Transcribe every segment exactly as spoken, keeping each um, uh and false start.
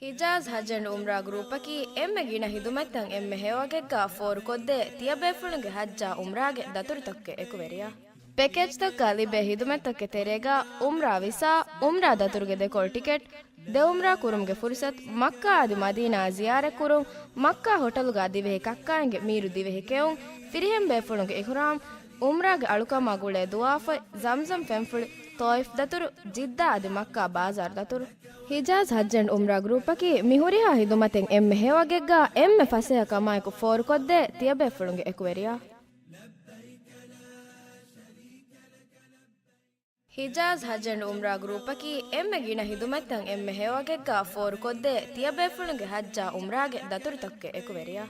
ހިޖާޒް ހަޖް އެންޑް އުމްރާ ގްރޫޕަކީ އެންމެ ގިނަ ހިދުމަތްތައް އެންމެ ހެޔޮއަގެއްގާ ފޯރުކޮށްދޭ ތިޔަބޭފުޅުންގެ ހައްޖާ އުމްރާގެ ދަތުރުތަކުގެ އެކުވެރިޔާ. ޕެކޭޖްތަކުގާ ލިބޭ ހިދުމަތްތަކުގެ ތެރޭގާ އުމްރާ ވިސާ، އުމްރާ ދަތުރުގެ ދެކޮޅު ޓިކެޓް، ދެ އުމްރާ ކުރުމުގެ ފުރުސަތު، މައްކާ އަދި މަދީނާ ޒިޔާރަތް ކުރުން، މައްކާ ހޮޓަލުގާ ދިވެހި ކައްކާއިންގެ މީރު ދިވެހި ކެއުން، ފިރިހެން ބޭފުޅުންގެ އިޙްރާމް، އުމްރާގެ އަޅުކަމާ ގުޅޭ ދުވާފޮތް، ޒަމްޒަމް ފެންފުޅި، ޠާއިފް ދަތުރު، ޖިއްދާ އަދި މައްކާ ބާޒާރު ދަތުރު. ހިޖާޒް ހައްޖް އެންޑް އުމްރާ ގްރޫޕަކީ މި ހުރިހާ ހިދުމަތެއް އެންމެ ހެޔޮއަގެއްގާ އެންމެ ފަސޭހަ ކަމާއެކު ފޯރުކޮށްދޭ ތިޔަބޭފުޅުންގެ އެކުވެރިޔާ. ހިޖާޒް ހަޖް އެންޑް އުމްރާ ގްރޫޕަކީ އެންމެ ގިނަ ހިދުމަތްތައް އެންމެ ހެޔޮއަގެއްގާ ފޯރުކޮށްދޭ ތިޔަބޭފުޅުންގެ ހައްޖާ އުމްރާގެ ދަތުރުތަކުގެ އެކުވެރިޔާ.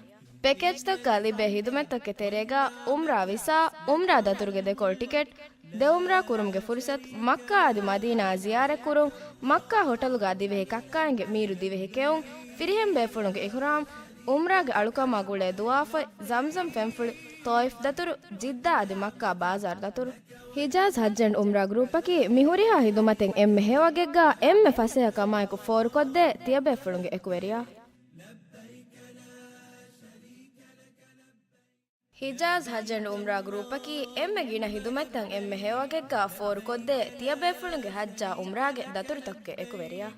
ޕެކޭޖްތަކުގާ ލިބޭ ހިދުމަތްތަކުގެ ތެރޭގާ އުމްރާ ވިސާ، އުމްރާ ދަތުރުގެ ދެކޮޅު ޓިކެޓް، ދެ އުމްރާ ކުރުމުގެ ފުރުސަތު، މައްކާ އަދި މަދީނާ ޒިޔާރަތް ކުރުން، މައްކާ ހޮޓަލުގާ ދިވެހި ކައްކާއިންގެ މީރު ދިވެހި ކެއުން، ފިރިހެން ބޭފުޅުންގެ އިޙްރާމް، އުމްރާގެ އަޅުކަމާ ގުޅޭ ދުވާފޮތް، ޒަމްޒަމް ފެންފުޅި، ޠާއިފް ދަތުރު، ޖިއްދާ އަދި މައްކާ ބާޒާރު ދަތުރު. ހިޖާޒް ހައްޖް އެންޑް އުމްރާ ގްރޫޕަކީ މި ހުރިހާ ހިދުމަތެއް އެންމެ ހެޔޮއަގެއްގާ އެންމެ ފަސޭހަ ކަމާއެކު ފޯރުކޮށްދޭ ތިޔަބޭފުޅުންގެ އެކުވެރިޔާ. ހިޖާޒް ހަޖް އެންޑް އުމްރާ ގްރޫޕަކީ އެންމެ ގިނަ ހިދުމަތްތައް އެންމެ ހެޔޮއަގެއްގާ ފޯރުކޮށްދޭ ތިޔަބޭފުޅުންގެ ހައްޖާ އުމްރާގެ ދަތުރުތަކުގެ އެކުވެރިޔާ.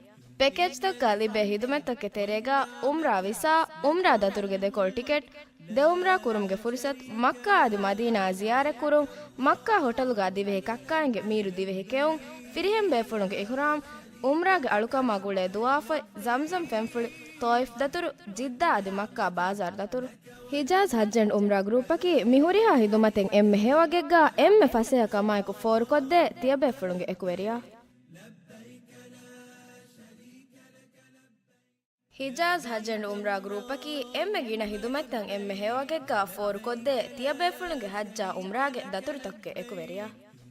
ޕެކޭޖްތަކުގާ ލިބޭ ހިދުމަތްތަކުގެ ތެރޭގާ އުމްރާ ވިސާ، އުމްރާ ދަތުރުގެ ދެކޮޅު ޓިކެޓް، ދެ އުމްރާ ކުރުމުގެ ފުރުސަތު، މައްކާ އަދި މަދީނާ ޒިޔާރަތް ކުރުން، މައްކާ ހޮޓަލުގާ ދިވެހި ކައްކާއިންގެ މީރު ދިވެހި ކެއުން، ފިރިހެން ބޭފުޅުންގެ އިޙްރާމް، އުމްރާގެ އަޅުކަމާ ގުޅޭ ދުވާފޮތް، ޒަމްޒަމް ފެންފުޅި، ޠާއިފް ދަތުރު، ޖިއްދާ އަދި މައްކާ ބާޒާރު ދަތުރު. ހިޖާޒް ހައްޖް އެންޑް އުމްރާ ގްރޫޕަކީ މި ހުރިހާ ހިދުމަތެއް އެންމެ ހެޔޮއަގެއްގާ އެންމެ ފަސޭހަ ކަމާއެކު ފޯރުކޮށްދޭ ތިޔަބޭފުޅުންގެ އެކުވެރިޔާ. ހިޖާޒް ހަޖް އެންޑް އުމްރާ ގްރޫޕަކީ އެންމެ ގިނަ ހިދުމަތްތައް އެންމެ ހެޔޮއަގެއްގާ ފޯރުކޮށްދޭ ތިޔަބޭފުޅުންގެ ހައްޖާ އުމްރާގެ ދަތުރުތަކުގެ އެކުވެރިޔާ.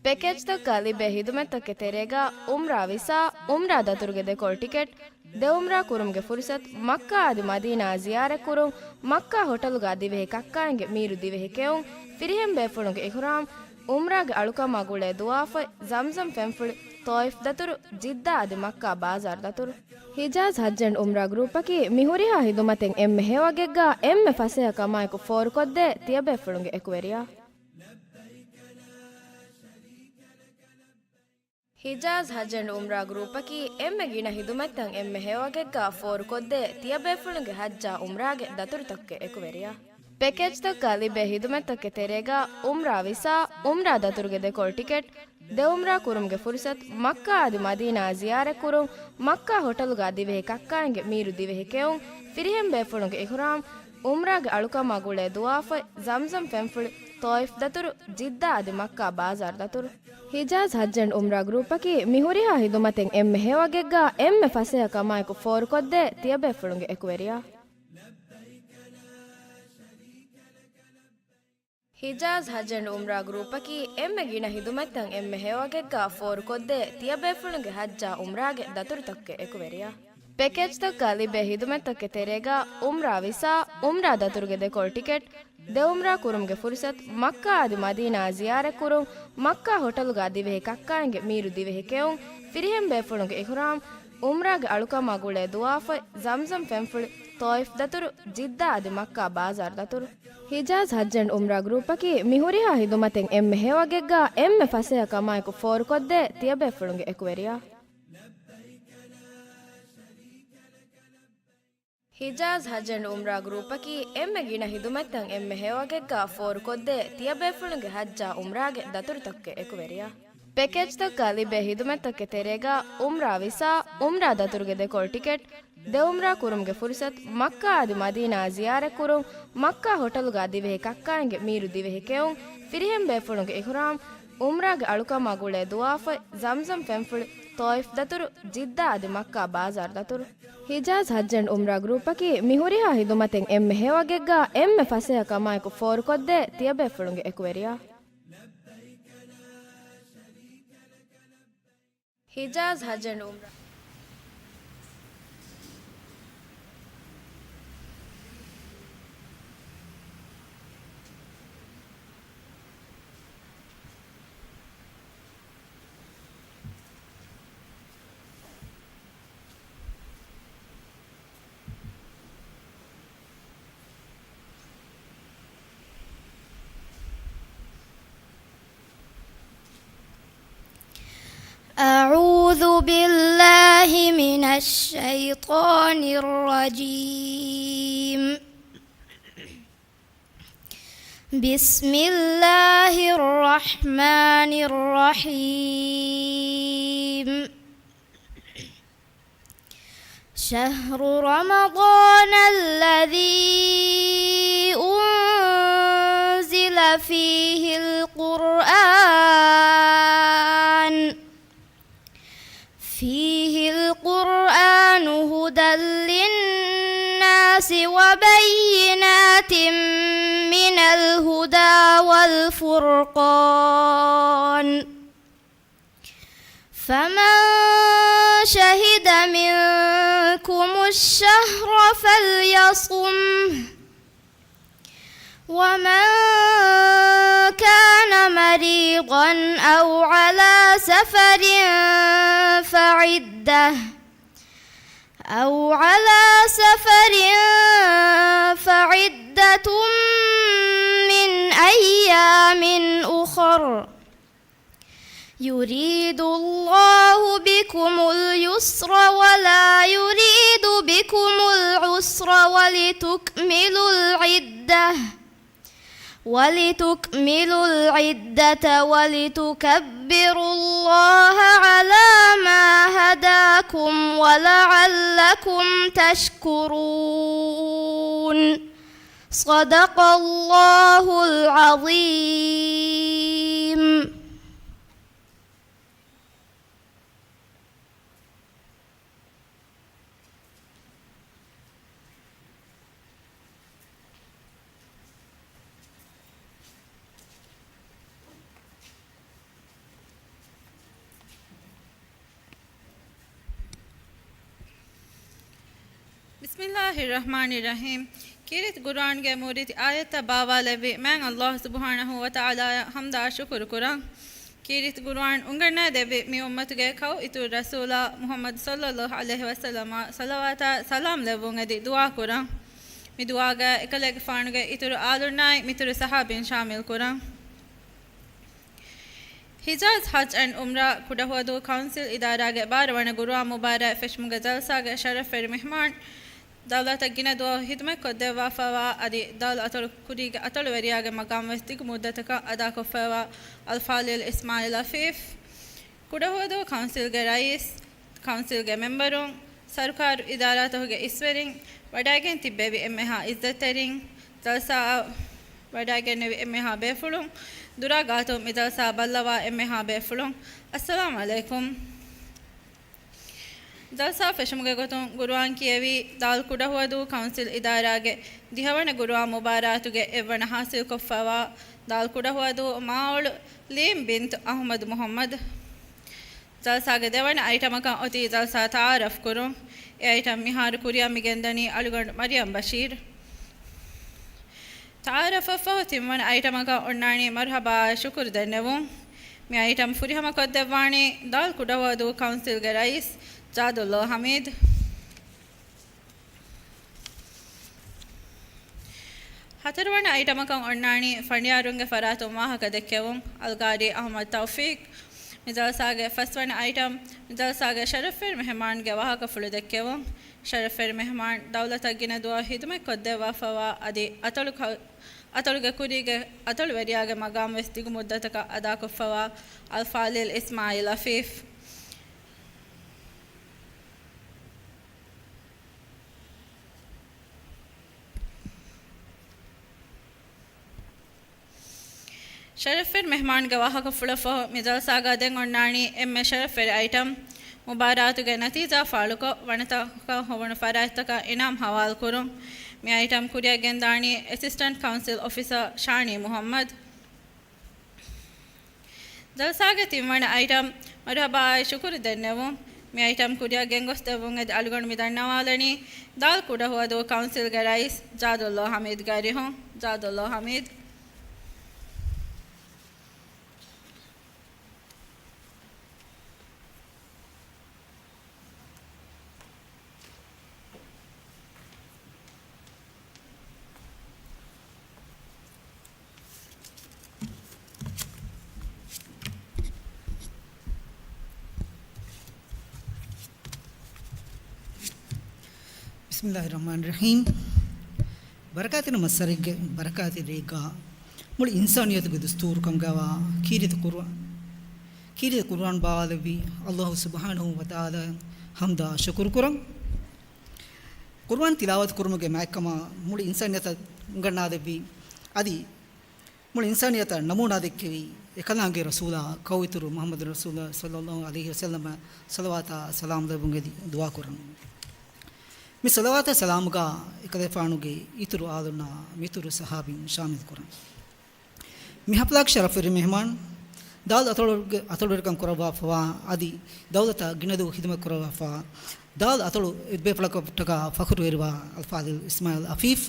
ޕެކޭޖްތަކުގާ ލިބޭ ހިދުމަތްތަކުގެ ތެރޭގާ އުމްރާ ވިސާ، އުމްރާ ދަތުރުގެ ދެކޮޅު ޓިކެޓް، ދެ އުމްރާ ކުރުމުގެ ފުރުސަތު، މައްކާ އަދި މަދީނާ ޒިޔާރަތް ކުރުން، މައްކާ ހޮޓަލުގާ ދިވެހި ކައްކާއިންގެ މީރު ދިވެހި ކެއުން، ފިރިހެން ބޭފުޅުންގެ އިޙްރާމް، އުމްރާގެ އަޅުކަމާ ގުޅޭ ދުވާފޮތް، ޒަމްޒަމް ފެންފުޅި، ޠާއިފް ދަތުރު، ޖިއްދާ އަދި މައްކާ ބާޒާރު ދަތުރު. ހިޖާޒް ހައްޖް އެންޑް އުމްރާ ގްރޫޕަކީ މި ހުރިހާ ހިދުމަތެއް އެންމެ ހެޔޮއަގެއްގާ އެންމެ ފަސޭހަ ކަމާއެކު ފޯރުކޮށްދޭ ތިޔަބޭފުޅުންގެ އެކުވެރިޔާ. ހިޖާޒް ހައްޖް އެންޑް އުމްރާ ގްރޫޕަކީ އެންމެ ގިނަ ހިދުމަތްތައް އެންމެ ހެޔޮއަގެއްގާ ފޯރުކޮށްދޭ ތިޔަބޭފުޅުންގެ ހައްޖާ އުމްރާގެ ދަތުރުތަކުގެ އެކުވެރިޔާ. ޕެކޭޖްތަކުގާ ލިބޭ ހިދުމަތްތަކުގެ ތެރޭގާ އުމްރާ ވިސާ، އުމްރާ ދަތުރުގެ ދެކޮޅު ޓިކެޓް، ދެ އުމްރާ ކުރުމުގެ ފުރުސަތު، މައްކާ އަދި މަދީނާ ޒިޔާރަތް ކުރުން، މައްކާ ހޮޓަލުގާ ދިވެހި ކައްކާއިންގެ މީރު ދިވެހި ކެއުން، ފިރިހެން ބޭފުޅުންގެ އިޙްރާމް، އުމްރާގެ އަޅުކަމާ ގުޅޭ ދުވާފޮތް، ޒަމްޒަމް ފެންފުޅި، ޠާއިފް ދަތުރު، ޖިއްދާ އަދި މައްކާ ބާޒާރު ދަތުރު. ހިޖާޒް ހައްޖް އެންޑް އުމްރާ ގްރޫޕަކީ މި ހުރިހާ ހިދުމަތެއް އެންމެ ހެޔޮއަގެއްގާ އެންމެ ފަސޭހަ ކަމާއެކު ފޯރުކޮށްދޭ ތިޔަބޭފުޅުންގެ އެކުވެރިޔާ. ހިޖާޒް ހައްޖް އެންޑް އުމްރާ ގްރޫޕަކީ އެންމެ ގިނަ ހިދުމަތްތައް އެންމެ ހެޔޮއަގެއްގާ ފޯރުކޮށްދޭ ތިޔަބޭފުޅުންގެ ހައްޖާ އުމްރާގެ ދަތުރުތަކުގެ އެކުވެރިޔާ. ޕެކޭޖްތަކުގާ ލިބޭ ހިދުމަތްތަކުގެ ތެރޭގާ އުމްރާ ވިސާ، އުމްރާ ދަތުރުގެ ދެކޮޅު ޓިކެޓް، ދެ އުމްރާ ކުރުމުގެ ފުރުސަތު، މައްކާ އަދި މަދީނާ ޒިޔާރަތް ކުރުން، މައްކާ ހޮޓަލުގާ ދިވެހި ކައްކާއިންގެ މީރު ދިވެހި ކެއުން، ފިރިހެން ބޭފުޅުންގެ އިޙްރާމް، އުމްރާގެ އަޅުކަމާ ގުޅޭ ދުވާފޮތް، ޒަމްޒަމް ފެންފުޅި، ޠާއިފް ދަތުރު، ޖިއްދާ އަދި މައްކާ ބާޒާރު ދަތުރު. ހިޖާޒް ހައްޖް އެންޑް އުމްރާ ގްރޫޕަކީ މި ހުރިހާ ހިދުމަތެއް އެންމެ ހެޔޮއަގެއްގާ އެންމެ ފަސޭހަ ކަމާއެކު ފޯރުކޮށްދޭ ތިޔަބޭފުޅުންގެ އެކުވެރިޔާ. ހިޖާޒް ހައްޖް އެންޑް އުމްރާ ގްރޫޕަކީ އެންމެ ގިނަ ހިދުމަތްތައް އެންމެ ހެޔޮއަގެއްގާ ފޯރުކޮށްދޭ ތިޔަބޭފުޅުންގެ ހައްޖާ އުމްރާގެ ދަތުރުތަކުގެ އެކުވެރިޔާ. ޕެކޭޖްތަކުގާ ލިބޭ ހިދުމަތްތަކުގެ ތެރޭގާ އުމްރާ ވިސާ، އުމްރާ ދަތުރުގެ ދެކޮޅު ޓިކެޓް، ދެ އުމްރާ ކުރުމުގެ ފުރުސަތު، މައްކާ އަދި މަދީނާ ޒިޔާރަތް ކުރުން، މައްކާ ހޮޓަލުގާ ދިވެހި ކައްކާއިންގެ މީރު ދިވެހި ކެއުން، ފިރިހެން ބޭފުޅުންގެ އިޙްރާމް، އުމްރާގެ އަޅުކަމާ ގުޅޭ ދުވާފޮތް، ޒަމްޒަމް ފެންފުޅި، ޠާއިފް ދަތުރު، ޖިއްދާ އަދި މައްކާ ބާޒާރު ދަތުރު. ހިޖާޒް ހައްޖް އެންޑް އުމްރާ ގްރޫޕަކީ މި ހުރިހާ ހިދުމަތެއް އެންމެ ހެޔޮއަގެއްގާ އެންމެ ފަސޭހަ ކަމާއެކު ފޯރުކޮށްދޭ ތިޔަބޭފުޅުންގެ އެކުވެރިޔާ. ހިޖާޒް ހައްޖް އެންޑް އުމްރާ. أعوذ بالله من الشيطان الرجيم. بسم الله الرحمن الرحيم. شهر رمضان الذي أنزل فيه القرآن، فيه القرآن هدى للناس وبينات من الهدى والفرقان، فمن شهد منكم الشهر فليصمه، ومن كان مريضا أو على سفر فعدة، أو على سفر فعدة من أيام أخر، يريد الله بكم اليسر ولا يريد بكم العسر ولتكملوا العدة، ولتكملوا العدة ولتكبروا الله على ما هداكم ولعلكم تشكرون. صدق الله العظيم. بسم الله الرحمن الرحيم. ކީރިތި ޤުރުއާންގެ މޫރިތި އާޔަތްތައް ބާވާލެއްވި މާތް ﷲ ސުބްޙާނަހޫ ވަތަޢާލާއަށް ޙަމްދާ ޝުކުރު ކުރަން. ކީރިތި ޤުރުއާން އުނގަންނާދެއްވި މި އުއްމަތުގެ ކައު އިތުރު ރަސޫލާ މުޙައްމަދު ޞައްލައްލާހު ޢަލައިހި ވަސައްލަމަށް ޞަލަވާތާ ސަލާމް ލެއްވުން އެދި ދުޢާ ކުރަން. މި ދުޢާގައި އެކަލޭގެފާނުގެ އިތުރު އާލުންނާއި މިތުރު ޞަޙާބީން ޝާމިލް ކުރަން. ހިޖާޒް ޙައްޖް އެންޑް ޢުމްރާ ކުޑަހުވަދޫ ކައުންސިލް އިދާރާގެ ބާރަ ވަނަ ޤުރުއާން މުބާރާތް ފެށުމުގެ ޖަލްސާގެ ޝަރަފްވެރި މެހްމާން، ދައުލަތަށް ގިނަ ދުވަހު ޚިދުމަތް ކޮށްދެއްވާފައިވާ އަދި ދައުލަތް އަތޮޅު ކުރީގެ އަތޮޅުވެރިޔާގެ މަގާމް ވެސް ދިގު މުއްދަތަކަށް އަދާކޮށްފައިވާ އަލްފާޟިލް އިސްމާޢީލް އަފީފް، ކުޑަހުވަދޫ ކައުންސިލްގެ ރައީސް، ކައުންސިލްގެ މެމްބަރުން، ސަރުކާރު އިދާރާތަކުގެ އިސްވެރިން، ވަޑައިގެން ތިއްބެވި އެންމެހާ އިއްޒަތްތެރިން، ޖަލްސާއަށް ވަޑައިގެންނެވި އެންމެހާ ބޭފުޅުން، ދުރާ ގާތުން މި ޖަލްސާއަށް ބައްލަވާ އެންމެހާ ބޭފުޅުން، އައްސަލާމް ޢަލައިކުމް. ޖަލްސާ ފެށުމުގެ ގޮތުން ޤުރުއާން ކިޔެވީ، ދާލް ކުޑަހުވަދޫ ކައުންސިލް އިދާރާގެ ދިހަވަނަ ޤުރުއާން މުބާރާތުގެ އެއްވަނަ ޙާޞިލްކޮށްފައިވާ، ދާލް ކުޑަހުވަދޫ މާއޮޅު ލީމް ބިންތު އަޙްމަދު މުޙައްމަދު. ޖަލްސާގެ ދެވަނަ އައިޓަމަކަށް އޮތީ ޖަލްސާ ތަޢާރަފް ކުރުން. އެ އައިޓަމް މިހާރު ކުރިއަށް މި ގެންދަނީ އަޅުގަނޑު މަރިޔަމް ބަޝީރު. ތަޢާރަފަށްފަހު ތިންވަނަ އައިޓަމަކަށް އޮންނާނީ މަރުޙަބާއާއި ޝުކުރު ދެންނެވުން. މި އައިޓަމް ފުރިހަމަ ކޮށްދެއްވާނީ ދާލް ކުޑަހުވަދޫ ކައުންސިލްގެ ރައީސް ޖާދުﷲ ޙަމީދު. ހަތަރުވަނަ އައިޓަމަކަށް އޮންނާނީ ފަނޑިޔާރުންގެ ފަރާތުން ވާހަކަ ދެއްކެވުން، އަލްގާރީ އަޙްމަދު ތައުފީޤް. މި ޖަލްސާގެ ފަސްވަނަ އައިޓަމް، މި ޖަލްސާގެ ޝަރަފްވެރި މެހެމާންގެ ވާހަކަފުޅު ދެއްކެވުން، ޝަރަފްވެރި މެހެމާން ދައުލަތަށް ގިނަ ދުވަހު ޚިދުމަތް ކޮށްދެއްވާފައިވާ އަދި އަތޮޅު ކަ-، އަތޮޅުގެ ކުރީގެ އަތޮޅުވެރިޔާގެ މަގާމް ވެސް ދިގު މުއްދަތަކަށް އަދާކޮށްފައިވާ އަލްފާޟިލް އިސްމާޢީލް އަފީފް. ޝަރަފްވެރި މެހްމާންގެ ވާހަކަފުޅަށްފަހު، މި ޖަލްސާގަ ދެން އޮންނާނީ އެންމެ ޝަރަފްވެރި އައިޓަމް، މުބާރާތުގެ ނަތީޖާ ފާޅުކޮށް، ވަނަތަކަށް ހޮވުނު ފަރާތްތަކަށް އިނާމް ހަވާލުކުރުން. މި އައިޓަމް ކުރިއަށް ގެންދާނީ އެސިސްޓެންޓް ކައުންސިލް އޮފިސަރ ޝާނީ މުޙައްމަދު. ޖަލްސާގެ ތިންވަނަ އައިޓަމް، މަރުޙަބާއާއި ޝުކުރު ދެންނެވުން. މި އައިޓަމް ކުރިއަށް ގެންގޮސްދެއްވުން އެދި އަޅުގަނޑު މި ދަންނަވާލަނީ، ދާލް ކުޑަހުވަދޫ ކައުންސިލްގެ ރައީސް ޖާދުﷲ ޙަމީދުގެ އަރިހުން. ޖާދުﷲ ޙަމީދު. بسم الله الرحمن الرحيم. ބަރަކާތްތެރި މައްސަރެއްގެ ބަރަކާތްތެރި ރެއެއްގަ މުޅި އިންސާނިއްޔަތުގެ ދުސްތޫރު ކަމުގައިވާ ކީރިތި ޤުރުއާ-، ކީރިތި ޤުރުއާން ބާވާލެއްވި ﷲ ސުބްޙާނަހޫ ވަތަޢާލާ ޙަމްދާ ޝުކުރު ކުރަން. ޤުރުއާން ތިލާވަތު ކުރުމުގެ މާތްކަމާ މުޅި އިންސާނިއްޔަތަށް އުނގަންނާދެއްވި، އަދި މުޅި އިންސާނިއްޔަތަށް ނަމޫނާ ދެއްކެވި އެކަލާނގެ ރަސޫލާ، ކައުއިތުރު މުޙައްމަދު ރަސޫލާ ޞައްލައްލާހު ޢަލައިހި ވަސައްލަމަށް ޞަލަވާތާ ސަލާމް ލެއްވުން އެދި ދުޢާ ކުރަން. މި ޞަލަވާތާ ސަލާމުގަ އެކަލޭފާނުގެ އިތުރު އާލުންނާ މިތުރު ޞަޙާބީން ޝާމިލް ކުރަން. މި ޙަފްލާގެ ޝަރަފްވެރި މެހެމާން، ދާލު އަތޮޅުގެ-، އަތޮޅުވެރިކަން ކުރައްވާފަވާ، އަދި ދައުލަތަށް ގިނަދުވަހު ޚިދުމަތް ކުރައްވާފަވާ، ދާލު އަތޮޅު އެއްބޭފުޅަކަށްޓަކާ ފަޚުރުވެރިވާ އަލްފާޟިލް އިސްމާޢީލް އަފީފް،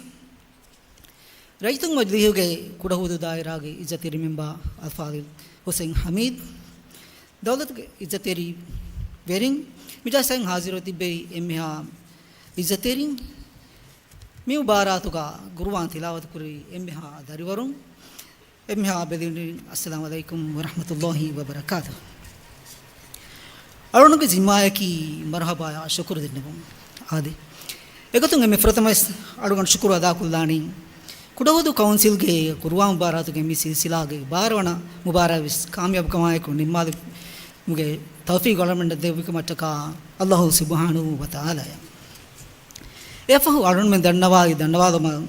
ރައްޔިތުން މަޖިލީހުގެ ކުޑަހުދޫ ދާއިރާގެ އިއްޒަތްތެރި މެމްބާ އަލްފާޟިލް ހުސެން ޙަމީދު، ދައުލަތުގެ އިއްޒަތްތެރި ވެރިން، މި ޖަލްސާއިން ޙާޟިރުވެ ތިއްބެވި އެންމެހާ އިއްޒަތްތެރިން، މި މުބާރާތުގަ ޤުރުއާން ތިލާވަތު ކުރެވި އެންމެހާ ދަރިވަރުން، އެންމެހާ ބެލިން، އައްސަލާމު ޢަލައިކުމް ވަރަޙްމަތުﷲ ވަބަރަކާތުހު. އަޅުގަނޑުގެ ޒިންމާއަކީ މަރުޙަބާއާ ޝުކުރު ދެންނެވުން. އާދެ، އެގޮތުން އެންމެ ފުރަތަމަވެސް އަޅުގަނޑު ޝުކުރު އަދާކޮށްލާނީ، ކުޑަހުދޫ ކައުންސިލްގެ ޤުރުއާން މުބާރާތުގެ މި ސިލްސިލާގެ ބާރަ ވަނަ މުބާރާތްވެސް ކާމިޔާބުކަމާއެކު ނިންމާލުމުގެ ތައުފީޤު އަޅަމެންނަށް ދެއްވިކަމަށްޓަކާ ﷲ ސުބްޙާނަހޫ ވަތަޢާލާއަށް. އެއަށްފަހު އަޅުގަނޑުމެން ދަންނަވާލި ދަންނަވާލުމަށް،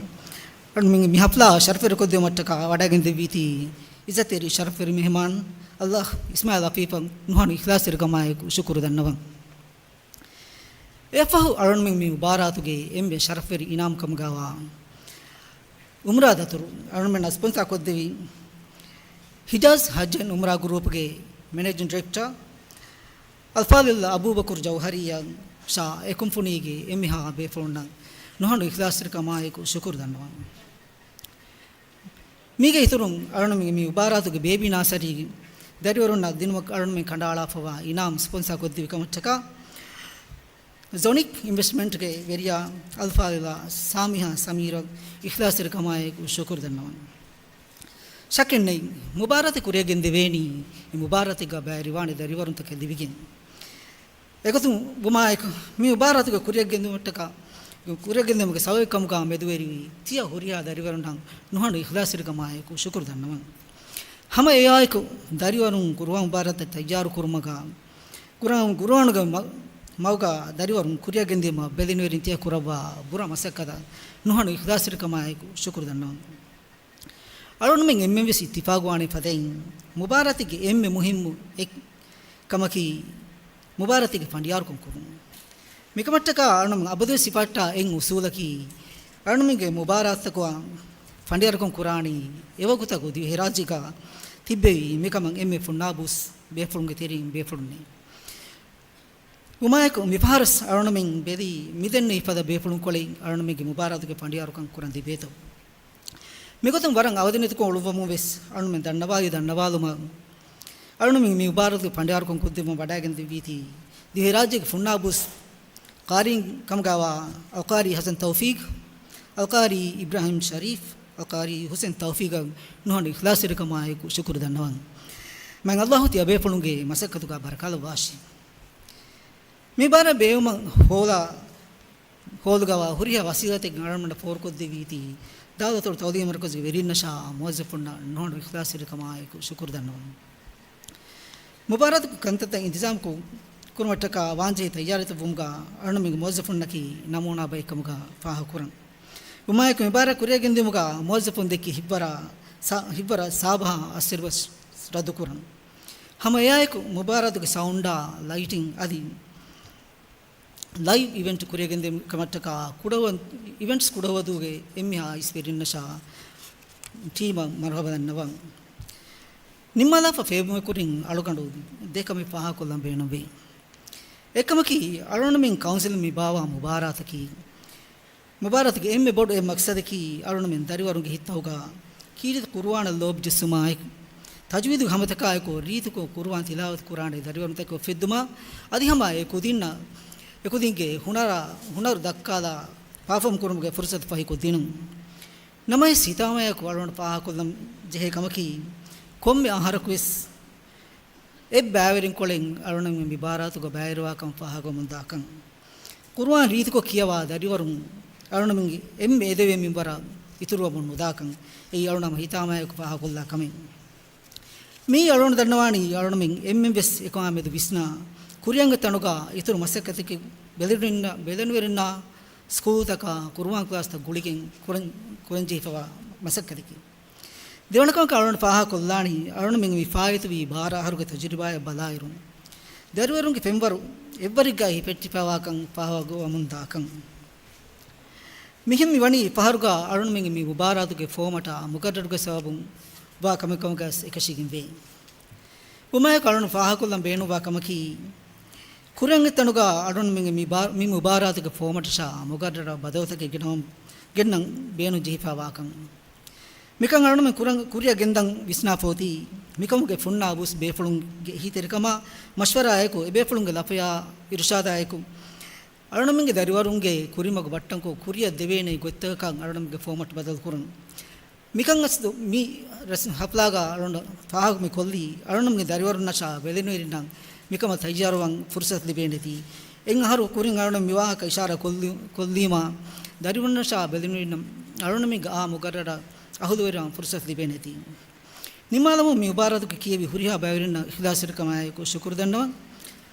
އަޅުގަނޑުމެން މި ޙަފްލާ ޝަރަފްވެރިކޮށްދިއުމަށްޓަކާ ވަޑައިގެންދެއްވީތީ، އިއްޒަތްތެރި ޝަރަފްވެރި މެހެމާން ﷲ އިސްމާޢީލް އަފީފަށް ނުހަނު އިޚްލާޞްތެރިކަމާއެކު ޝުކުރު ދަންނަވަން. އެއަށްފަހު އަޅުގަނޑުމެން މި މުބާރާތުގެ އެންމެ ޝަރަފްވެރި އިނާމް ކަމުގައިވާ އުމްރާ ދަތުރު އަޅުގަނޑުމެން ސްޕޮންސާ ކޮށްދެވި ހިޖާޒް ހައްޖް އެންޑް އުމްރާ ގްރޫޕްގެ މެނޭޖިން ޑިރެކްޓަރ އަލްފާޟިލް އަބޫބަކުރު ޖައުހަރީއަށާ އެ ކުންފުނީގެ އެންމެހާ ބޭފުޅުންނަށް ނުހަނު އިޚްލާޞްތެރިކަމާއެކު ޝުކުރު ދަންނަވަން. މީގެ އިތުރުން އަޅުގަނޑުމެން މި މުބާރާތުގެ ބޭބީ ނާސަރީ ދަރިވަރުންނަށް ދިނުމަށް އަޅުގަނޑުމެން ކަނޑައަޅާފަވާ އިނާމް ސްޕޮންސާ ކޮށްދެވި ކަމަށްޓަކާ، ޒޮނިކް އިންވެސްޓްމަންޓްގެ ވެރިޔާ އަލްފާޟިލާ ސާމިހާ ސަމީރަށް އިޚްލާޞްތެރިކަމާއެކު ޝުކުރު ދަންނަވަން. ޝައްކެއް ނެތް، މުބާރާތެއް ކުރިއަށް ގެންދެވޭނީ، މި މުބާރާތެއްގަ ބައިވެރިވާނެ ދަރިވަރުންތަކެއް ލިބިގެން. އެގޮތުން ވުމާއެކު، މި މުބާރާތުގެ ކުރިއަށް ގެންދިއުމަށްޓަކާ، ކުރިއަށް ގެންދިއުމުގެ ސަބަބެއް ކަމުގަ މެދުވެރިވި ތިޔަ ހުރިހާ ދަރިވަރުންނަށް ނުހަނު އިޚްލާޞްތެރިކަމާއެކު ޝުކުރު ދަންނަވަން. ހަމަ އެއާއެކު، ދަރިވަރުން ޤުރުއާން މުބާރާތަށް ތައްޔާރު ކުރުމުގަ، ޤުރުއާން، ޤުރުއާނުގެ މަ-، މަގުގަ ދަރިވަރުން ކުރިއަށް ގެންދިއުމަށް ބެލިންވެރިން ތިޔަ ކުރައްވާ ބުރަ މަސައްކަތަށް ނުހަނު އިޚްލާޞްތެރިކަމާއެކު ޝުކުރު ދަންނަވަން. އަޅުގަނޑުމެން އެންމެންވެސް އިއްތިފާގުވާނެ ފަދައިން، މުބާރާތެއްގެ އެންމެ މުހިއްމު އެއް ކަމަކީ، މުބާރާތެއްގެ ފަނޑިޔާރުކަން ކުރުން. މިކަމަށްޓަކާ އަޅުގަނޑުމެން އަބަދުވެސް ސިފައަށްޓާ އެއް އުސޫލަކީ، އަޅުގަނޑުމެންގެ މުބާރާތްތަކުގަ ފަނޑިޔާރުކަން ކުރާނީ، އެވަގުތަކު ދިވެހިރާއްޖޭގަ ތިއްބެވި މިކަމަށް އެންމެ ފުންނާބުސް ބޭފުޅުންގެ ތެރެއިން ބޭފުޅުންނޭ. ވުމާއެކު، މިފަހަރަސް އަޅުގަނޑުމެން ބެލީ، މިދެންނެވި ފަދަ ބޭފުޅުންކޮޅެއް އަޅުގަނޑުމެންގެ މުބާރާތުގެ ފަނޑިޔާރުކަން ކުރަން ލިބޭތޯ. މިގޮތުން ވަރަށް އަވަދިނެތިކޮށް އުޅުއްވަމުން ވެސް އަޅުގަނޑުމެން ދަންނަވާލި ދަންނަވާލުމަށް، އަޅުގަނޑުމެން މި މުބާރާތުގެ ފަނޑިޔާރުކަން ކޮށްދެއްވުމަށް ވަޑައިގެން ދެއްވީތީ، ދިވެހިރާއްޖޭގެ ފުންނާބުސް ޤާރީން ކަމުގައިވާ އަލްޤާރީ ޙަސަން ތައުފީޤް، އަލްޤާރީ އިބްރާހީމް ޝަރީފް، އަލްޤާރީ ޙުސެން ތައުފީޤަށް ނުހަނު އިޚްލާޞްތެރިކަމާއެކު ޝުކުރު ދަންނަވަން. މާތް ﷲ ތިޔަބޭފުޅުންގެ މަސައްކަތުގަ ބަރަކާތް ލައްވާށި. މި ބާރަށް ބޭއްވުމަށް ހޯލާ، ހޯލުގައިވާ ހުރިހާ ވަސީލަތެއް އަޅުގަނޑަށް ފޯރުކޮށްދެއްވީތީ، ދާލަތު ތަޢުލީމީ މަރުކަޒުގެ ވެރިންނަށާ މުވައްޒަފުންނަށް ނުހަނު އިޚްލާޞްތެރިކަމާއެކު ޝުކުރު ދަންނަވަން. މުބާރާތުގެ ކަންތައްތައް އިންތިޒާމް ކު-، ކުރުމަށްޓަކާ ވާންޖެހި ތައްޔާރީތައް ވުމުގަ އަޅުގަނޑުމެންގެ މުވައްޒަފުންނަކީ ނަމޫނާ ބައެއްކަމުގަ ފާހަގަކުރަން. ވުމާއެކު މިބާރާތް ކުރިއަށްގެންދިއުމުގަ މުވައްޒަފުން ދެއްކި ހިތްވަރާ ސާ-، ހިތްވަރާ ސާބަހާ އައްސެރިވެސް ރައްދުކުރަން. ހަމަ އެއާއެކު މުބާރާތުގެ ސައުންޑާ، ލައިޓިން އަދި ލައިވް އިވެންޓް ކުރިއަށްގެންދިއުމަށްޓަކާ ކުޑަހު-، އިވެންޓްސް ކުޑަހުވަދޫގެ އެންމެހާ އިސްވެރިންނަށާ ޓީމަށް މަރުޙަބާ ދަންނަވަން. ނިންމާލާފަ ފޭބުމެ ކުރިން އަޅުގަނޑު ދެ ކަމެއް ފާހަގަކޮށްލަން ބޭނުންވޭ. އެއްކަމަކީ، އަޅުގަނޑުމެން ކައުންސިލުން މި ބާވާ މުބާރާތަކީ، މުބާރާތުގެ އެންމެ ބޮޑު އެއް މަޤްޞަދަކީ، އަޅުގަނޑުމެން ދަރިވަރުންގެ ހިތްތަކުގަ ކީރިތި ޤުރުއާނަށް ލޯބި ޖެއްސުމާއެކު، ތަޖްވީދުގެ ހަމަތަކާއެކު ރީތިކޮށް ޤުރުއާން ތިލާވަތު ކުރާނެ ދަރިވަރުންތަކެއް އުފެއްދުމަށް، އަދި ހަމަ އެ ކުދިންނަށް، އެ ކުދިންގެ ހުނަރަށް، ހުނަރު ދައްކާލާ ޕާފޯމް ކުރުމުގެ ފުރުޞަތު ފަހިކޮށްދިނުން. ނަމަވެސް، ހިތާމަޔަކު އަޅުގަނޑު ފާހަގަކޮށްލަން ޖެހޭ ކަމަކީ، ކޮންމެ އަހަރަކުވެސް އެއް ބައިވެރިންކޮޅެއް އަޅުގަނޑުމެން މި މުބާރާތުގަ ބައިވެރިވާކަން ފާހަގަވަމުންދާކަން. ޤުރުއާން ރީތިކޮށް ކިޔަވާ ދަރިވަރުން އަޅުނަމެންގެ އެންމެ އެދެވޭ މިންވަރަށް އިތުރުވަމުން ނުދާކަން އެއީ އަޅުނަމަ ހިތާމަޔާއެކު ފާހަގަކޮށްލާ ކަމެއް. މިއީ އަޅުން ދަންނަވާނީ އަޅުނަމެން އެންމެން ވެސް އެކަމާ މެދު ވިސްނާ، ކުރިއަށް އޮތް ތަނުގަ އިތުރު މަސައްކަތަކީ ބެލެނިވެރިންނާ، ބެލެނިވެރިންނާ ސްކޫލްތަކާ ޤުރުއާން ކްލާސްތައް ގުޅިގެން ކުރަން، ކުރަން ޖެހިފަވާ މަސައްކަތަކީ. ދެވަނަ ކަމަކަށް އަޅުން ފާހަގަކޮށްލާނީ، އަޅުންމެން މި ފާއިތުވީ ބާރަ އަހަރުގެ ތަޖުރިބާއަށް ބަލާއިރު، ދަރިވަރުންގެ ފެންވަރު އެއްވަރެއްގައި ހިފެއްޓިފައިވާކަން ފާހަގަވަމުން ދާކަން. މިހެން މި ވަނީ ފަހަރުގަ އަޅުންމެން މި މުބާރާތުގެ ފޯމަޓާ މުގައްރަރުގެ ސަބަބުން ވާ ކަމެއް ކަމުގަސް އެކަށީގެން ވޭ. ވުމާއެކު އަޅުން ފާހަގަކޮށްލަން ބޭނުންވާ ކަމަކީ، ކުރިއަށް އޮތް ތަނުގަ އަޅުންމެން މި ބާ-، މި މުބާރާތުގެ ފޯމަޓަށާ މުގައްރަރަށް ބަދަލުތަކެއް ގެނައުން، ގެންނަން ބޭނުން ޖެހިފައިވާކަން. މިކަން އަޅުންމެން ކުރަން، ކުރިއަށް ގެންދަން ވިސްނާފަ އޮތީ، މިކަމުގެ ފުންނާ އަބޫސް ބޭފުޅުންގެ އެހީތެރިކަމާ މަޝްވަރާއެކު، އެބޭފުޅުންގެ ލަފަޔާ އިރުޝާދާއެކު، އަޅުންމެންގެ ދަރިވަރުންގެ ކުރިމަގު ބައްޓަންކޮށް، ކުރިއަށް ދެވޭނެ ގޮތްތަކަކަށް އަޅުންމެންގެ ފޯމަޓް ބަދަލުކުރުން. މިކަން އަސްލު މި ރަސްމު ހަފްލާގަ އަޅުން ފާހަގަ މި ކޮށްލީ، އަޅުންމެންގެ ދަރިވަރުންނަށާ ބެލެނިވެރިންނަށް މިކަމަށް ތައްޔާރުވާން ފުރުސަތު ލިބޭނެތީ. އެއް އަހަރު ކުރިން އަޅުން މި ވާހަކަ އިޝާރާ ކޮށްލި-، ކޮށްލީމާ، ދަރިވަރުންނަށާ ބެލެނިވެރިންނަށް އަޅުންމެންގެ އާ މުގައްރަރަށް އަހުލުވެރިވާން ފުރުސަތު ލިބޭނެތީ. ނިންމާލަމުން މި މުބާރާތުގެ ކިޔެވި ހުރިހާ ބައިވެރިންނަށް އިޚްލާޞްތެރިކަމާއެކު ޝުކުރު ދަންނަވަން.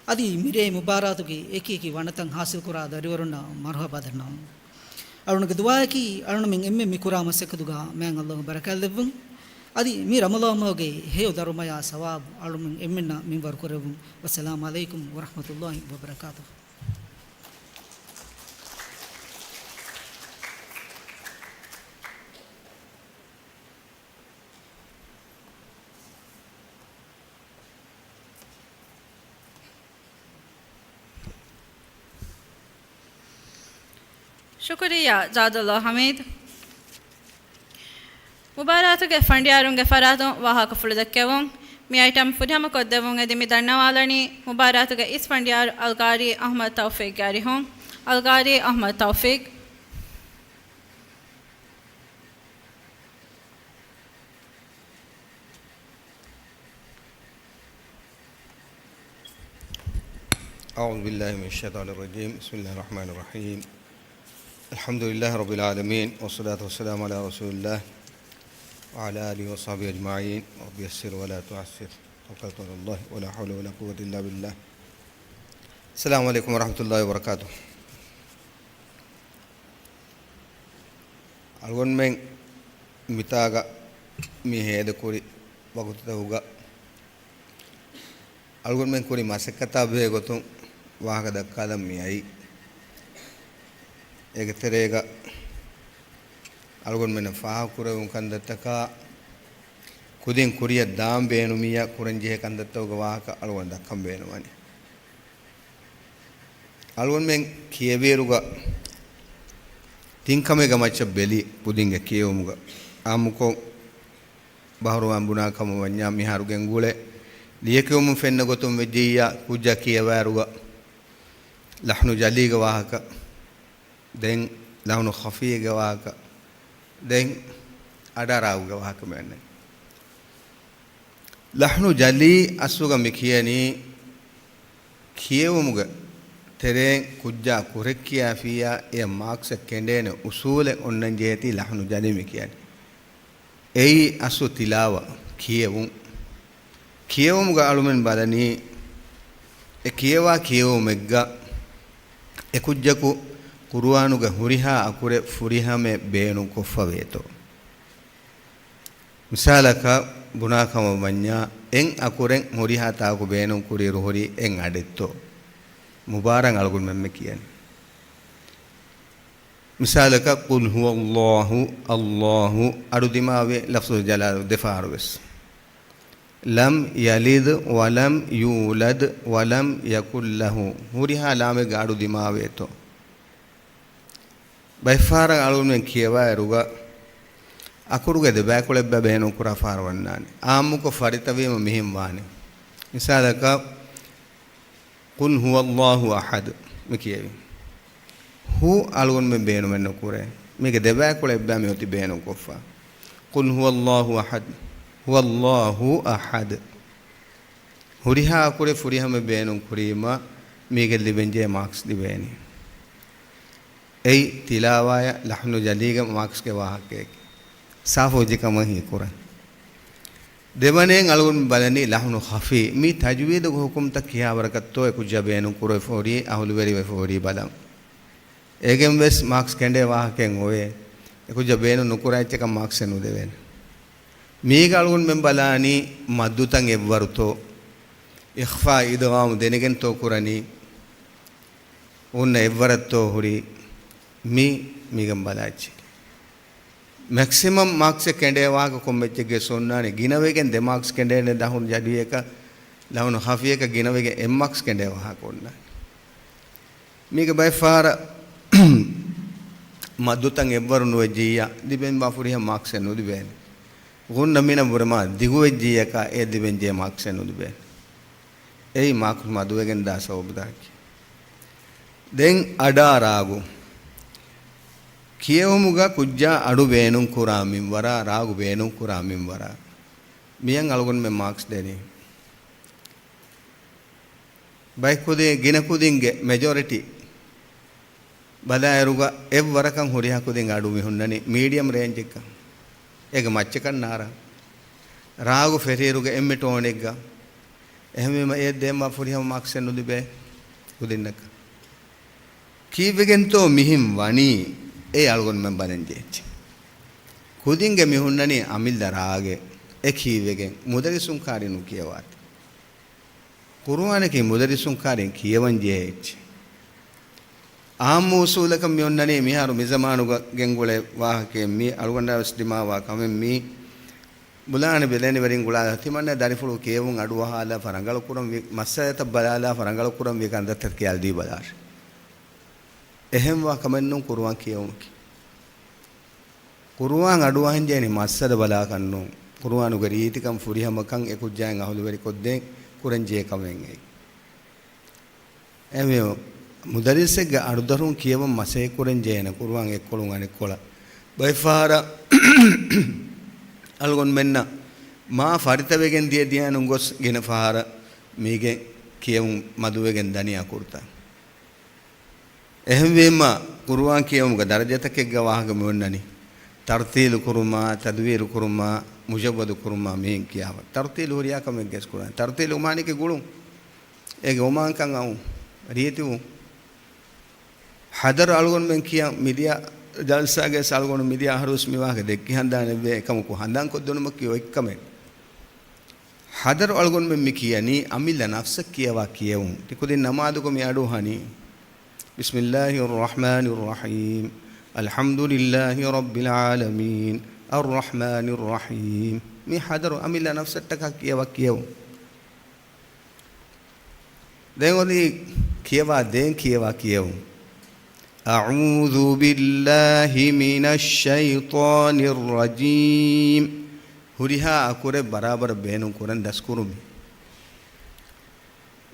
އަދި މިރޭ މުބާރާތުގެ އެކި އެކި ވަނަތައް ޙާޞިލްކުރާ ދަރިވަރުންނަށް މަރުޙަބާ ދަންނަވަން. އަޅުންގެ ދުޢާއަކީ، އަޅުންމެން އެންމެން މި ކުރާ މަސައްކަތުގަ މާތް ﷲ ބަރަކާތް ދެއްވުން. އަދި މި ރަމަޟާން މަހުގެ ހެޔޮ ދަރުމަޔާ ސަވާބު އަޅުންމެން އެންމެންނަށް މިންވަރު ކުރެއްވުން. ވައްސަލާމު ޢަލައިކުމް ވަރަޙްމަތުﷲި ވަބަރަކާތުހު. ޝުކުރިއްޔާ ޒާދުﷲ ޙަމީދު. މުބާރާތުގެ ފަނޑިޔާރުންގެ ފަރާތުން ވާހަކަފުޅު ދެއްކެވުން. މި އައިޓަމް ފުރިހަމަކޮށްދެއްވުން އެދި މި ދަންނަވާލަނީ މުބާރާތުގެ އިސް ފަނޑިޔާރު އަލްގާރީ އަޙްމަދު ތައުފީޤްގެ އަރިހުން. އަލްގާރީ އަޙްމަދު ތައުފީޤް. أعوذ بالله من الشيطان الرجيم. بسم الله الرحمن الرحيم. الحمد لله رب العالمين، والصلاة والسلام على رسول الله وعلى آله وصحبه أجمعين. رب يسر ولا تعسر. توكلت على الله ولا حول ولا قوة إلا بالله. السلام عليكم ورحمة الله وبركاته. އަޅުގަނޑުމެން މިތާގަ މި ހޭދަކުރި ވަގުތުތަކުގަ އަޅުގަނޑުމެން ކުރި މަސައްކަތާ ބެހޭ ގޮތުން ވާހަކަ ދައްކާލަން މިއައީ. އޭގެ ތެރޭގަ އަޅުގަނޑުމެންނަށް ފާހަގަކުރެވުނު ކަންތައްތަކާ ކުދިން ކުރިއަށް ދާން ބޭނުމިއްޔާ ކުރަންޖެހޭ ކަންތައްތަކުގެ ވާހަކަ އަޅުގަނޑު ދައްކަން ބޭނުންވަނީ. އަޅުގަނޑުމެން ކިޔެވިއިރުގަ ތިން ކަމެއްގެ މައްޗަށް ބެލި ކުދިންގެ ކިޔެވުމުގަ. އާއްމުކޮށް ބަހަރުވާން ބުނާ ކަމަށް ވަންޏާ މިހާރު ގެންގުޅޭ ލިޔެކިޔުމުން ފެންނަ ގޮތުން ވެއްޖެއްޔާ ކުއްޖާ ކިޔަވާއިރުގަ ލަޙްނު ޖަލީގެ ވާހަކަ، ދެން ލަޙްނު ޚަފީގެ ވާހަކަ، ދެން އަޑާރާގުގެ ވާހަކަ މިއަންނަނީ. ލަޙްނު ޖަލީ އަސްލުގަ މި ކިޔަނީ ކިޔެވުމުގެ ތެރެއިން ކުއްޖާ ކުރެއްކިޔާފިއްޔާ އެ މާކްސްއެއް ކެނޑޭނެ އުސޫލެއް އޮންނަން ޖެހޭތީ ލަޙްނު ޖަލީ މި ކިޔަނީ. އެއީ އަސްލު ތިލާވަ ކިޔެވުން. ކިޔެވުމުގަ އަޅުމެން ބަލަނީ، އެ ކިޔަވާ ކިޔެވުމެއްގަ އެ ކުއްޖަކު ޤުރުއާނުގެ ހުރިހާ އަކުރެއް ފުރިހަމައެއް ބޭނުން ކޮށްފަ ވޭތޯ. މިސާލަކަށް ބުނާ ކަމަށް ވަންޏާ، އެއް އަކުރެއް ހުރިހާ ތާކު ބޭނުން ކުރިއިރު ހުރި އެއް އަޑެއްތޯ. މުބާރާތް އަޅުގަނޑުމެން މި ކިޔަނީ. މިސާލަކަށް، ޤުލް ހުވައްލާހު އައްލާހު އަޑު ދިމާވޭ ލަފްޒު ޖަލާލު ދެފަހަރު ވެސް. ލަމް ޔަލިދް ވަލަމް ޔޫލަދް ވަލަމް ޔަކުން ލަހު. ހުރިހާ ލާމެއްގެ އަޑު ދިމާވޭތޯ. ބައެއްފަހަރަށް އަޅުގަނޑުމެން ކިޔަވާއިރުގަ އަކުރުގެ ދެބައިކުޅަ އެއްބަ ބޭނުން ކުރާ ފަހަރު ވަންނާނެ. އާއްމުކޮށް ފަރިތަވީމަ މިހެން ވާނެ. މިސާލަކަށް، ޤުލް ހުވައްލާހު އަޙަދު މި ކިޔެވި. ހު އަޅުގަނޑުމެން ބޭނުމެއް ނުކުރޭ. މީގެ ދެބައިކުޅަ އެއްބައި މިއޮތީ ބޭނުން ކޮށްފަ. ޤުލް ހުވައްލާހު އަޙަދު. ހުވައްލާހު އަޙަދު. ހުރިހާ އަކުރެއް ފުރިހަމަ ބޭނުން ކުރީމަ، މީގެ ލިބެންޖެހޭ މާކްސް ލިބޭނީ. އެއީ ތިލާވާޔަށް ލަޙްނު ޖަލީގެ މާކްސްގެ ވާހަކައެކޭ. ސާފުވެއްޖެ ކަމަށް ހީކުރަން. ދެވަނައިން އަޅުގަނޑު ބަލަނީ ލަޙްނު ޚަފީ. މީ ތަޖްވީދުގެ ޙުކުމްތައް ކިހާވަރަކަށްތޯ އެކުއްޖާ ބޭނުން ކުރެވިފަ ހުރީ، އަހުލުވެރިވެފަ ހުރީ ބަލަން. އޭގެން ވެސް މާކްސް ކެނޑޭ ވާހަކައެއް އޮވޭ. އެކުއްޖާ ބޭނުން ނުކުރާ އެއްޗަކަށް މާކްސެއް ނުދެވޭނެ. މީގަ އަޅުގަނޑުމެން ބަލާނީ މައްދުތައް އެއްވަރުތޯ، އިޚްފާ އިދްޣާމު ދެނެގެންތޯ ކުރަނީ، އޮންނަ އެއްވަރަށްތޯ ހުރީ، މީ މީގަން ބަލާ އެއްޗެކޭ. މެކްސިމަމް މާކްސެއް ކެނޑޭ ވާހަކަ ކޮންމެ އެއްޗެއްގެ ސުންނާނެ ގިނަވެގެން ދެ މާކްސް ކެނޑޭނެ ލަހުނު ޖަލިއަކަށް، ލަހުނު ހަފިޔަކަށް ގިނަވެގެން އެއް މާކްސް ކެނޑޭ ވާހަކަ އޮންނާނެ. މީގެ ބައެއް ފަހަރަށް މައްދުތައް އެއްވަރު ނުވެއްޖިއްޔާ، ލިބެންވާ ފުރިހަމަ މާކްސެއް ނުލިބޭނެ. ގުންނަ މިނަށް ވުރެ މާ ދިގުވެއްޖިއްޔަކާ އެ ލިބެންޖެހޭ މާކްސެއް ނުލިބޭނެ. އެއީ މާކްސް މަދުވެގެންދާ ސަބަބުތަކަކީ. ދެން އަޑާ ރާގު. ކިޔެވުމުގަ ކުއްޖާ އަޑު ބޭނުން ކުރާ މިންވަރާ، ރާގު ބޭނުން ކުރާ މިންވަރާ، މިޔަށް އަޅުގަނޑުމެން މާކްސް ދެނީ. ބައެއް ކުދި، ގިނަ ކުދިންގެ މެޖޯރިޓީ ބަލާއިރުގަ އެއްވަރަކަށް ހުރިހާ ކުދިން އަޑު މި ހުންނަނީ މީޑިއަމް ރޭންޖެއްގަ. އޭގެ މައްޗަކަށް ނާރާ. ރާގު ފެށިއިރުގަ އެންމެ ޓޯނެއްގަ. އެހެންވީމަ އެ ދޭންވާ ފުރިހަމަ މާކްސެއް ނުލިބޭ ކުދިންނަކަށް. ކީއްވެގެންތޯ މިހެން ވަނީ؟ އެ އަޅުގަނޑުމެން ބަލަން ޖެހިއްޖެ. ކުދިންގެ މި ހުންނަނީ އަމިއްލަ ރާގެއް. އެ ކީއްވެގެން؟ މުދައްރިސުން ކާރި ނުކިޔަވާތި. ޤުރުއާނަކީ މުދައްރިސުން ކާރިން ކިޔަވަން ޖެހޭ އެއްޗެއް. އާއްމު އުސޫލަކަށް މި އޮންނަނީ މިހާރު މި ޒަމާނުގަ ގެންގުޅޭ ވާހަކައެއް މީ، އަޅުގަނޑާ ވެސް ދިމާވާ ކަމެއް މީ. ބުލާނެ ބެލެނިވެރިން ގުޅާލާ ތިމަންނަ ދަރިފުޅު ކިޔެވުން އަޑުއަހާލާފަ ރަނގަޅުކުރަން ވި، މައްސަލަތައް ބަލާލާފަ ރަނގަޅުކުރަން ވި ކަންތައްތައް ކިޔާލަދީ ބަލާށެ. އެހެންވާ ކަމެއްނޫން ޤުރުއާން ކިޔެވުމަކީ. ޤުރުއާން އަޑުއަހަންޖެހެނީ މައްސަލަ ބަލާކަށްނޫން. ޤުރުއާނުގެ ރީތިކަން ފުރިހަމަކަން އެކުއްޖާއިން އަހުލުވެރިކޮށްދޭން ކުރަންޖެހޭ ކަމެއް އެއީ. އެހެންވީމަ، މުދައްރިސެއްގެ އަޑުދަރުން ކިޔަވަން މަސައްކަތްކުރަން ޖެހޭނެ ޤުރުއާން އެއްކޮޅުން އަނެއްކޮޅަށް. ބައެއްފަހަރަށް އަޅުގަނޑުމެންނަށް މާ ފަރިތަވެގެން ދިޔަ ދިޔައިނުން ގޮސް ގިނަ ފަހަރަށް މީގެ ކިޔެވުން މަދުވެގެން ދަނީ އަކުރުތައް. އެހެންވީމަ، ޤުރުއާން ކިޔެވުމުގެ ދަރަޖަތަކެއްގެ ވާހަކަ މި އޮންނަނީ. ތަރްތީލު ކުރުމާ، ތަދުވީރު ކުރުމާ، މުޖައްވަދު ކުރުމާ މިހެން ކިޔާފަ. ތަރްތީލު ހުރިހާ ކަމެއްގެސް ކުރާނެ. ތަރްތީލު މާނައަކީ ގުޅުން. އޭގެ އޮމާންކަން އައުން، ރީތިވުން. ޙަދަރު އަޅުގަނޑުމެން ކިޔަން މިދިޔަ ޖަލްސާގެ އަޅުގަނޑު މިދިޔަ އަހަރުވެސް މި ވާހަކަ ދެއްކި ހަނދާނެއްވޭ. އެކަމަކު ހަނދާންކޮށްދިނުމަކީ އޮތްކަމެއް. ޙަދަރު އަޅުގަނޑުމެން މި ކިޔަނީ އަމިއްލަ ނަފްސަށް ކިޔަވާ ކިޔެވުން. ތިކުދިން ނަމާދުގަ މި އަޑުއަހަނީ. بسم الله الرحمن الرحيم. الحمد لله رب العالمين. الرحمن الرحيم. މި ޙަދަރު އަމިއްލަ ނަފްސަށްޓަކާ ކިޔަވާ ކިޔެވުން. ދެން އޮތީ ކިޔަވާ ދޭން ކިޔަވާ ކިޔެވުން. أعوذ بالله من الشيطان الرجيم. ހުރިހާ އަކުރެއް ބަރާބަރަށް ބޭނުން ކުރަން ދަސްކުރުމި.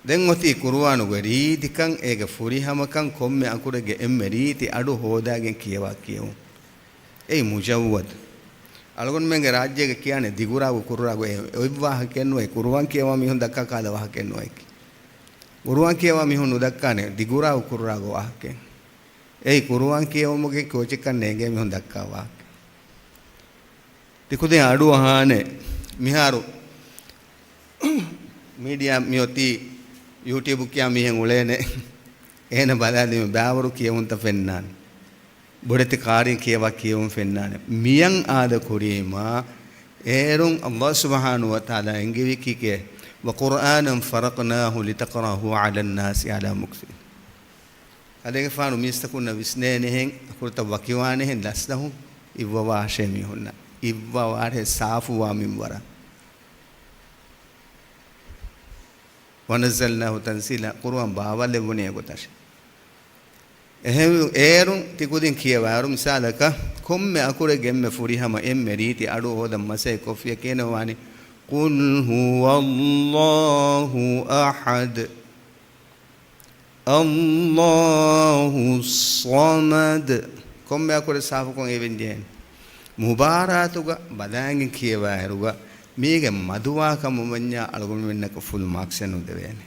ދެން އޮތީ ޤުރުއާނުގެ ރީތިކަން، އޭގެ ފުރިހަމަކަން، ކޮންމެ އަކުރެއްގެ އެންމެ ރީތި އަޑު ހޯދާގެން ކިޔަވާ ކިޔެވުން. އެއީ މުޖައްވަދު. އަޅުގަނޑުމެންގެ ރާއްޖޭގަ ކިޔާނެ ދިގުރާގު ކުރުރާގު. އެ އޮތް ވާހަކައެއް ނުވޭ. ޤުރުއާން ކިޔަވާ މީހުން ދައްކާ ކާލަ ވާހަކައެއް ނުވޭ. ޤުރުއާން ކިޔަވާ މީހުން ނުދައްކާނެ ދިގުރާގު ކުރުރާގު ވާހަކައެއް. އެއީ ޤުރުއާން ކިޔެވުމުގެ ކޯޗެއްކަން ނޭނގޭ މީހުން ދައްކާ ވާހަކަ. ތިކުދިން އަޑުއަހާނެ މިހާރު މީޑިއާ މިއޮތީ ޔޫޓިއުބު ކިޔާ މީހެއް އުޅޭނެ. އޭނަ ބަލާލީމަ ބާވަރު ކިޔެވުންތައް ފެންނާނެ. ބޮޑެތި ޤާރީން ކިޔަވާ ކިޔެވުން ފެންނާނެ. މިޔަން އާދަ ކުރީމާ، އޭރުން ﷲ ސުބްޙާނަހޫ ވަތަޢާލާ އެންގެވީ ކީކޭ؟ وَقُرْآنًا فَرَقْنَاهُ لِتَقْرَأَهُ عَلَى النَّاسِ عَلَى مُكْثٍ. އަލިގެފާނު މީސްތަކުންނަށް ވިސްނޭނެހެން، އަކުރުތައް ވަކިވާނެހެން ލަސްލަހުން އިއްވަވާށޭ މީހުންނަށް. އިއްވަވާށޭ ސާފުވާ މިންވަރަށް. وَنَزَّلْنَاهُ تَنزِيلًا. ޤުރުއާން ބާވައިލެއްވުނީ އެގޮތަށް. އެހެން އޭރުން ތިކުދިން ކިޔަވާއިރު، މިސާލަކަށް، ކޮންމެ އަކުރެއްގެ އެންމެ ފުރިހަމަ އެންމެ ރީތި އަޑު ހޯދަން މަސައްކަތް ކޮށްފިޔަ ކިޔެން ވާނީ، قُلْ هُوَ اللَّهُ أَحَدٌ. اللَّهُ الصَّمَدُ. ކޮންމެ އަކުރެއް ސާފުކޮށް އެވެން ޖެހޭނެ. މުބާރާތުގަ ބަލާގެން ކިޔަވާއިރުގަ މީގެ މަދުވާ ކަމަށް ވަންޏާ އަޅުގަނޑުމެންނަކަށް ފުލް މާކްސެއް ނުދެވޭނެ.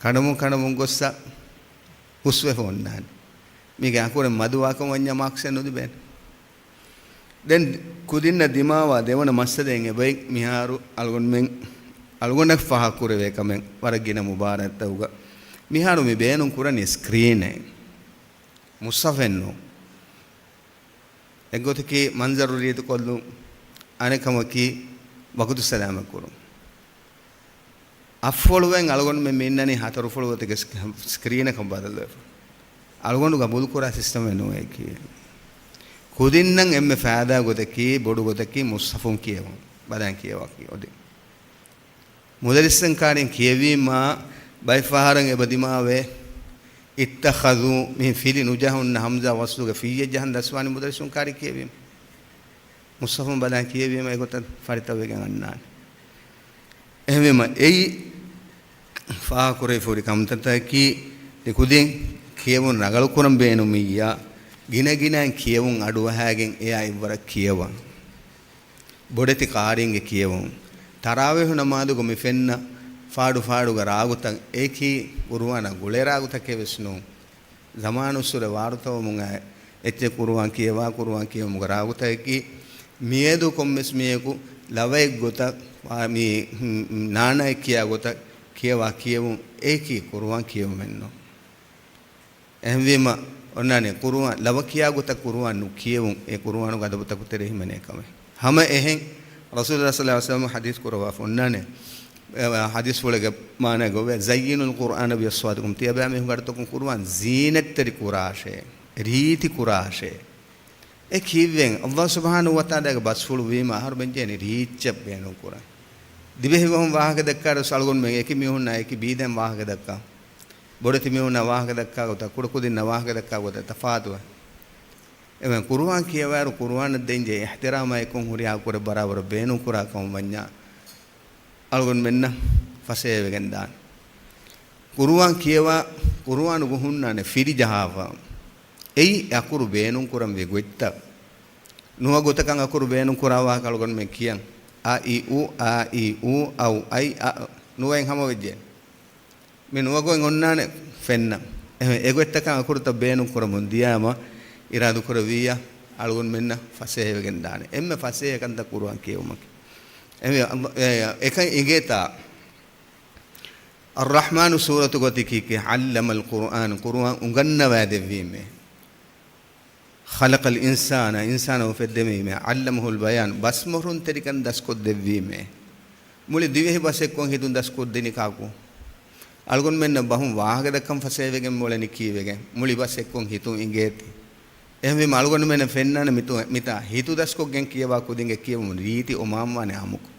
ކަނޑަމުން ކަނޑަމުން ގޮއްސަ ހުސްވެފަ އޮންނާނެ. މީގެ އަކުރެއް މަދުވާކަން ވަންޏާ މާކްސެއް ނުލިބޭނެ. ދެން ކުދިންނަށް ދިމާވާ ދެވަނަ މައްސަލައެއް އެބައި މިހާރު އަޅުގަނޑުމެން އަޅުގަނޑަށް ފާހަގަކުރެވޭ ކަމެއް ވަރަށް ގިނަ މުބާރާތްތަކުގަ މިހާރު މި ބޭނުން ކުރަނީ ސްކްރީނެއް، މުޞްޙަފެއް ނޫން. އެއްގޮތަކީ މަންޒަރު ރީތިކޮށްލުން، އަނެއް ކަމަކީ ވަގުތު ސަލާމަތް ކުރުން. އަށްފުޅުވެން އަޅުގަނޑުމެން މި އިންނަނީ ހަތަރުފުޅު ގޮތެއްގެ ސްކް-، ސްކްރީނަކަށް ބަދަލުވެފަ. އަޅުގަނޑު ގަބޫލުކުރާ ސިސްޓަމެއް ނޫން އެކީ. ކުދިންނަށް އެންމެ ފައިދާ ގޮތަކީ، ބޮޑު ގޮތަކީ މުޞްޙަފުން ކިޔެވުން. ބަލާން ކިޔަވާ ކީ އޮތީ. މުދައްރިސުން ކާރިން ކިޔެވީމާ، ބައެއް ފަހަރަށް އެބަ ދިމާވޭ، اتخذوا މި ފިލި ނުޖަހަން ހަމްޒާ ވަޞްލުގެ ފިއްޔެއް ޖަހަން ދަސްވާނީ މުދައްރިސުން ކާރިން ކިޔެވީމަ. މުޞްޙަފުން ބަލާން ކިޔެވީމަ އެގޮތަށް ފަރިތަވެގެން އަންނާނެ. އެހެންވީމަ އެއީ ފާހަގަކުރެވިފަ ހުރި ކަންތައްތަކަކީ، ތި ކުދިން ކިޔެވުން ރަނގަޅުކުރަން ބޭނުމިއްޔާ، ގިނަގިނައިން ކިޔެވުން އަޑުއަހައިގެން އެއާ އެއްވަރަށް ކިޔަވަން. ބޮޑެތި ޤާރީންގެ ކިޔެވުން. ތަރާވީޙު ނަމާދުގަ މި ފެންނަ ފާޑު ފާޑުގަ ރާގުތައް އެކީ ޤުރުއާނާ ގުޅޭ ރާގުތަކެއް ވެސް ނޫން. ޒަމާނުއްސުރެ ވާރުތަވަމުން އައި އެއްޗެއް ޤުރުއާން ކިޔަވާ، ޤުރުއާން ކިޔެވުމުގެ ރާގުތަކަކީ، މިއަދު ކޮންމެސް މީހަކު ލަވައެއް ގޮތަށް، ވާ-، މި، މް، މް، ނާނައެއް ކިޔާ ގޮތަށް ކިޔަވާ ކިޔެވުން އެކީ ޤުރުއާން ކިޔެވުމެއް ނޫން. އެހެންވީމަ، އޮންނާނެ ޤުރުއާން، ލަވަ ކިޔާ ގޮތަށް ޤުރުއާން ނުކިޔެވުން، އެ ޤުރުއާނުގެ އަދަބުތަކު ތެރޭ ހިމެނޭ ކަމެއް. ހަމަ އެހެން ރަސޫލު ޞައްލައްލާހު ޢަލައިހި ވަސައްލަމަ ޙަދީޘް ކުރައްވާފަ އޮންނާނެ. އެ، ޙަދީޘްފުޅެއްގެ މާނަ ގޮވޭ، "زينوا القرآن بأصواتكم." ތިޔަބައިމީހުންގެ އަޑުތަކުން ޤުރުއާން ޒީނަތްތެރި ކުރާށޭ، ރީތި ކުރާށޭ. އެ ކީއްވެން؟ ﷲ ސުބްޙާނަހޫ ވަތަޢާލާގެ ބަސްފުޅު ވީމަ އަހަރުމެން ޖެހެނީ ރީއްޗަށް ބޭނުން ކުރަން. ދިވެހި ބަހުން ވާހަކަ ދައްކާއިރު އަޅުގަނޑުމެން އެކި މީހުންނާ އެކި ބީދައިން ވާހަކަ ދައްކާ. ބޮޑެތި މީހުންނާ ވާހަކަ ދައްކާ ގޮތަށް، ކުޑަ ކުދިންނާ ވާހަކަ ދައްކާ ގޮތަށް ތަފާތުވޭ. އެމެ ޤުރުއާން ކިޔަވާއިރު ޤުރުއާނަށް ދޭންޖެހޭ އިޙްތިރާމާއި އެކުން ހުރިހާ ކުރެއް ބަރާބަރަށް ބޭނުން ކުރާ ކަމަށް ވަންޏާ، އަޅުގަނޑުމެންނަށް ފަސޭހަވެގެން ދާނެ. ޤުރުއާން ކިޔަވާ، ޤުރުއާނުގަ ހުންނާނެ ފިރި ޖަހާފަ. އެއީ އަކުރު ބޭނުން ކުރަންވީ ގޮތްތައް. ނުވަ ގޮތަކަށް އަކުރު ބޭނުން ކުރާ ވާހަކަ އަޅުގަނޑުމެން ކިޔަން. އަ، އި، އު، އާ، އީ، އޫ، އައު، އައި، އަ، ނުވައިން ހަމަވެއްޖެ. މި ނުވަ ގޮތް އޮންނާނެ ފެންނަ. އެހެން އެގޮތްތަކަށް އަކުރުތައް ބޭނުން ކުރަމުން ދިޔާމަ، އިރާދަކުރެއްވިއްޔާ އަޅުގަނޑުމެންނަށް ފަސޭހަވެގެން ދާނެ. އެންމެ ފަސޭހަ ކަންތައް ޤުރުއާން ކިޔެވުމަކީ. އެ، އެ، އެކަން އިނގޭތާ. އައްރަޙްމާނު ސޫރަތުގަ އޮތީ ކީކޭ؟ ޢައްލަމަލް ޤުރުއާން، ޤުރުއާން އުނގަންނަވައިދެއްވީމޭ. ޚަލަޤަލް އިންސާނަ، އިންސާނަށް އުފެއްދެވީމޭ. ޢައްލަމަހުލް ބަޔާން، ބަސްމޮށުންތެރިކަން ދަސްކޮށްދެއްވީމޭ. މުޅި ދިވެހި ބަސް އެއްކޮށް ހިތުން ދަސްކޮށްދިނީ ކާކު؟ އަޅުގަނޑުމެންނަށް ބަހުން ވާހަކަ ދައްކަން ފަސޭހަވެގެން މިއުޅެނީ ކީއްވެގެން؟ މުޅި ބަސް އެއްކޮށް ހިތުން އިނގޭތީ. އެހެންވީމަ އަޅުގަނޑުމެންނަށް ފެންނާނެ މިތު-، މިތާ ހިތު ދަސްކޮށްގެން ކިޔަވާ ކުދިންގެ ކިޔެވުމުން ރީތި އޮމާންވާނެ އާއްމުކޮށް.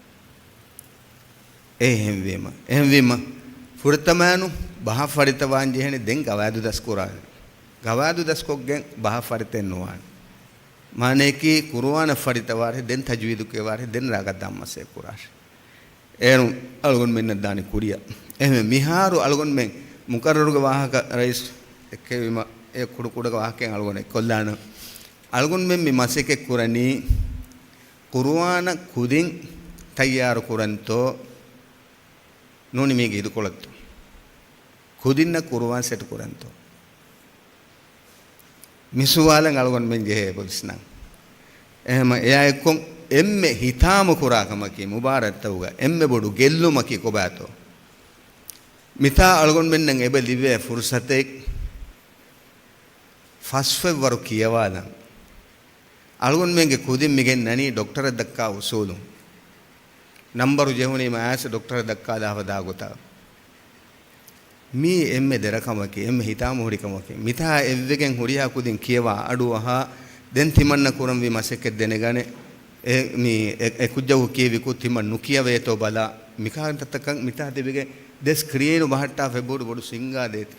އެހެންވީމަ، އެހެންވީމަ، ފުރަތަމައިނު ބަހަށް ފަރިތަވާން ޖެހެނީ ދެން ގަވާއިދު ދަސްކުރާށޭ. ގަވާއިދު ދަސްކޮށްގެން ބަހަށް ފަރިތައެއް ނުވާނެ. މާނަޔަކީ ޤުރުއާނަށް ފަރިތަވާށޭ، ދެން ތަޖްވީދު ކިޔަވާށޭ، ދެން ރާގަށް ދާން މަސައްކަތް ކުރާށޭ. އޭރުން އަޅުގަނޑުމެންނަށް ދާނީ ކުރިއަށް. އެހެންވެ، މިހާރު އަޅުގަނޑުމެން މުޤައްރަރުގެ ވާހަކަ ރައީސް ދެއްކެވީމަ، އެ ކުޑަ ކުޑަ ވާހަކައިން އަޅުގަނޑު އެއްކޮށްލާނަން. އަޅުގަނޑުމެން މި މަސައްކަތް ކުރަނީ، ޤުރުއާނަށް ކުދިން ތައްޔާރު ކުރަންތޯ ނޫނީ މީގެ އިދިކޮޅަށްތޯ؟ ކުދިންނަށް ޤުރުއާން ސެޓް ކުރަންތޯ؟ މި ސުވާލަށް އަޅުގަނޑުމެން ޖެހޭ އެބަ ވިސްނަން. އެހެމަ އެއާއެއްކޮށް އެންމެ ހިތާމަ ކުރާ ކަމަކީ، މުބާރާތްތަކުގަ އެންމެ ބޮޑު ގެއްލުމަކީ ކޮބާތޯ؟ މިތާ އަޅުގަނޑުމެންނަށް އެބަ ލިބޭ ފުރުޞަތެއް ފަސްފަތްވަރު ކިޔަވާލަން. އަޅުގަނޑުމެންގެ ކުދިން މިގެންނަނީ ޑޮކްޓަރަށް ދައްކާ އުސޫލުން. ނަންބަރު ޖެހުނީމަ އައިސް ޑޮކްޓަރަށް ދައްކާލާފަ ދާ ގޮތަށް. މީ އެންމެ ދެރަ ކަމަކީ، އެންމެ ހިތާމަ ހުރި ކަމަކީ. މިތާ އެއްވެގެން ހުރިހާ ކުދިން ކިޔަވާ އަޑުއަހާ، ދެން ތިމަންނަ ކުރަންވީ މަސައްކަތް ދެނެގަނެ، އެ، މީ، އެ، އެ ކުއްޖަކު ކިޔެވި ކުށް ތިމަން ނުކިޔަވޭތޯ ބަލާ، މިކާންތައްތަކަށް މިތާ ތިބެގެން ދެ ސްކްރީނު ބަހައްޓާފަ އެބަހުރި ބޮޑު ސިންގާ ދޭތި.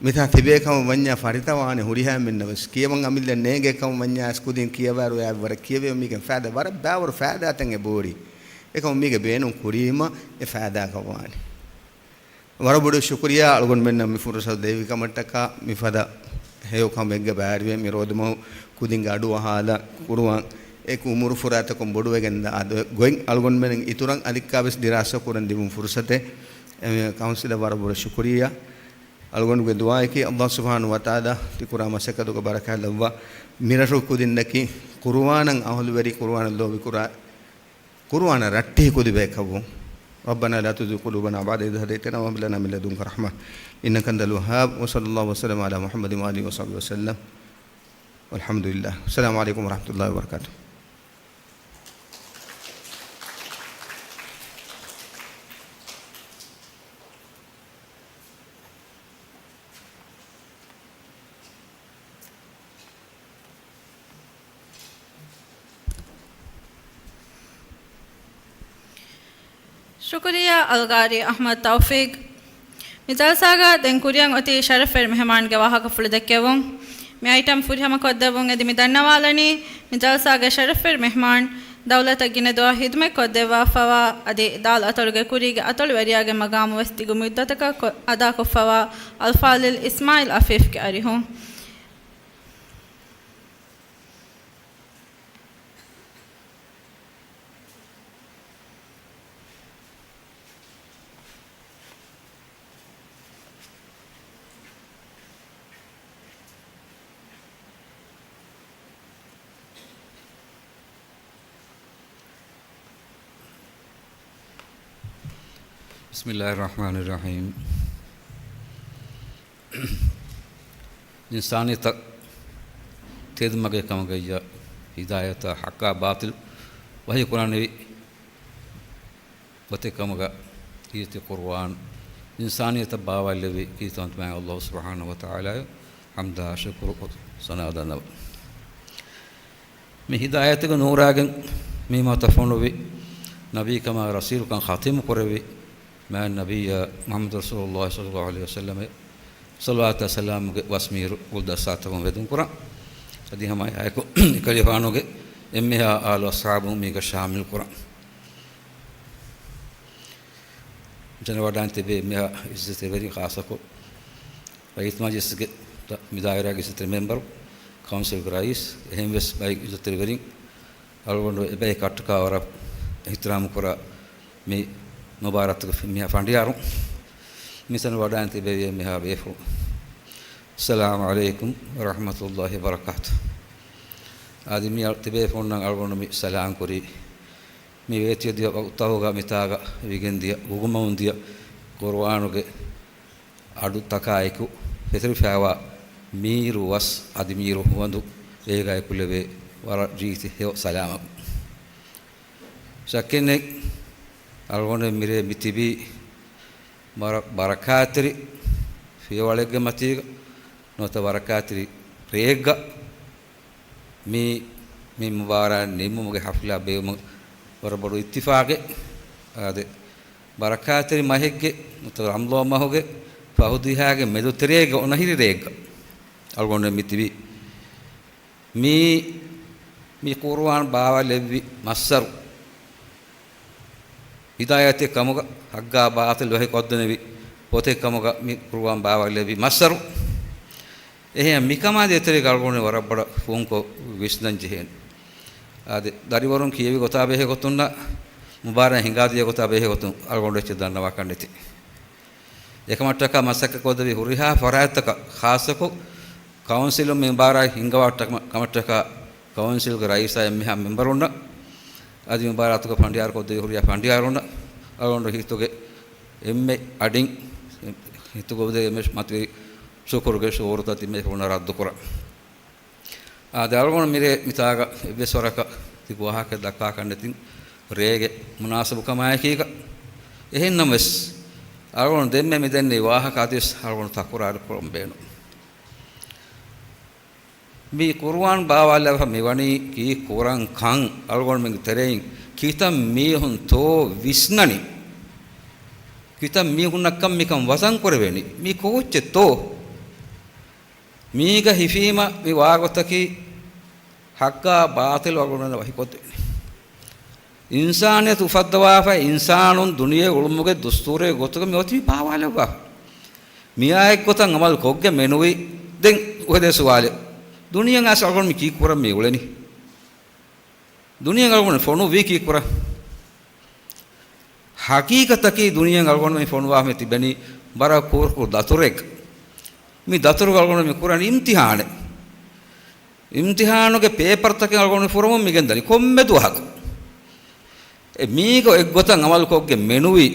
މިތާ ތިބޭ ކަމަށް ވަންޏާ ފަރިތަވާނެ ހުރިހާ މެންނަށް ވެސް. ކިޔަވަން އަމިއްލަ ނޭނގޭ ކަމަށް ވަންޏާ އައިސް ކުދިން ކިޔަވާއިރު އެއާ ވަރަށް ކިޔެވޭ. މީގެން ފައިދާ ވަރަށް ބާވަރު ފައިދާތައް އެބަހުރި. އެކަމަށް މީގެ ބޭނުން ކުރީމަ އެ ފައިދާކަށް ވާނެ. ވަރަށް ބޮޑު ޝުކުރިއްޔާ އަޅުގަނޑުމެންނަށް މި ފުރުޞަތު ދެއްވި ކަމަށްޓަކާ. މިފަދަ ހެޔޮ ކަމެއްގަ ބައިވެރިވެ މި ރޯދަމަހު ކުދިންގެ އަޑު އަހާލާ ޤުރުއާން އެކު އުމުރު ފުރާތަކުން ބޮޑުވެގެން ދާ ގޮތް އަޅުގަނޑުމެން އިތުރަށް އަލިއްކާވެސް ދިރާސާ ކުރަން ދިމުން ފުރުޞަތެއް. އެ، ކައުންސިލަށް ވަރަށް ބޮޑު ޝުކުރިއްޔާ. އަޅުގަނޑުގެ ދުޢާއަކީ، ﷲ ސުބްޙާނަހޫ ވަތަޢާލާ ތި ކުރާ މަސައްކަތުގެ ބަރަކާތް ލައްވާ، މިރަށު ކުދިންނަކީ ޤުރުއާނަށް އަހުލުވެރި، ޤުރުއާނަށް ލޯބިކުރާ، ޤުރުއާނަށް ރައްޓެހި ކުދި ބަޔަކަށްވުން. ربنا لا تزغ قلوبنا بعد إذ هديتنا وهب لنا من لدنك رحمة إنك أنت الوهاب. وصلى الله وسلم على محمد وآله وصحبه وسلم. والحمد لله. السلام عليكم ورحمة الله وبركاته. ޝުކުރިއްޔާ އަލްގާރީ އަޙްމަދު ތައުފީޤް. މި ޖަލްސާގަ ދެން ކުރިއަށް އޮތީ ޝަރަފްވެރި މެހެމާންގެ ވާހަކަފުޅު ދެއްކެވުން. މި އައިޓަމް ފުރިހަމަ ކޮށްދެއްވުން އެދި މި ދަންނަވާލަނީ، މި ޖަލްސާގެ ޝަރަފްވެރި މެހެމާން، ދައުލަތަށް ގިނަ ދުވަހަށް ހިދުމަތް ކޮށްދެއްވާފަވާ އަދި ދާލު އަތޮޅުގެ ކުރީގެ އަތޮޅުވެރިޔާގެ މަގާމު ވެސް ދިގު މުއްދަތަކަށް ކޮ-، އަދާކޮށްފަވާ އަލްފާޟިލް އިސްމާޢީލް އަފީފްގެ އަރިހުން. بسم الله الرحمن الرحيم. އިންސާނިއްޔަތަށް ތެދުމަގެއް ކަމުގައްޔާ ހިދާޔަތާ ޙައްޤާ ބާޠިލް ވަޙީ ކުރާނެވި ގޮތެއް ކަމުގަ ކީރިތި ޤުރުއާން އިންސާނިއްޔަތަށް ބާވާލެއްވި ކީރިތިވަންތަމާ ﷲ ސުބްޙާނަހޫ ވަތަޢާލާއަށް ޙަމްދާ ޝުކުރު ސަނާ ދަންނަވަން. މި ހިދާޔަތުގެ ނޫރާގެން މި މަތަށް ފޮނުއްވި، ނަބީކަމާ ރަސޫލުކަން ޚަތިމު ކުރެއްވި، މާތް ނަބިއްޔާ މުޙައްމަދު ރަސޫލުﷲ ޞައްލަﷲ ޢަލައިހި ވަސައްލަމަށް ޞަލަވާތާ ސަލާމުގެ ވަސް މީރު ގުޅުދައްސާތަކުން ވެދުން ކުރަން. އަދި ހަމަ އެއާއެކު އެކަލޭފާނުގެ އެންމެހާ އާލު އަޞްޙާބުން މީގަ ޝާމިލް ކުރަން. މިތަނަށް ވަޑައިން ތިބޭ އެންމެހާ އިއްޒަތްތެރިވެރިން، ޚާއްޞަކޮށް ރައްޔިތު މަޖިލިސްގެ މި ދާއިރާގެ އިއްޒަތްތެރި މެމްބަރު، ކައުންސިލްގެ ރައީސް، އެހެންވެސް ބައެއް އިއްޒަތްތެރިވެރިން، އަޅުގަނޑު އެބައި ކައްޓަކާ ވަރަށް އިޙްތިރާމު ކުރާ މި މުބާރާތުގެ ފި-، މިހާ ފަނޑިޔާރުން، މިތަނަށް ވަޑައިން ތިބެވި މިހާ ބޭފުޅުން، އައްސަލާމު ޢަލައިކުމް ވަރަޙްމަތުﷲ ވަބަރަކާތު. އަދި މި އަޅު-، ތިބޭފުޅުންނަށް އަޅުގަނޑު މި ސަލާމް ކުރީ، މި ވޭތިޔަ ދިޔަ ވަގުތުތަކުގަ މިތާގަ ވިގެންދިޔަ، ގުގުމަވުންދިޔަ ޤުރުއާނުގެ އަޑުތަކާއެކު ފެތުރިފައިވާ މީރު ވަސް އަދި މީރު ހުވަނދު އޭގަ އެކުލެވޭ ވަރަށް ރީތި ހެޔޮ ސަލާމަކުން. ޝައްކެއްނެތް، އަޅުގަނޑު މިރޭ މި ތިބީ ވަރަށް ބަރަކާތްތެރި ފިޔަވަޅެއްގެ މަތީގަ ނުވަތަ ބަރަކާތްތެރި ރެއެއްގަ މި، މި މުބާރާތް ނިންމުމުގެ ޙަފްލާ ބޭއްވުމަށް ވަރަށް ބޮޑު އިއްތިފާޤެއް. އާދެ، ބަރަކާތްތެރި މަހެއްގެ ނުވަތަ ރަމަޟާން މަހުގެ ފަހު ދިހާގެ މެދުތެރޭގަ އޮނަހިރި ރެއެއްގަ އަޅުގަނޑު މި ތިބީ. މީ، މި ޤުރުއާން ބާވާލެއްވި މައްސަރު، ހިދާޔަތެއް ކަމުގަ ޙައްޤާ ބާޠިލް ވަޙީ ކޮށްދެނެވި ފޮތެއް ކަމުގަ މި ޤުރުއާން ބާވާލެއްވި މައްސަރު. އެހެން މިކަމާ ދޭތެރޭގަ އަޅުގަނޑު ވަރަށް ބޮޑަށް ފުންކޮށް ވިސްނަން ޖެހޭނެ. އާދެ، ދަރިވަރުން ކިޔެވި ގޮތާ ބެހޭ ގޮތުންނަށް، މުބާރާތް ހިނގާދިޔަ ގޮތާ ބެހޭ ގޮތުން އަޅުގަނޑު އެއްޗެއް ދަންނަވާކަށް ނެތި. އެކަމަށްޓަކާ މަސައްކަތް ކޮށްދެވި ހުރިހާ ފަރާތްތަކަށް، ޚާއްޞަކޮށް ކައުންސިލުން މި މުބާރާތް ހިންގަވާ ޓަކަ-، ކަމަށްޓަކާ ކައުންސިލްގެ ރައީސާ އެންމެހާ މެމްބަރުންނަށް، އަދި މި މުބާރާތުގަ ފަނޑިޔާރު ކޮށްދެވި ހުރިހާ ފަނޑިޔާރުންނަށް، އަޅުގަނޑު ހިތުގެ އެންމެ އަޑިން، ހިތުގަ އުފެދޭ އެންމެ މަތިވެރި ޝުކުރުގެ ޝުޢޫރުތައް ތިމޭފުޅުންނަށް ރައްދުކުރަން. އާދެ، އަޅުގަނޑު މިރޭ މިތާގަ އެއްވެސް ވަރަކަށް ތި ވާހަކަ ދައްކާކަށް ނެތިން، ރޭގެ މުނާސަބުކަމާއެކީގަ. އެހެންނަމަވެސް، އަޅުގަނޑު ދެންމެ މި ދެންނެވި ވާހަކަ އަދިވެސް އަޅުގަނޑު ތަކުރާރު ކުރަން ބޭނުން. މި ޤުރުއާން ބާވާލާފަ މިވަނީ ކީއްކުރަން ކަން އަޅުގަނޑުމެންގެ ތެރެއިން ކިތައް މީހުންތޯ ވިސްނަނީ؟ ކިތައް މީހުންނަށްކަން މިކަން ވަޒަން ކުރެވޭނީ؟ މީ ކޯއްޗެއްތޯ؟ މީގަ ހިފީމަ މި ވާގޮތަކީ ޙައްޤާ ބާޠިލު އަޅުގަނޑުމެންނަށް ވަޙީކޮށްދެވޭނީ. އިންސާނިއްޔަތު އުފައްދަވާފަ، އިންސާނުން ދުނިޔެ އުޅުމުގެ ދުސްތޫރެއް ގޮތުގަ މި އޮތީ ބާވާލައްވާފަ. މިއާ އެއްގޮތަށް އަމަލު ކޮށްގެން މެނުވީ. ދެން އުފެދޭ ސުވާލެއް، ދުނިޔެ އަސް އަޅުގަނޑު މި ކީއްކުރަން މި އުޅެނީ؟ ދުނިޔެ އަޅުގަނޑު ފޮނުއްވީ ކީއްކުރަން؟ ޙަޤީޤަތަކީ ދުނިޔެ އަޅުގަނޑުމެން ފޮނުވާފަ މި ތިބެނީ ވަރަށް ކުރުކުރު ދަތުރެއްގަ. މި ދަތުރުގަ އަޅުގަނޑު މި ކުރަނީ އިމްތިހާނެއް. އިމްތިހާނުގެ ޕޭޕަރުތަކެއް އަޅުގަނޑު ފުރަމުން މި ގެންދަނީ ކޮންމެ ދުވަހަކު. އެ މީގަ އެއްގޮތަށް އަމަލުކޮށްގެން މެނުވީ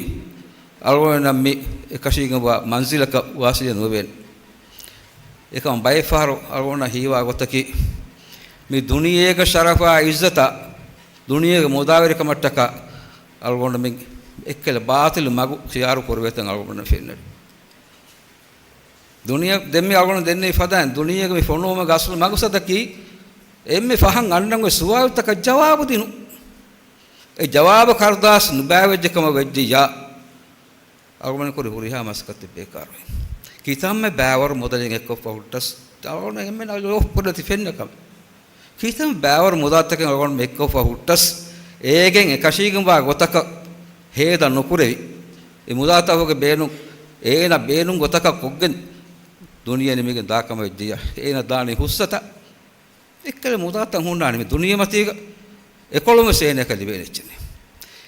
އަޅުގަނޑަށް މި އެކަށީގެންވާ މަންޒިލަކަށް ވާސިލެއް ނުވޭނެ. އެކަމަށް ބައެއް ފަހަރު އަޅުގަނޑަށް ހީވާ ގޮތަކީ، މި ދުނިޔޭގެ ޝަރަފާ އިއްޒަތާ، ދުނިޔޭގެ މުދާވެރިކަމަށްޓަކާ އަޅުގަނޑު މި އެއްކަލަ ބާޠިލު މަގު ޚިޔާރު ކުރެވޭތަން އަޅުގަނޑަށް ފެންނަނީ. ދުނިޔެ ދެންމެ އަޅުގަނޑު ދެންނެވި ފަދައިން ދުނިޔޭގެ މި ފޮނުވުމުގެ އަސްލު މަގުސަދަކީ، އެންމެ ފަހަން އަންނަން އޮތް ސުވާލުތަކަށް ޖަވާބު ދިނުން. އެ ޖަވާބު ކަރުދާސް ނުބައިވެއްޖެ ކަމަށް ވެއްޖެއްޔާ، އަޅުގަނޑު ކުރި ހުރިހާ މަސައްކަތެއް ބޭކާރުވޭ. ކިތަންމެ ބައިވަރު މުދަލެއް އެއްކޮށްފަ ހުއްޓަސް، އަޅުގަނޑު އެންމެން ލޯބިކުރަން އެތި ފެންނަ ކަމެއް. ކިތަން ބައިވަރު މުދާތަކެއް އަޅުގަނޑު އެއްކޮށްފަ ހުއްޓަސް، އޭގެން އެކަށީގެންވާ ގޮތަކަށް ހޭދަ ނުކުރެވި. އެ މުދާތަކުގެ ބޭނުން، އޭނަ ބޭނުން ގޮތަކަށް ކޮށްގެން ދުނިޔެ ނިމިގެން ދާކަމަށް ވެއްޖެއްޔާ، އޭނަ ދާނީ ހުސްއަތަށް. އެއްކަލަ މުދާތައް ހުންނާނެ މި ދުނިޔެމަތީގަ އެކޮޅުންވެސް އޭނައަކަށް ލިބޭނެ އެއްޗެއް ނެތް.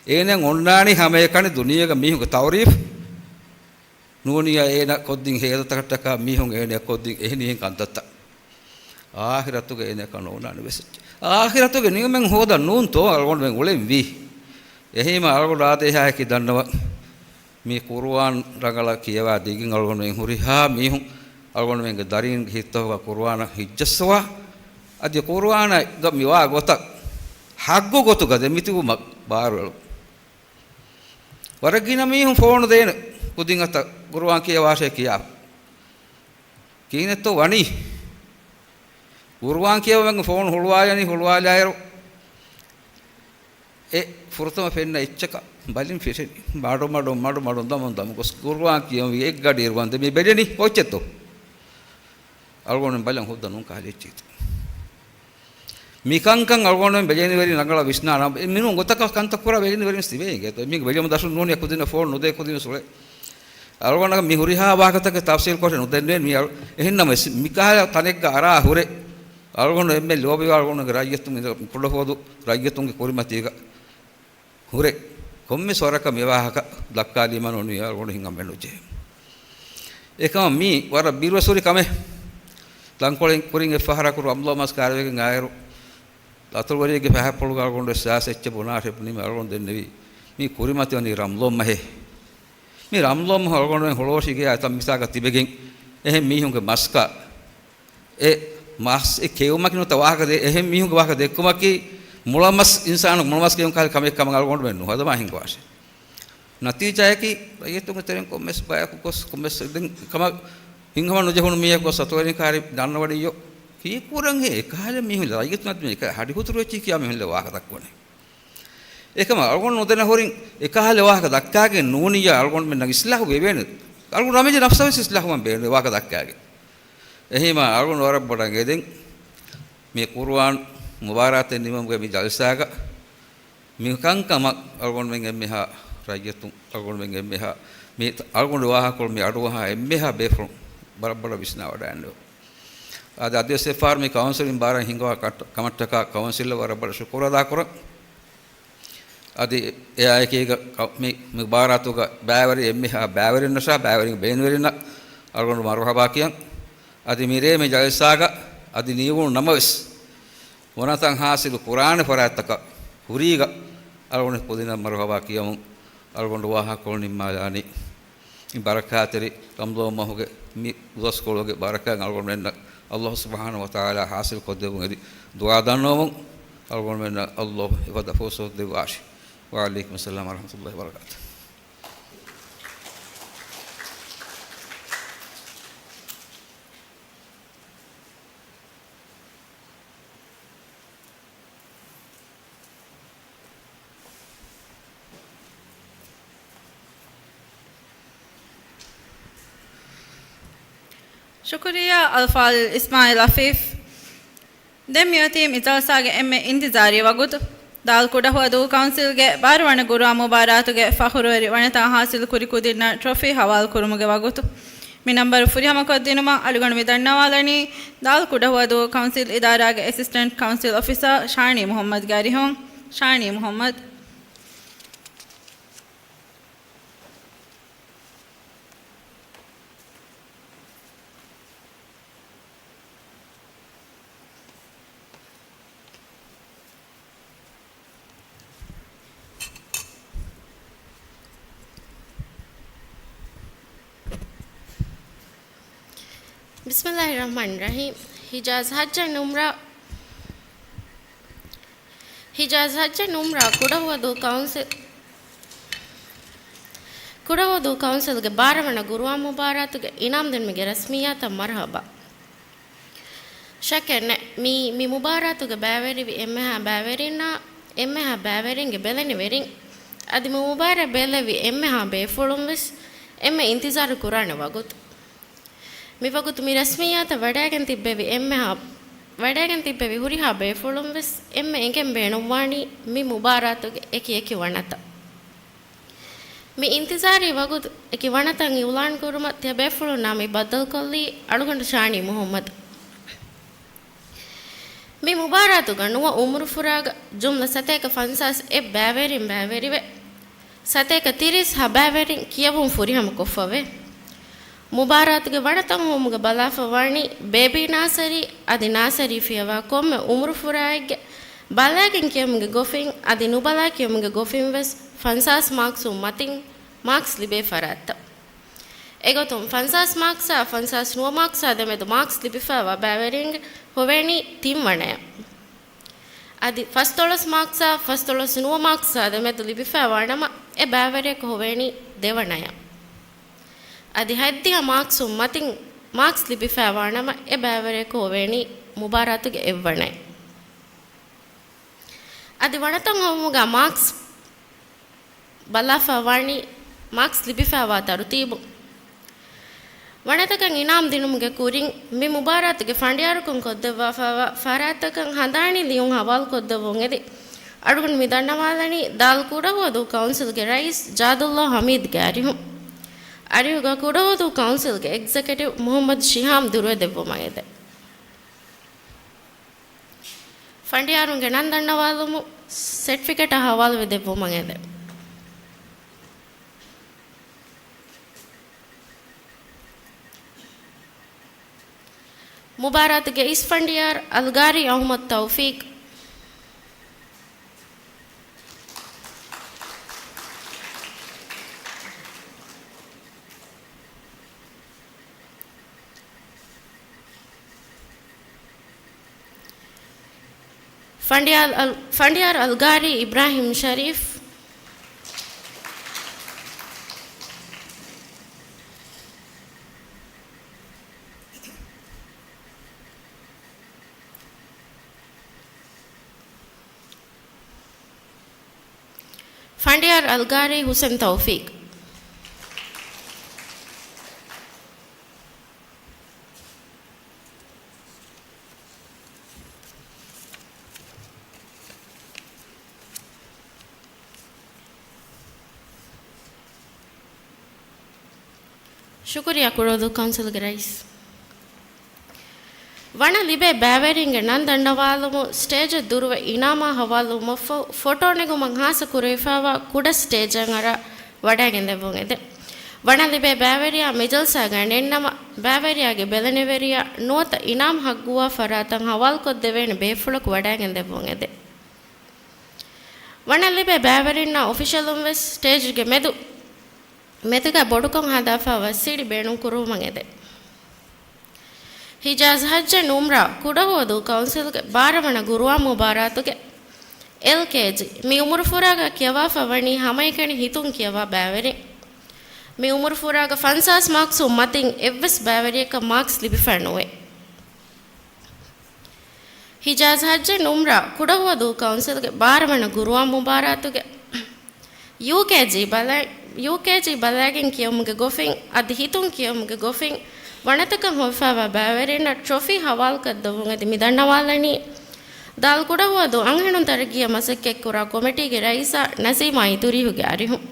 އޭނަ އޮންނާނީ ހަމައެކަނި ދުނިޔޭގަ މީހުންގެ ތައުރީފް ނޫނިއްޔާ އޭނަ ކޮށްދިން ހޭދަތަކަށްޓަކާ މީހުން އޭނަ ކޮށްދިން އެހެނިހެން ކަންތައްތައް. އާޚިރަތުގަ އޭނައަކަށް ނޯންނާނެ ވެސް އެއްޗެއް. އާޚިރަތުގެ ނިޢުމަތް ހޯދަން ނޫންތޯ އަޅުގަނޑުމެން އުޅެންވީ. އެހީމަ އަޅުގަނޑު އާދޭހާއެކި ދަންނަވަން. މި ޤުރުއާން ރަނގަޅަށް ކިޔަވާ ދިގިން އަޅުގަނޑުމެން ހުރިހާ މީހުން އަޅުގަނޑުމެންގެ ދަރީންގެ ހިތްތަކުގަ ޤުރުއާނަށް ހިއްޖައްސަވާ، އަދި ޤުރުއާނަށް މިވާ ގޮތަށް ޙައްޤު ގޮތުގަ ދެމިތިބުމަށް ބާރުއެޅުން. ވަރަށް ގިނަ މީހުން ފޯނު ދޭނެ ކުދިން އަތަށް ޤުރުއާން ކިޔަވާށޭ ކިޔާ. ކިހިނެއްތޯ ވަނީ؟ ޤުރުއާން ކިޔަވަމުން ފޯނު ހުޅުވާލަނީ، ހުޅުވާލާއިރު އެ ފުރަތަމަ ފެންނަ އެއްޗަކަށް ބަލިން ފިށެނީ. މަޑު، މަޑު، މަޑު، މަޑު، ދަމުން، ދަމުން ގޮސް ޤުރުއާން ކިޔަންވީ އެއްގަޑިއިރު ވަންދެން މި ބެލެނީ ކޮއްޗެއްތޯ؟ އަޅުގަނޑު ބަލަން ހުއްދަ ނޫން ކަހަލަ އެއްޗެއްތޯ. މިކަންކަން އަޅުގަނޑުމެން ބެލެނިވެރިން ރަނގަޅަށް ވިސްނާ ނަމަ، މިނޫން ގޮތަކަށް ކަންތައް ކުރާ ބެލެނިވެރިން ތިބޭ އިނގޭތޯ. މީގެ ބެލުމަށް ދަށުން ނޫނީ ކުދިންނަށް ފޯނު ނުދޭ ކުދިން ސުޅެ. އަޅުގަނޑަށް މި ހުރިހާ ވާހަކަތަކެއް ތަފްސީލް ކޮށެއް ނުދެންނެވެން މި އަޅު-، އެހެންނަމަވެސް މިކަހަލަ ތަނެއްގަ އަރާ ހުރެ، އަޅުގަނޑު އެންމެ ލޯބިވާ އަޅުގަނޑުގެ ރައްޔިތުން ކުޑަހުވަދު ރައްޔިތުންގެ ކުރިމަތީގަ ހުރެ ކޮންމެސް ވަރަކަށް މި ވާހަކަ ދައްކާލީމަ ނޫނީ އަޅުގަނޑު ހިނގަން ބޭނުންޖެހޭ. އެކަމަށް މީ ވަރަށް ބިރުވެސް ހުރި ކަމެއް. ތަންކޮޅެއް ކުރިން އެއްފަހަރަކު ރަމްޟާން މަސް ކައިރިވެގެން އާއިރު، ދަތުރުވެރިއެއްގެ ފަހަތްޕުޅުގަ އަޅުގަނޑު ސާސް އެއްޗެއް ބުނާށޭ ބުނީމަ އަޅުގަނޑު ދެންނެވީ މީ ކުރިމަތިވަނީ ރަމްޟާން މަހޭ. މި ރަމްޟާން މަހު އަޅުގަނޑުމެން ހުޅުވަށިގެޔާ އެތައް މިސާލަކަށް ތިބެގެން އެހެން މީހުންގެ މަސްކަ އެ މަސް އެ ކެއުމަކީ ނުވަތަ ވާހަކަ ދޭ-، އެހެން މީހުންގެ ވާހަކަ ދެއްކުމަކީ މުޅަމަސް އިންސާނު މުޅަމަސް ކެއުން ކަހަލަ ކަމެއް ކަމަށް އަޅުގަނޑުމެން ނުހަދަމާ ހިނގުވާށޭ. ނަތީޖާއަކީ ރައްޔިތުންގެ ތެރެއިން ކޮންމެސް ބަޔަކު ގޮސް ކޮންމެސް ދެން ކަމަށް ހިނގަމަ ނުޖެހުނު މީހަކު ގޮސް ސަތުވެރިން ކާރި ދަންނަވަނިއްޔޯ. ކީއްކުރަންހޭ އެކަހަލަ މީހުން ރައްޔިތުން އަތުން އެކަ ހަޑިހުތުރު ވެއްޖެ ކިޔާ މީހުން ވާހަކަ ދައްކަވަނީ. އެކަމަށް އަޅުގަނޑު ނުދެނަ ހުރިން އެކަހަލަ ވާހަކަ ދައްކާގެން ނޫނިއްޔާ އަޅުގަނޑުމެންނަށް އިސްލާހު ވެވޭނެ. އަޅުގަނޑު ނަމެޖެ ނަފްސަށް ވެސް އިސްލާހުވާން ބޭނުން ވާހަކަ ދައްކާގެން. އެހީމަ އަޅުގަނޑު ވަރަށް ބޮޑަށް އެދެން މި ޤުރުއާން މުބާރާތެއް ނިމުމުގެ މި ޖަލްސާގަ މި ކަންކަމަށް އަޅުގަނޑުމެން އެންމެހާ ރައްޔިތުން، އަޅުގަނޑުމެން އެންމެހާ މި އަޅުގަނޑު ވާހަކަކޮޅު މި އަޑުއަހާ އެންމެހާ ބޭފުޅުން ބަރަށް ބޮޑަށް ވިސްނާވަޑައިގެންނެވި. އަދި އަދިވެސް އެއްފަހަރު މި ކައުންސިލް މި ބާރަށް ހިނގަވާ ކަން-، ކަމަށްޓަކާ ކައުންސިލަށް ވަރަށް ބޮޑަށް ޝުކުރު އަދާކުރަން. އަދި އެއާއެކީގަ ކަ-، މި، މި މުބާރާތުގަ ބައިވެރި އެންމެހާ ބައިވެރިންނަށާ ބައިވެރިންގެ ބޭނުންވެރިންނަށް އަޅުގަނޑު މަރުޙަބާ ކިޔަން. އަދި މިރޭ މި ޖަލްސާގަ އަދި ނިޔުމުން ނަމަވެސް، ވަނަތައް ޙާޞިލު ކުރާނެ ފަރާތްތަކަށް ހުރީގަ އަޅުގަނޑު ކުދިންނަށް މަރުޙަބާ ކިޔަމުން އަޅުގަނޑު ވާހަކަކޮޅު ނިންމާލާނީ. މި ބަރަކާތްތެރި ރަމަޟާން މަހުގެ މި ދުވަސްކޮޅުގެ ބަރަކާތް އަޅުގަނޑުމެންނަށް ﷲ ސުބްޙާނަހޫ ވަތަޢާލާ ޙާޞިލު ކޮށްދެއްވުން އެދި ދުޢާ ދަންނަވަމުން އަޅުގަނޑުމެންނަށް ﷲ އެފަދަ ފުރުޞަތު ދެއްވާށި. ވަޢަލައިކުމުއްސަލާމް ވަރަޙްމަތުﷲ ވަބަރަކާތުހު. ޝުކުރިއްޔާ އަލްފާޟިލް އިސްމާޢީލް އަފީފް. ދެން މިއޮތީ މި ޖަލްސާގެ އެންމެ އިންތިޒާރީ ވަގުތު. ދާލް ކުޑަހުވަދޫ ކައުންސިލްގެ ބާރަ ވަނަ ޤުރުއާން މުބާރާތުގެ ފަޚުރުވެރި ވަނަތައް ޙާޞިލު ކުރި ކުދިންނަށް ޓްރޮފީ ޙަވާލު ކުރުމުގެ ވަގުތު. މި ނަންބަރު ފުރިހަމަކޮށްދިނުމަށް އަޅުގަނޑު މި ދަންނަވާލަނީ، ދާލް ކުޑަހުވަދޫ ކައުންސިލް އިދާރާގެ އެސިސްޓެންޓް ކައުންސިލް އޮފިސަރ ޝާނީ މުޙައްމަދުގެ އަރިހުން. ޝާނީ މުޙައްމަދު. ބިސްމިއްލާހި ރަޙްމާނި ރަޙީމް. ހިޖާޒް ޙައްޖަށް އުމްރާ، ހިޖާޒް ޙައްޖަށް އުމްރާ ކުޑަހުވަދޫ ކައުންސިލް، ކުޑަހުވަދޫ ކައުންސިލްގެ ބާރަ ވަނަ ގުރުއާން މުބާރާތުގެ އިނާމް ދިނުމުގެ ރަސްމިއްޔާތަށް މަރުޙަބާ. ޝައްކެއް ނެތް، މި، މި މުބާރާތުގަ ބައިވެރިވި އެންމެހާ ބައިވެރިންނާ، އެންމެހާ ބައިވެރިންގެ ބެލެނިވެރިން، އަދި މި މުބާރާތް ބެއްލެވި އެންމެހާ ބޭފުޅުން ވެސް އެންމެ އިންތިޒާރު ކުރާނެ ވަގުތު. މި ވަގުތު މި ރަސްމިއްޔާތަށް ވަޑައިގެން ތިއްބެވި އެންމެހާ، ވަޑައިގެން ތިއްބެވި ހުރިހާ ބޭފުޅުން ވެސް އެންމެ އެނގެން ބޭނުންވާނީ މި މުބާރާތުގެ އެކި އެކި ވަނަތައް. މި އިންތިޒާރީ ވަގުތު އެކި ވަނަތައް އިއުލާން ކުރުމަށް ތިޔަބޭފުޅުންނާ މި ބައްދަލުކޮށްލީ އަޅުގަނޑު ޝާނީ މުޙައްމަދު. މި މުބާރާތުގަ ނުވަ އުމުރުފުރާގަ ޖުމްލަ ސަތޭކަ ފަންސާސް އެއް ބައިވެރިން ބައިވެރިވެ، ސަތޭކަ ތިރީސް ހަ ބައިވެރިން ކިޔަވުން ފުރިހަމަކޮށްފަވޭ. މުބާރާތުގެ ވަނަތައް ހޮވުމުގަ ބަލާފަވާނީ ބޭބީ ނާސަރީ އަދި ނާސަރީ ފިޔަވާ ކޮންމެ އުމުރުފުރާއެއްގެ ބަލައިގެން ކިޔަމުގެ ގޮފިން އަދި ނުބަލާ ކިޔަމުގެ ގޮފިން ވެސް ފަންސާސް މާކްސުން މަތިން މާކްސް ލިބޭ ފަރާތްތައް. އެގޮތުން ފަންސާސް މާކްސާ ފަންސާސް ނުވަ މާކްސާ ދެމެދު މާކްސް ލިބިފައިވާ ބައިވެރިންގެ ހޮވޭނީ ތިން ވަނަޔަށް. އަދި ފަސްދޮޅަސް މާކްސާ ފަސްދޮޅަސް ނުވަ މާކްސާ ދެމެދު ލިބިފައިވާނަމަ، އެ ބައިވެރިޔަކު ހޮވޭނީ ދެވަނަޔަށް. އަދި ހަތްދިހަ މާކްސުން މަތިން މާކްސް ލިބިފައިވާނަމަ، އެ ބައިވެރިޔަކު ހޮވޭނީ މުބާރާތުގެ އެއްވަނަޔަށް. އަދި ވަނަތައް ހޮވުމުގަ މާކްސް ބަލާފައިވާނީ މާކްސް ލިބިފައިވާ ތަރުތީބު. ވަނަތަކަށް އިނާމް ދިނުމުގެ ކުރިން، މި މުބާރާތުގެ ފަނޑިޔާރުކަން ކޮށްދެއްވާފައިވާ ފަރާތްތަކަށް ހަނދާނީ ލިޔުން ހަވާލުކޮށްދެއްވުން އެދި، އަޅުގަނޑު މި ދަންނަވާލަނީ ދާލް ކުޑަހުވަދޫ ކައުންސިލްގެ ރައީސް ޖާދުﷲ ޙަމީދްގެ އަރިހުން. އަރިހުގަ ކުޑަހުވަދޫ ކައުންސިލްގެ އެގްޒެކެޓިވް މުޙައްމަދު ޝިހާމް ދުރުވެދެއްވުމަށް އެދެ. ފަނޑިޔާރުންގެ ނަން ދަންނަވާލުމު ސެޓްފިކެޓަށް ހަވާލުވެ ދެއްވުމަށް އެދެ. މުބާރާތުގެ އިސް ފަނޑިޔާރު އަލްގާރީ އަޙްމަދު ތައުފީޤް. ފަނޑިޔާރު އަލް-، ފަނޑިޔާރު އަލްގާރީ އިބްރާހިމް ޝަރީފް. ފަނޑިޔާރު އަލްގާރީ ހުސެން ތައުފީޤް. ޝުކުރިއްޔާ ކުޑަހުވަދޫ ކައުންސިލްގެ ރައީސް. ވަނަ ލިބޭ ބައިވެރިންގެ ނަން ދަންނަވާލުމުން ސްޓޭޖަށް ދުރުވެ އިނާމާ ހަވާލުވުމަށްފަހު ފޮޓޯ ނެގުމަށް ހާއްސަ ކުރެވިފައިވާ ކުޑަ ސްޓޭޖަށް އަރާ ވަޑައިގެންދެއްވުން އެދެ. ވަނަ ލިބޭ ބައިވެރިޔާ މިޖަލްސާގައި ނެންނަމަ، ބައިވެރިޔާގެ ބެލެނިވެރިޔާ ނުވަތަ އިނާމް ހައްގުވާ ފަރާތަށް ހަވާލުކޮށްދެވޭނެ ބޭފުޅަކު ވަޑައިގެންދެއްވުން އެދެ. ވަނަ ލިބޭ ބައިވެރިންނާ އޮފިޝަލުން ވެސް ސްޓޭޖްގެ މެދު، މެދުގަ ބޮޑުކޮށް ހަދާފައިވާ ސިޑި ބޭނުންކުރުވުމަށް އެދެ. ހިޖާޒް ޙައްޖެއް ނުމްރާ ކުޑަހުވަދޫ ކައުންސިލްގެ ބާރަ ވަނަ ގުރުއާން މުބާރާތުގެ އެލްކޭޖީ މި އުމުރުފުރާގަ ކިޔަވާފަ ވަނީ ހަމައެކަނި ހިތުން ކިޔަވާ ބައިވެރިން. މި އުމުރުފުރާގަ ފަންސާސް މާކްސުން މަތިން އެއްވެސް ބައިވެރިޔަކަށް މާކްސް ލިބިފަ ނުވޭ. ހިޖާޒް ޙައްޖެއް ނުމްރާ ކުޑަހުވަދޫ ކައުންސިލްގެ ބާރަ ވަނަ ގުރުއާން މުބާރާތުގެ ޔޫކޭޖީ ބަލަ-، ޔޫކޭޖީ ބަލައިގެން ކިޔަމުގެ ގޮފިން އަދި ހިތުން ކިޔަމުގެ ގޮފިން ވަނަތަކަށް ހޮވިފައިވާ ބައިވެރިންނަށް ޓްރޮފީ ހަވާލުކޮށްދެއްވުން އެދި މި ދަންނަވާލަނީ ދާލް ކުޑަހުވަދޫ އަންހެނުން ތަރައްގީއަށް މަސައްކަތްކުރާ ކޮމިޓީގެ ރައީސާ ނަސީމާ އިތުރީހުގެ އަރިހުން.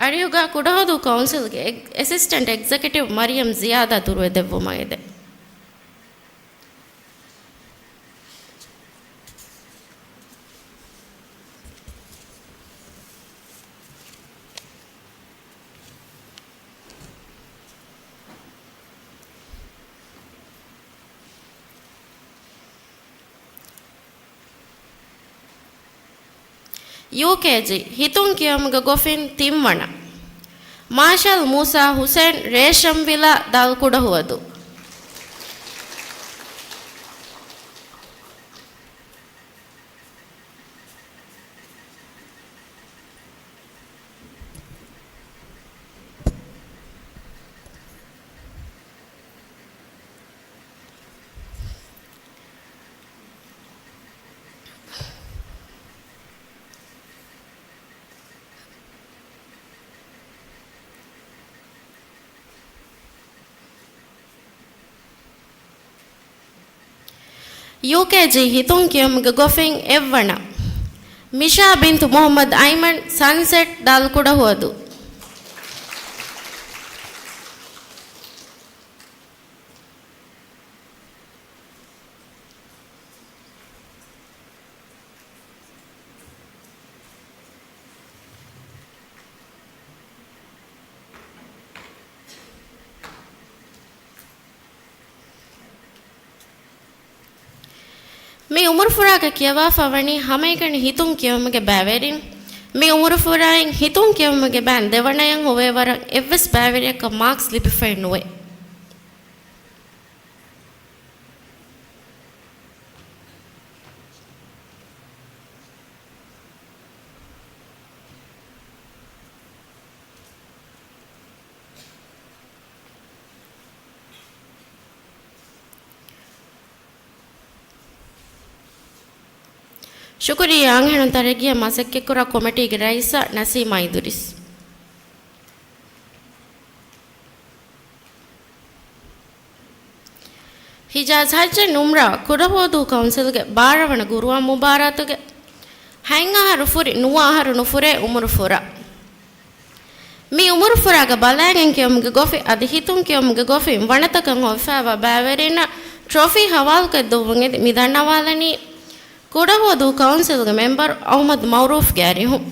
އަރިހުގަ ކުޑަހުވަދޫ ކައުންސިލްގެ އެ-، އެސިސްޓެންޓް އެގްޒެކެޓިވް މަރިޔަމް ޒިޔާދާ ދުރުވެދެއްވުމަށް އެދެ. ޔޫކޭޖީ ހިތުން ކިޔަމުގެ ގޮފިން ތިންވަނަ. މާޝަލް މޫސާ ހުސެން ރޭޝަންވިލާ ދާލް ކުޑަހުވަދޫ. ޔޫކޭޖީ ހިތުން ކިޔުމުގެ ގޮފިން އެއްވަނަ، މިޝާ ބިންތު މުޙައްމަދު އައިމަން، ސަންސެޓް، ދާލްކުޑަހުވަދޫ. މި އުމުރުފުރާގަ ކިޔަވާފަ ވަނީ ހަމައެކަނި ހިތުން ކިޔެވުމުގެ ބައިވެރިން. މި އުމުރުފުރާއިން ހިތުން ކިޔެވުމުގެ ބައިން ދެވަނަޔަށް ހޮވޭވަރަށް އެއްވެސް ބައިވެރިޔަކަށް މާކްސް ލިބިފައެއް ނުވޭ. ޝުކުރިއްޔާ އަންހެނުން ތަރައްގީއަށް މަސައްކަތްކުރާ ކޮމިޓީގެ ރައީސާ ނަސީމާ އިދުރީސް. ހިޖާޒް ޙައްޖެއް ނުމްރާ ކުޑަހުވަދޫ ކައުންސިލްގެ ބާރަ ވަނަ ގުރުއާން މުބާރާތުގެ ހަތް އަހަރު ފުރި ނުވަ އަހަރު ނުފުރޭ އުމުރު ފުރާ. މި އުމުރު ފުރާގަ ބަލައިގެން ކިޔަމުގެ ގޮފި އަދި ހިތުން ކިޔަމުގެ ގޮފިން ވަނަތަކަށް ހޮވިފައިވާ ބައިވެރިންނަށް ޓްރޮފީ ހަވާލުކޮށްދެއްވުން އެދި މި ދަންނަވާލަނީ، ކުޑަހުވަދޫ ކައުންސިލްގެ މެމްބަރު އަޙުމަދު މައުރޫފްގެ އަރިހުން.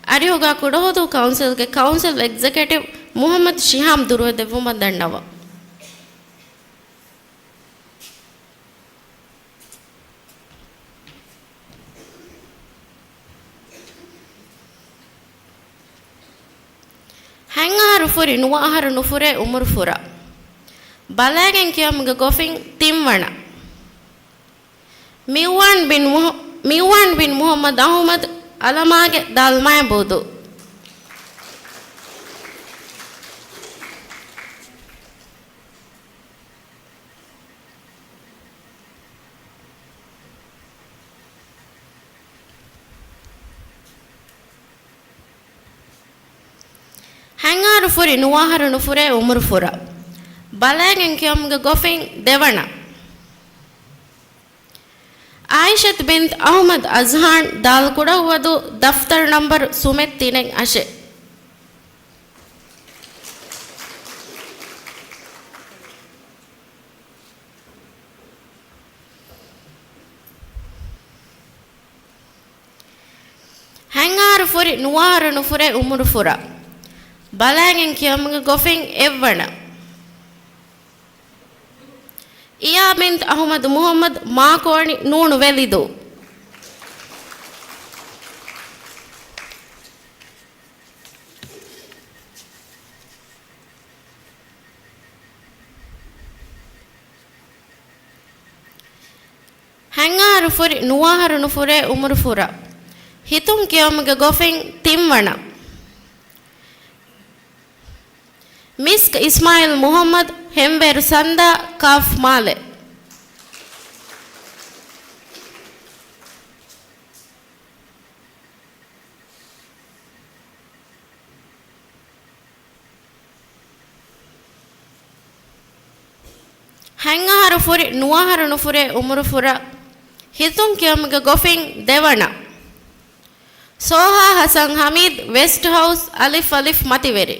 އަރިހުގަ ކުޑަހުވަދޫ ކައުންސިލްގެ ކައުންސިލް އެގްޒެކެޓިވް މުޙައްމަދު ޝިހާމް ދުރުހެލި ދެއްވުމަށް ދަންނަވާ. ހަތް އަހަރު ފުރި ނުވަ އަހަރު ނުފުރޭ އުމުރު ފުރާ. ބަލައިގެން ކިޔަމުގެ ގޮފިން ތިންވަނަ. މިއުވާން ބިން މުހަ-، މިއުވާން ބިން މުޙައްމަދު އަޙުމަދު އަލަމާގެ ދާލްމައި ބޫދޫ. ހަތް އަހަރު ފުރި ނުވަ އަހަރު ނުފުރޭ އުމުރު ފުރާ. ބަލައިގެން ކިޔަމުގެ ގޮފިން ދެވަނަ. އާއިޝަތު ބިންތު އަޙުމަދު އަޒްހާން ދާލް ކުޑަހުވަދޫ ދަފްތަރު ނަންބަރު ސުމެއް ތިނެއް އަށެއް. ހަތް އަހަރު ފުރި ނުވަ އަހަރު ނުފުރޭ އުމުރު ފުރާ. ބަލައިގެން ކިޔަމުގެ ގޮފިން އެއްވަނަ. އިޔާ ބިންތު އަޙުމަދު މުޙައްމަދު މާކޯނި ނޫނު ވެލިދޫ. ހަތް އަހަރު ފުރި ނުވަ އަހަރު ނުފުރޭ އުމުރު ފުރާ. ހިތުން ކިޔަމުގެ ގޮފިން ތިންވަނަ. މިސްކް އިސްމާއިލް މުޙައްމަދު ހެންވޭރު ސަންދާ ކާފް މާލެ. ހަތް އަހަރު ފުރި ނުވަ އަހަރު ނުފުރޭ އުމުރު ފުރާ. ހިތުން ކިޔަމުގެ ގޮފިން ދެވަނަ. ސޯހާ ހަސަން ހަމީދު ވެސްޓް ހައުސް އަލިފް އަލިފް މަތިވެރި.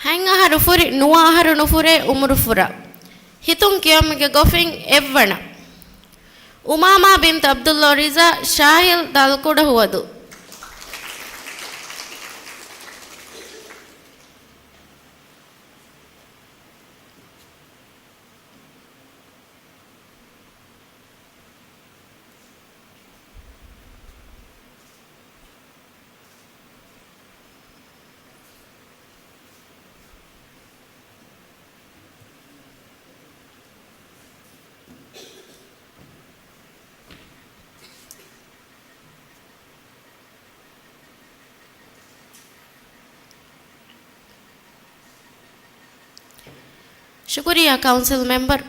ހަތް އަހަރު ފުރި ނުވަ އަހަރު ނުފުރޭ އުމުރު ފުރާ. ހިތުން ކިޔަމުގެ ގޮފިން އެއްވަނަ. އުމާމާ ބިންތު އަބްދުﷲ ރިޒާ ޝާހިލް ދާލް ކުޑަހުވަދޫ. ޝުކުރިއްޔާ ކައުންސިލް މެމްބަރު.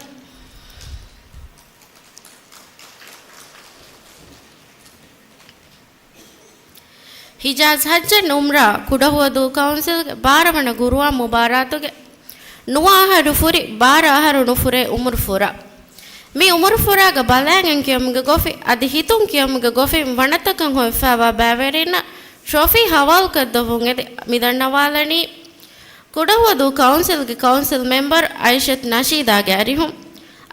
ހިޖާޒް ހައްޖެއް ނުމްރާ ކުޑަހުވަދޫ ކައުންސިލްގެ ބާރަ ވަނަ ގުރުއާން މުބާރާތުގެ ނުވަ އަހަރު ފުރި ބާރަ އަހަރު ނުފުރޭ އުމުރު ފުރާ. މި އުމުރު ފުރާގަ ބަލާގެން ކިޔަމުގެ ގޮފިން އަދި ހިތުން ކިޔަމުގެ ގޮފިން ވަނަތަކަށް ހޮވިފައިވާ ބައިވެރިންނަށް ޓްރޮފީ ހަވާލުކޮށްދެއްވުން އެދި މިދަންނަވާލަނީ، ކުޑަހުވަދޫ ކައުންސިލްގެ ކައުންސިލް މެމްބަރު އައިޝަތު ނަޝީދާގެ އަރިހުން.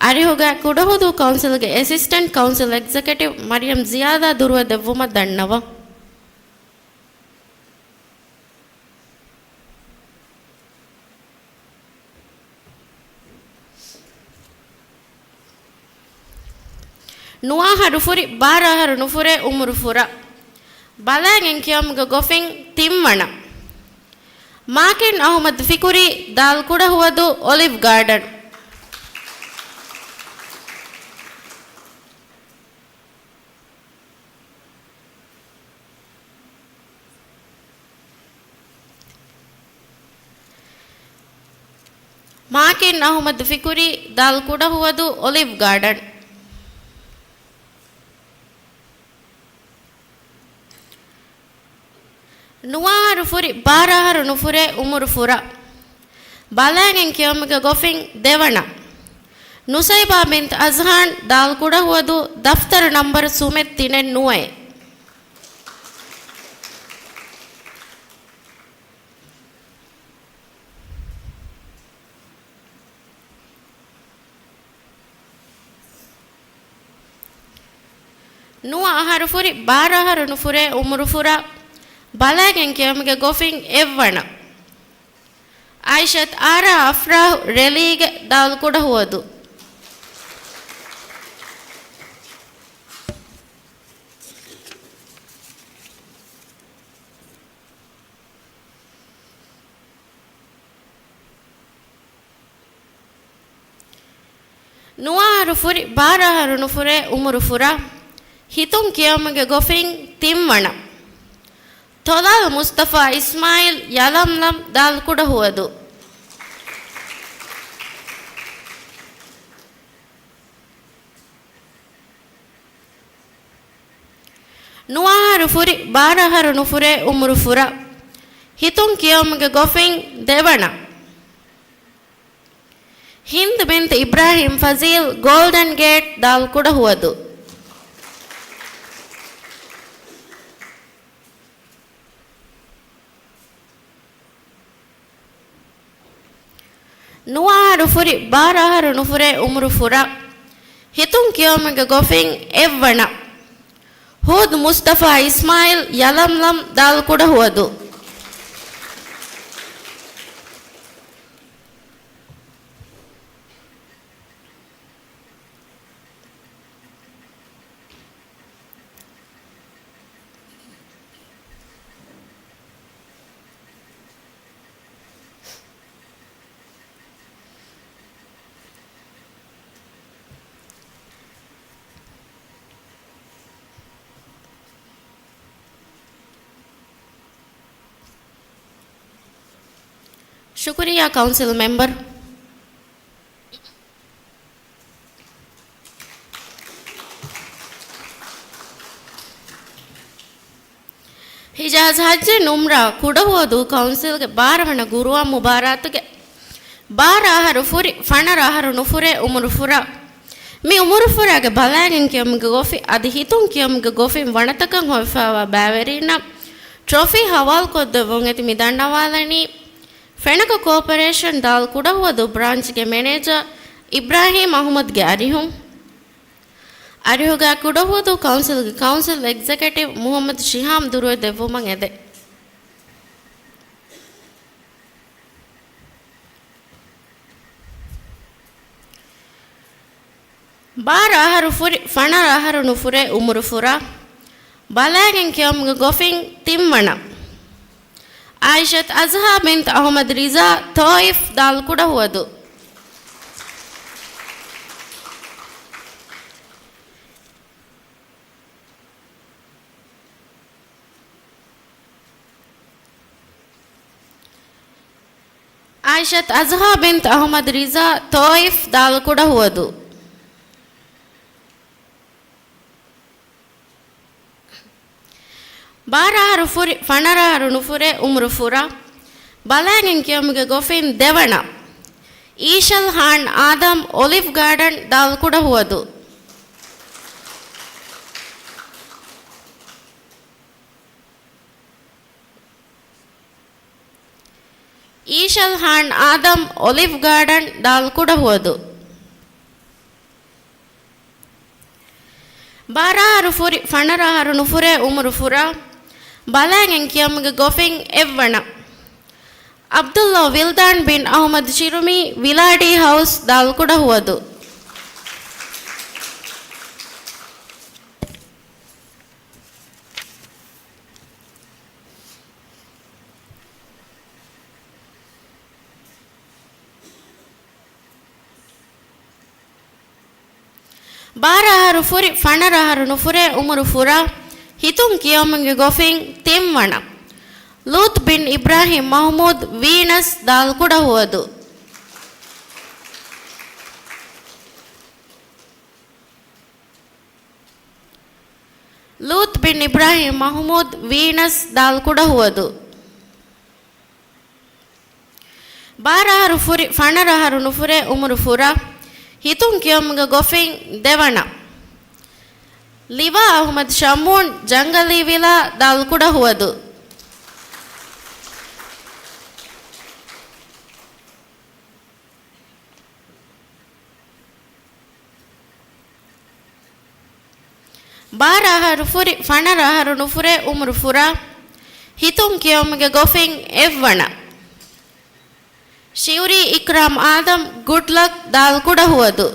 އަރިހުގައި ކުޑަހުވަދޫ ކައުންސިލްގެ އެސިސްޓެންޓް ކައުންސިލް އެގްޒެކެޓިވް މަރިޔަމް ޒިޔާދާ ދުރުވެދެއްވުމަށް ދަންނަވަން. ނުވަ އަހަރު ފުރި ބާރަ އަހަރު ނުފުރޭ އުމުރު ފުރާ. ބަލާގެން ކިޔަމުގެ ގޮފިން ތިންވަނަ. މާކިން އަހުމަދު ފިކުރީ ދާލް ކުޑަހުވަދޫ އޮލިވް ގާޑަން. މާކިން އަހުމަދު ފިކުރީ ދާލް ކުޑަހުވަދޫ އޮލިވް ގާޑަން. ނުވަ އަހަރު ފުރި ބާރަ އަހަރު ނުފުރޭ އުމުރު ފުރާ. ބަލާގެން ކިޔަމުގެ ގޮފިން ދެވަނަ. ނުސައިބާ ބިންތު އަޒްހާން ދާލް ކުޑަހުވަދޫ ދަފްތަރު ނަންބަރު ސުމެއް ތިނެއް ނުވައެއް. ނުވަ އަހަރު ފުރި ބާރަ އަހަރު ނުފުރޭ އުމުރު ފުރާ. ބަލާގެން ކިޔަމުގެ ގޮފިން އެއްވަނަ. އާއިޝަތު އާރާ އަފްރާހު ރެލީގެ ދާލް ކުޑަހުވަދޫ. ނުވަ އަހަރު ފުރި ބާރަ އަހަރު ނުފުރޭ އުމުރު ފުރާ. ހިތުން ކިޔަމުގެ ގޮފިން ތިންވަނަ. ތޮލާލް މުސްތަފާ އިސްމާއިލް ޔަލަމްލަމް ދާލް ކުޑަހުވަދޫ. ނުވަ އަހަރު ފުރި ބާރަ އަހަރު ނުފުރޭ އުމުރު ފުރާ. ހިތުން ކިޔަމުގެ ގޮފިން ދެވަނަ. ހިންދު ބިންތު އިބްރާހިމް ފަޒީލް ގޯލްޑަން ގޭޓް ދާލް ކުޑަހުވަދޫ. ނުވަ އަހަރު ފުރި ބާރަ އަހަރު ނުފުރޭ އުމުރު ފުރާ. ހިތުން ކިޔަމުގެ ގޮފިން އެއްވަނަ. ހޫދު މުސްތަފާ އިސްމާއިލް ޔަލަމްލަމް ދާލް ކުޑަހުވަދޫ. ޝުކުރިއްޔާ ކައުންސިލް މެމްބަރު. ހިޖާޒް ހައްޖެއް ނުމްރާ ކުޑަހުވަދޫ ކައުންސިލްގެ ބާރަ ވަނަ ގުރުއާން މުބާރާތުގެ ބާރަ އަހަރު ފުރި ފަނަރަ އަހަރު ނުފުރޭ އުމުރު ފުރާ. މި އުމުރު ފުރާގެ ބަލާގެން ކިޔަމުގެ ގޮފިން އަދި ހިތުން ކިޔަމުގެ ގޮފިން ވަނަތަކަށް ހޮވިފައިވާ ބައިވެރިންނަށް ޓްރޮފީ ހަވާލުކޮށްދެއްވުން އެދި މި ދަންނަވާލަނީ، ފެނަކަ ކޯޕަރޭޝަން ދާލް ކުޑަހުވަދޫ ބްރާންޗްގެ މެނޭޖަރ އިބްރާހީމް އަހުމަދުގެ އަރިހުން. އަރިހުގައި ކުޑަހުވަދޫ ކައުންސިލްގެ ކައުންސިލް އެގްޒެކެޓިވް މުހައްމަދު ޝިހާމް ދުރުވެ ދެއްވުމަށް އެދެ. ބާރަ އަހަރު ފުރި ފަނަރަ އަހަރު ނުފުރޭ އުމުރު ފުރާ. ބަލާގެން ކިޔަމުގެ ގޮފިން ތިންވަނަ. އާއިޝަތު އަޒްހާ ބިންތު އަހުމަދު ރިޒާ ތޯއިފް ދާލް ކުޑަހުވަދޫ. އާއިޝަތު އަޒްހާ ބިންތު އަހުމަދު ރިޒާ ތޯއިފް ދާލް ކުޑަހުވަދޫ. ބާރަ އަހަރު ފުރި، ފަނަރަ އަހަރު ނުފުރޭ އުމުރު ފުރާ، ބަލާގެން ކިޔަމުގެ ގޮފިން ދެވަނަ، އީޝަލް ހާން އާދަމް، އޮލިވް ގާޑަން، ދާލްކުޑަ ހުވަދު. އީޝަލް ހާން އާދަމް، އޮލިވް ގާޑަން، ދާލްކުޑަ ހުވަދު. ބާރަ އަހަރު ފުރި، ފަނަރަ އަހަރު ނުފުރޭ އުމުރު ފުރާ، ބަލާގެން ކިޔަމުގެ ގޮފިން އެއްވަނަ، ޢަބްދުﷲ ވިލްދާން ބިން އަޙުމަދު ޝިރުމީ، ވިލާޑީ ހައުސް، ދާލްކުޑަ ހުވަދު. ބާރަ އަހަރު ފުރި، ފަނަރަ އަހަރު ނުފުރޭ އުމުރު ފުރާ، ހިތުން ކިޔަމުގެ ގޮފިން ތިންވަނަ، ލޫޠް ބިން އިބްރާހިމް މަޙްމޫދު، ވީނަސް، ދާލްކުޑަ ހުވަދު. ލޫޠް ބިން އިބްރާހިމް މަޙްމޫދު، ވީނަސް، ދާލްކުޑަ ހުވަދު. ބާރަ އަހަރު ފުރި، ފަނަރަ އަހަރު ނުފުރޭ އުމުރު ފުރާ، ހިތުން ކިޔަމުގެ ގޮފިން ދެވަނަ، ލިވާ އަޙުމަދު ޝަމޫން، ޖަންގަލީ ވިލާ، ދާލްކުޑަ ހުވަދު. ބާރަ އަހަރު ފުރި، ފަނަރަ އަހަރު ނުފުރޭ އުމުރު ފުރާ، ހިތުން ކިޔަމުގެ ގޮފިން އެއްވަނަ، ޝިއުރީ އިކްރާމް އާދަމް، ގުޑް ލަކް، ދާލްކުޑަ ހުވަދު.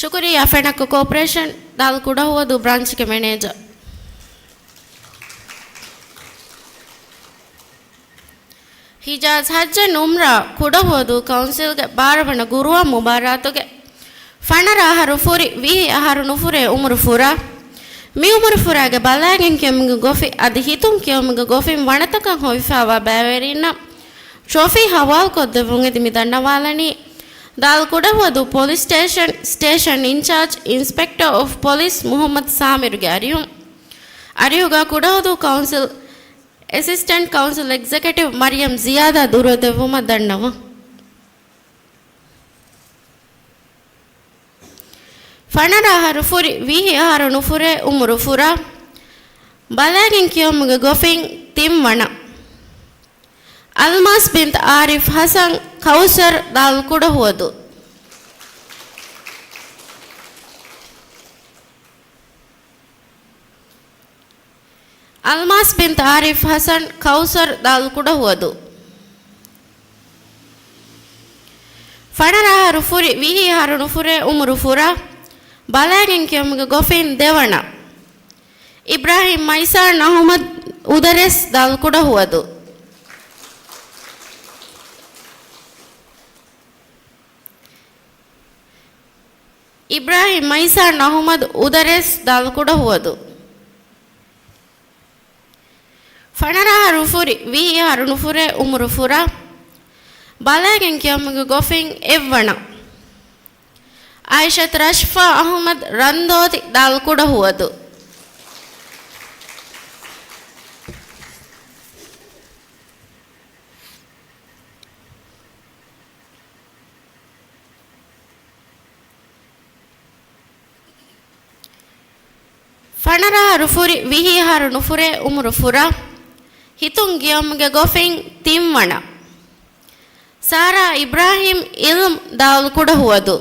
ޝުކުރިއްޔާ ފެނަކު ކޯޕަރޭޝަން ދާލްކުޑަހުވަދޫ ބްރާންޗްގެ މެނޭޖަރ. ހިޖާޒް ޙައްޖަން ޢުމްރާ ކުޑަހުވަދޫ ކައުންސިލްގެ ބާރަ ވަނަ ގުރުއާން މުބާރާތުގެ ފަނަރަ އަހަރު ފުރި، ވިހި އަހަރު ނުފުރޭ އުމުރު ފުރާ، މި އުމުރު ފުރާގެ ބަލާގެން ކިޔަމުގެ ގޮފިން އަދި ހިތުން ކިޔަމުގެ ގޮފިން ވަނަތަކަށް ހޮވިފައިވާ ބައިވެރިންނަށް ޓްރޮފީ ހަވާލުކޮށްދެއްވުން އެދި މި ދަންނަވާލަނީ، ދާލް ކުޑަހުވަދޫ ޕޮލިސް ސްޓޭޝަން، ސްޓޭޝަން އިންޗާޖް އިންސްޕެކްޓަރ އޮފް ޕޮލިސް މުޙައްމަދު ސާމިރުގެ އަރިހުން. އަރިހުގަ ކުޑަހުވަދޫ ކައުންސިލް އެސިސްޓެންޓް ކައުންސިލް އެގްޒެކެޓިވް މަރިޔަމް ޒިޔާދާ ދުރުވެދެއްވުމަށް ދަންނަވަން. ފަނަރަ އަހަރު ފުރި، ވިހި އަހަރު ނުފުރޭ އުމުރު ފުރާ، ބަލާގެން ކިޔަމުގެ ގޮފިން ތިންވަނަ، އަލްމާސް ބިންތު އާރިފް ޙަސަން، ކައުސަރް، ދާލް ކުޑަހުވަދޫ. އަލްމާސް ބިންތު އާރިފް ޙަސަން، ކައުސަރް، ދާލް ކުޑަހުވަދޫ. ފަނަރަ އަހަރު ފުރި، ވިހި އަހަރު ނުފުރޭ އުމުރު ފުރާ، ބަލާގެން ކިޔަމުގެ ގޮފިން ދެވަނަ، އިބްރާހިމް މައިސާން އަޙުމަދު އުދަރެސް، ދާލް ކުޑަހުވަދޫ. އިބްރާހިމް މައިސާން އަޙުމަދު އުދަރެސް، ދާލް ކުޑަހުވަދޫ. ފަނަރަ އަހަރު ފުރި، ވިހި އަހަރު ނުފުރޭ އުމުރު ފުރާ، ބަލާގެން ކިޔަމުގެ ގޮފިން އެއްވަނަ، އައިޝަތު ރަޝްފާ އަޙުމަދު ރަންދޯތި، ދާލް ކުޑަހުވަދޫ. ފަނަރަ އަހަރު ފުރި، ވިހި އަހަރު ނުފުރޭ އުމުރު ފުރާ، ހިތުން ކިޔަމުގެ ގޮފިން ތިންވަނަ، ސާރާ އިބްރާހިމް އިލްމް، ދާލް ކުޑަހުވަދޫ.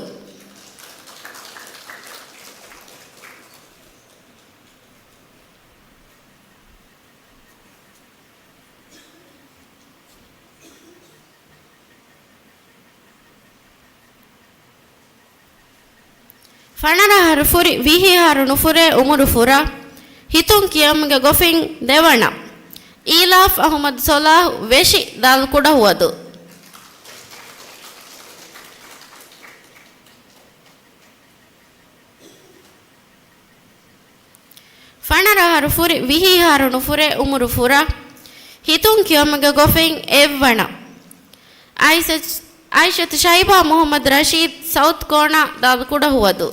ފަނަރަ އަހަރު ފުރި، ވިހި އަހަރު ނުފުރޭ އުމުރު ފުރާ، ހިތުން ކިޔަމުގެ ގޮފިން ދެވަނަ، އީލާފް އަހުމަދު ސޮލާހު ވެށި ދާލް ކުޑަހުވަދު. ފަނަރަ އަހަރު ފުރި ވިހި އަހަރު ނުފުރޭ އުމުރު ފުރާ، ހިތުން ކިޔަމުގެ ގޮފިން އެއްވަނަ، އައިޝަ، އައިޝަތު ޝައިބާ މުހައްމަދު ރަޝީދު ސައުތު ކޯނާ ދާލް ކުޑަހުވަދު.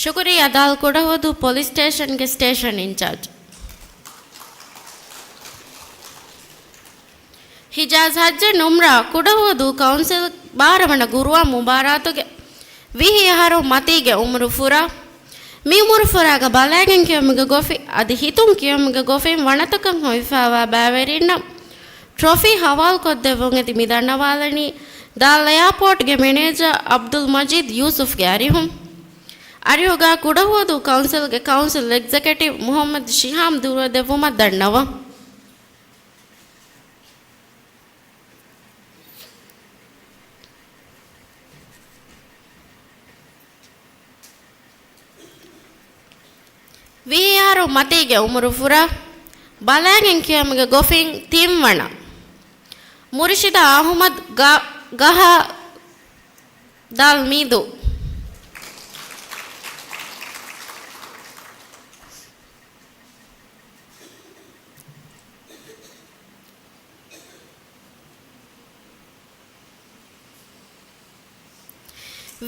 ޝުކުރިއްޔާ ދާލް ކުޑަހުވަދޫ ޕޮލިސް ސްޓޭޝަންގެ ސްޓޭޝަން އިންޗާޖް. ހިޖާޒް ހައްޖެއް ނުމްރާ ކުޑަހުވަދޫ ކައުންސިލް ބާރަ ވަނަ ގުރުއާ މުބާރާތުގެ ވިހި އަހަރު މަތީގެ އުމުރު ފުރާ، މި އުމުރު ފުރާގަ ބަލައިގެން ކިޔަމުގެ ގޮފި އަދި ހިތުން ކިޔަމުގެ ގޮފިން ވަނަތަކަށް ހޮވިފައިވާ ބައިވެރިންނަށް ޓްރޮފީ ހަވާލުކޮށްދެއްވުން އެދި މި ދަންނަވާލަނީ ދާލް އެއާޕޯޓްގެ މެނޭޖަރ އަބްދުލް މަޖީދް ޔޫސުފްގެ އަރިހުން. އަރިހުގަ ކުޑަހުވަދޫ ކައުންސިލްގެ ކައުންސިލް އެގްޒެކެޓިވް މުހައްމަދު ޝިހާމް ދޫރަވެދެއްވުމަށް ދަންނަވަން. ވިހި އަހަރު މަތީގެ އުމުރު ފުރާ، ބަލައިގެން ކިޔަމުގެ ގޮފިން ތިންވަނަ، މުރުޝިދާ އަހުމަދު ގަ-، ގަހާ ދާލް މީދޫ.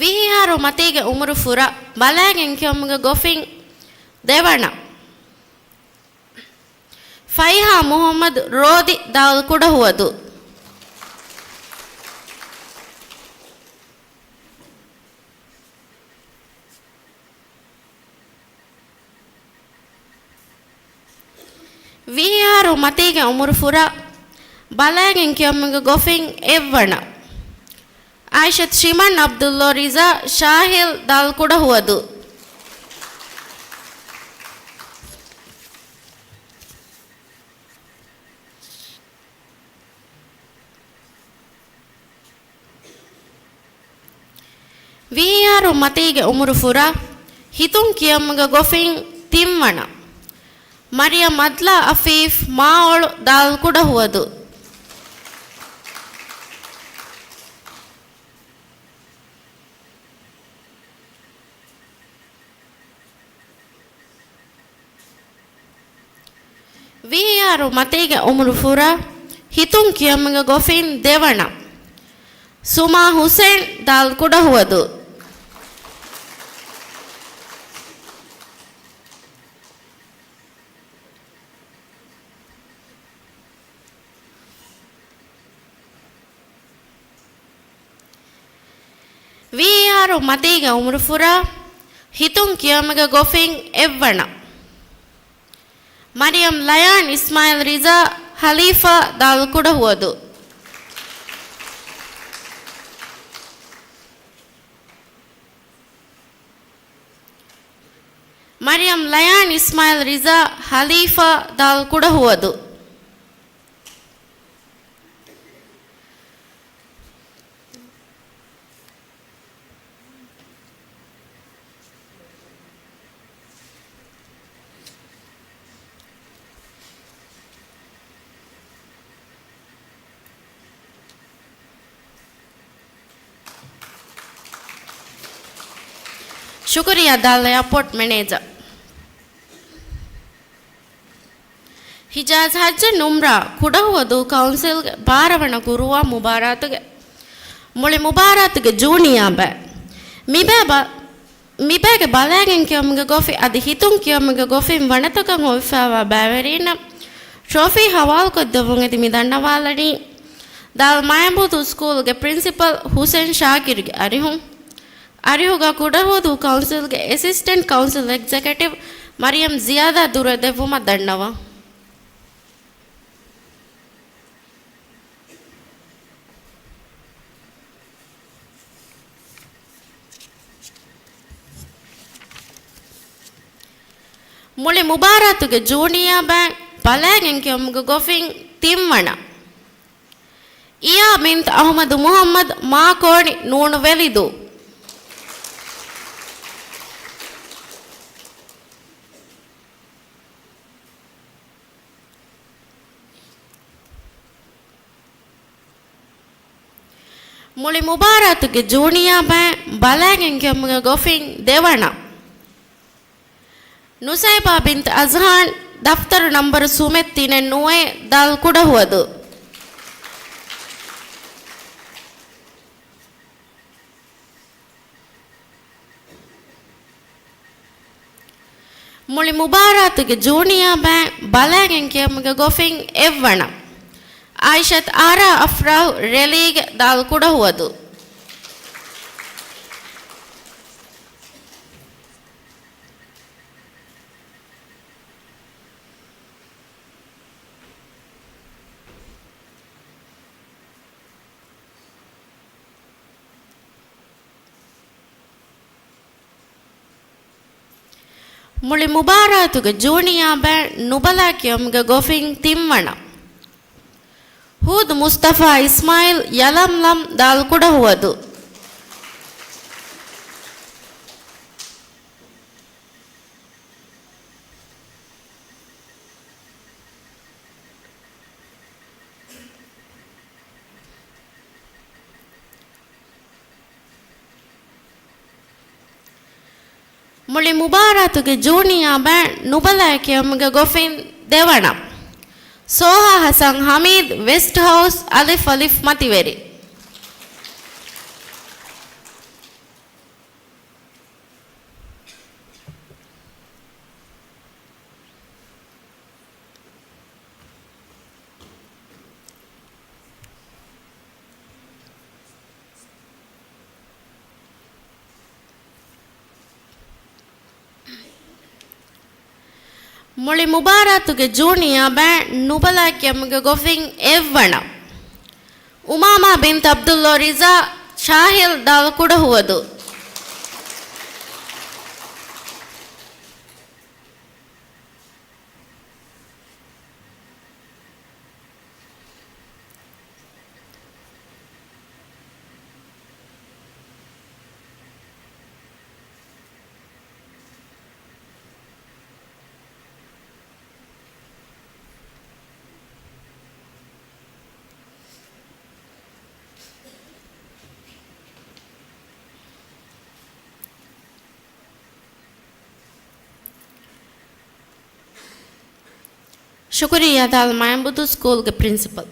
ވިހި އަހަރު މަތީގެ އުމުރު ފުރާ، ބަލައިގެން ކިޔަމުގެ ގޮފިން ދެވަނަ، ފައިހާ މުހައްމަދު ރޯދި ދާލް ކުޑަހުވަދޫ. ވިހި އަހަރު މަތީގެ އުމުރު ފުރާ، ބަލައިގެން ކިޔަމުގެ ގޮފިން އެއްވަނަ، އައިޝަތު ޝިމަން އަބްދުއްލޯ ރިޒާ ޝާހިލް ދާލް ކުޑަހުވަދޫ. ވިހި އަހަރު މަތީގެ އުމުރު ފުރާ، ހިތުން ކިޔަމުގެ ގޮފިން ތިންވަނަ، މަރިޔަމް އަދްލާ އަފީފް މާއޮޅު ދާލް ކުޑަހުވަދޫ. ވިހި އަހަރު މަތީގެ އުމުރު ފުރާ، ހިތުން ކިޔަމުގެ ގޮފިން ދެވަނަ، ސުމާ ހުސެން ދާލް ކުޑަހުވަދޫ. ވިހި އަހަރު މަތީގެ އުމުރު ފުރާ، ހިތުން ކިޔަމުގެ ގޮފިން އެއްވަނަ، މަރިޔަމް ލަޔާން އިސްމާއިލް ރިޒާ ހަލީފާ ދާލް ކުޑަހުވަދޫ. މަރިޔަމް ލަޔާން އިސްމާއިލް ރިޒާ ހަލީފާ ދާލް ކުޑަހުވަދޫ. ޝުކުރިއްޔާ ދާލް އެއާޕޯޓް މެނޭޖަރ. ހިޖާޒް ހައްޖެއް ނުމްރާ ކުޑަހުވަދޫ ކައުންސިލްގެ ބާރަ ވަނަ ގުރުއާ މުބާރާތުގެ މުޅި މުބާރާތުގެ ޖޫނިއާ ބައި. މިބައި ބަ-، މިބައިގެ ބަލައިގެން ކިޔަމުގެ ގޮފި އަދި ހިތުން ކިޔަމުގެ ގޮފިން ވަނަތަކަށް ހޮވިފައިވާ ބައިވެރީންނަށް ޓްރޮފީ ހަވާލުކޮށްދެއްވުން އެދި މި ދަންނަވާލަނީ ދާލް މައިމޫދޫ ސްކޫލްގެ ޕްރިންސިޕަލް ހުސެން ޝާކިރުގެ އަރިހުން. އަރިހުގަ ކުޑަހުވަދޫ ކައުންސިލްގެ އެސިސްޓެންޓް ކައުންސިލް އެގްޒެކެޓިވް މަރިޔަމް ޒިޔާދާ ދުރުވެ ދެއްވުމަށް ދަންނަވަން. މުޅި މުބާރާތުގެ ޖޫނިއާ ބައި ބަލައިގެން ކިޔަމުގެ ގޮފިން ތިންވަނަ، އިޔާ ބިންތު އަހުމަދު މުހައްމަދު މާކޯނި ނޫނު ވެލިދޫ. މުޅި މުބާރާތުގެ ޖޫނިއާ ބައި ބަލައިގެން ކިޔަމުގެ ގޮފިން ދެވަނަ، ނުސައިބާ ބިންތު އަޒްހާން، ދަފްތަރު ނަންބަރު ސުމެއް ތިނެއް ނުވައެއް، ދާލް ކުޑަހުވަދޫ. މުޅި މުބާރާތުގެ ޖޫނިއާ ބައި ބަލައިގެން ކިޔަމުގެ ގޮފިން އެއްވަނަ، އާއިޝަތު އާރާ އަފްރާހު ރެލީގެ، ދާލް ކުޑަހުވަދޫ. މުޅި މުބާރާތުގެ ޖޫނިއާ ބައި ނުބަލައި ކިޔަމުގެ ގޮފިން ތިންވަނަ، ހޫދު މުސްތަފާ އިސްމާއިލް ޔަލަމްލަމް، ދާލް ކުޑަހުވަދޫ. މުޅި މުބާރާތުގެ ޖޫނިއާ ބައި ނުބަލައި ކިޔަމުގެ ގޮފިން ދެވަނަ، ސޯހާ ހަސަން ހަމީދު، ވެސްޓް ހައުސް، އަލިފް އަލިފް މަތިވެރި. މުޅި މުބާރާތުގެ ޖޫނިއާ ބައި ނުބަލައި ކިޔަމުގެ ގޮފިން އެއްވަނަ، އުމާމާ ބިންތު ޢަބްދުﷲ ރިޒާ، ޝާހިލް، ދާލް ކުޑަހުވަދޫ. ޝުކުރިއްޔާ ދާލް މައިންބުދޫ ސްކޫލްގެ ޕްރިންސިޕަލް.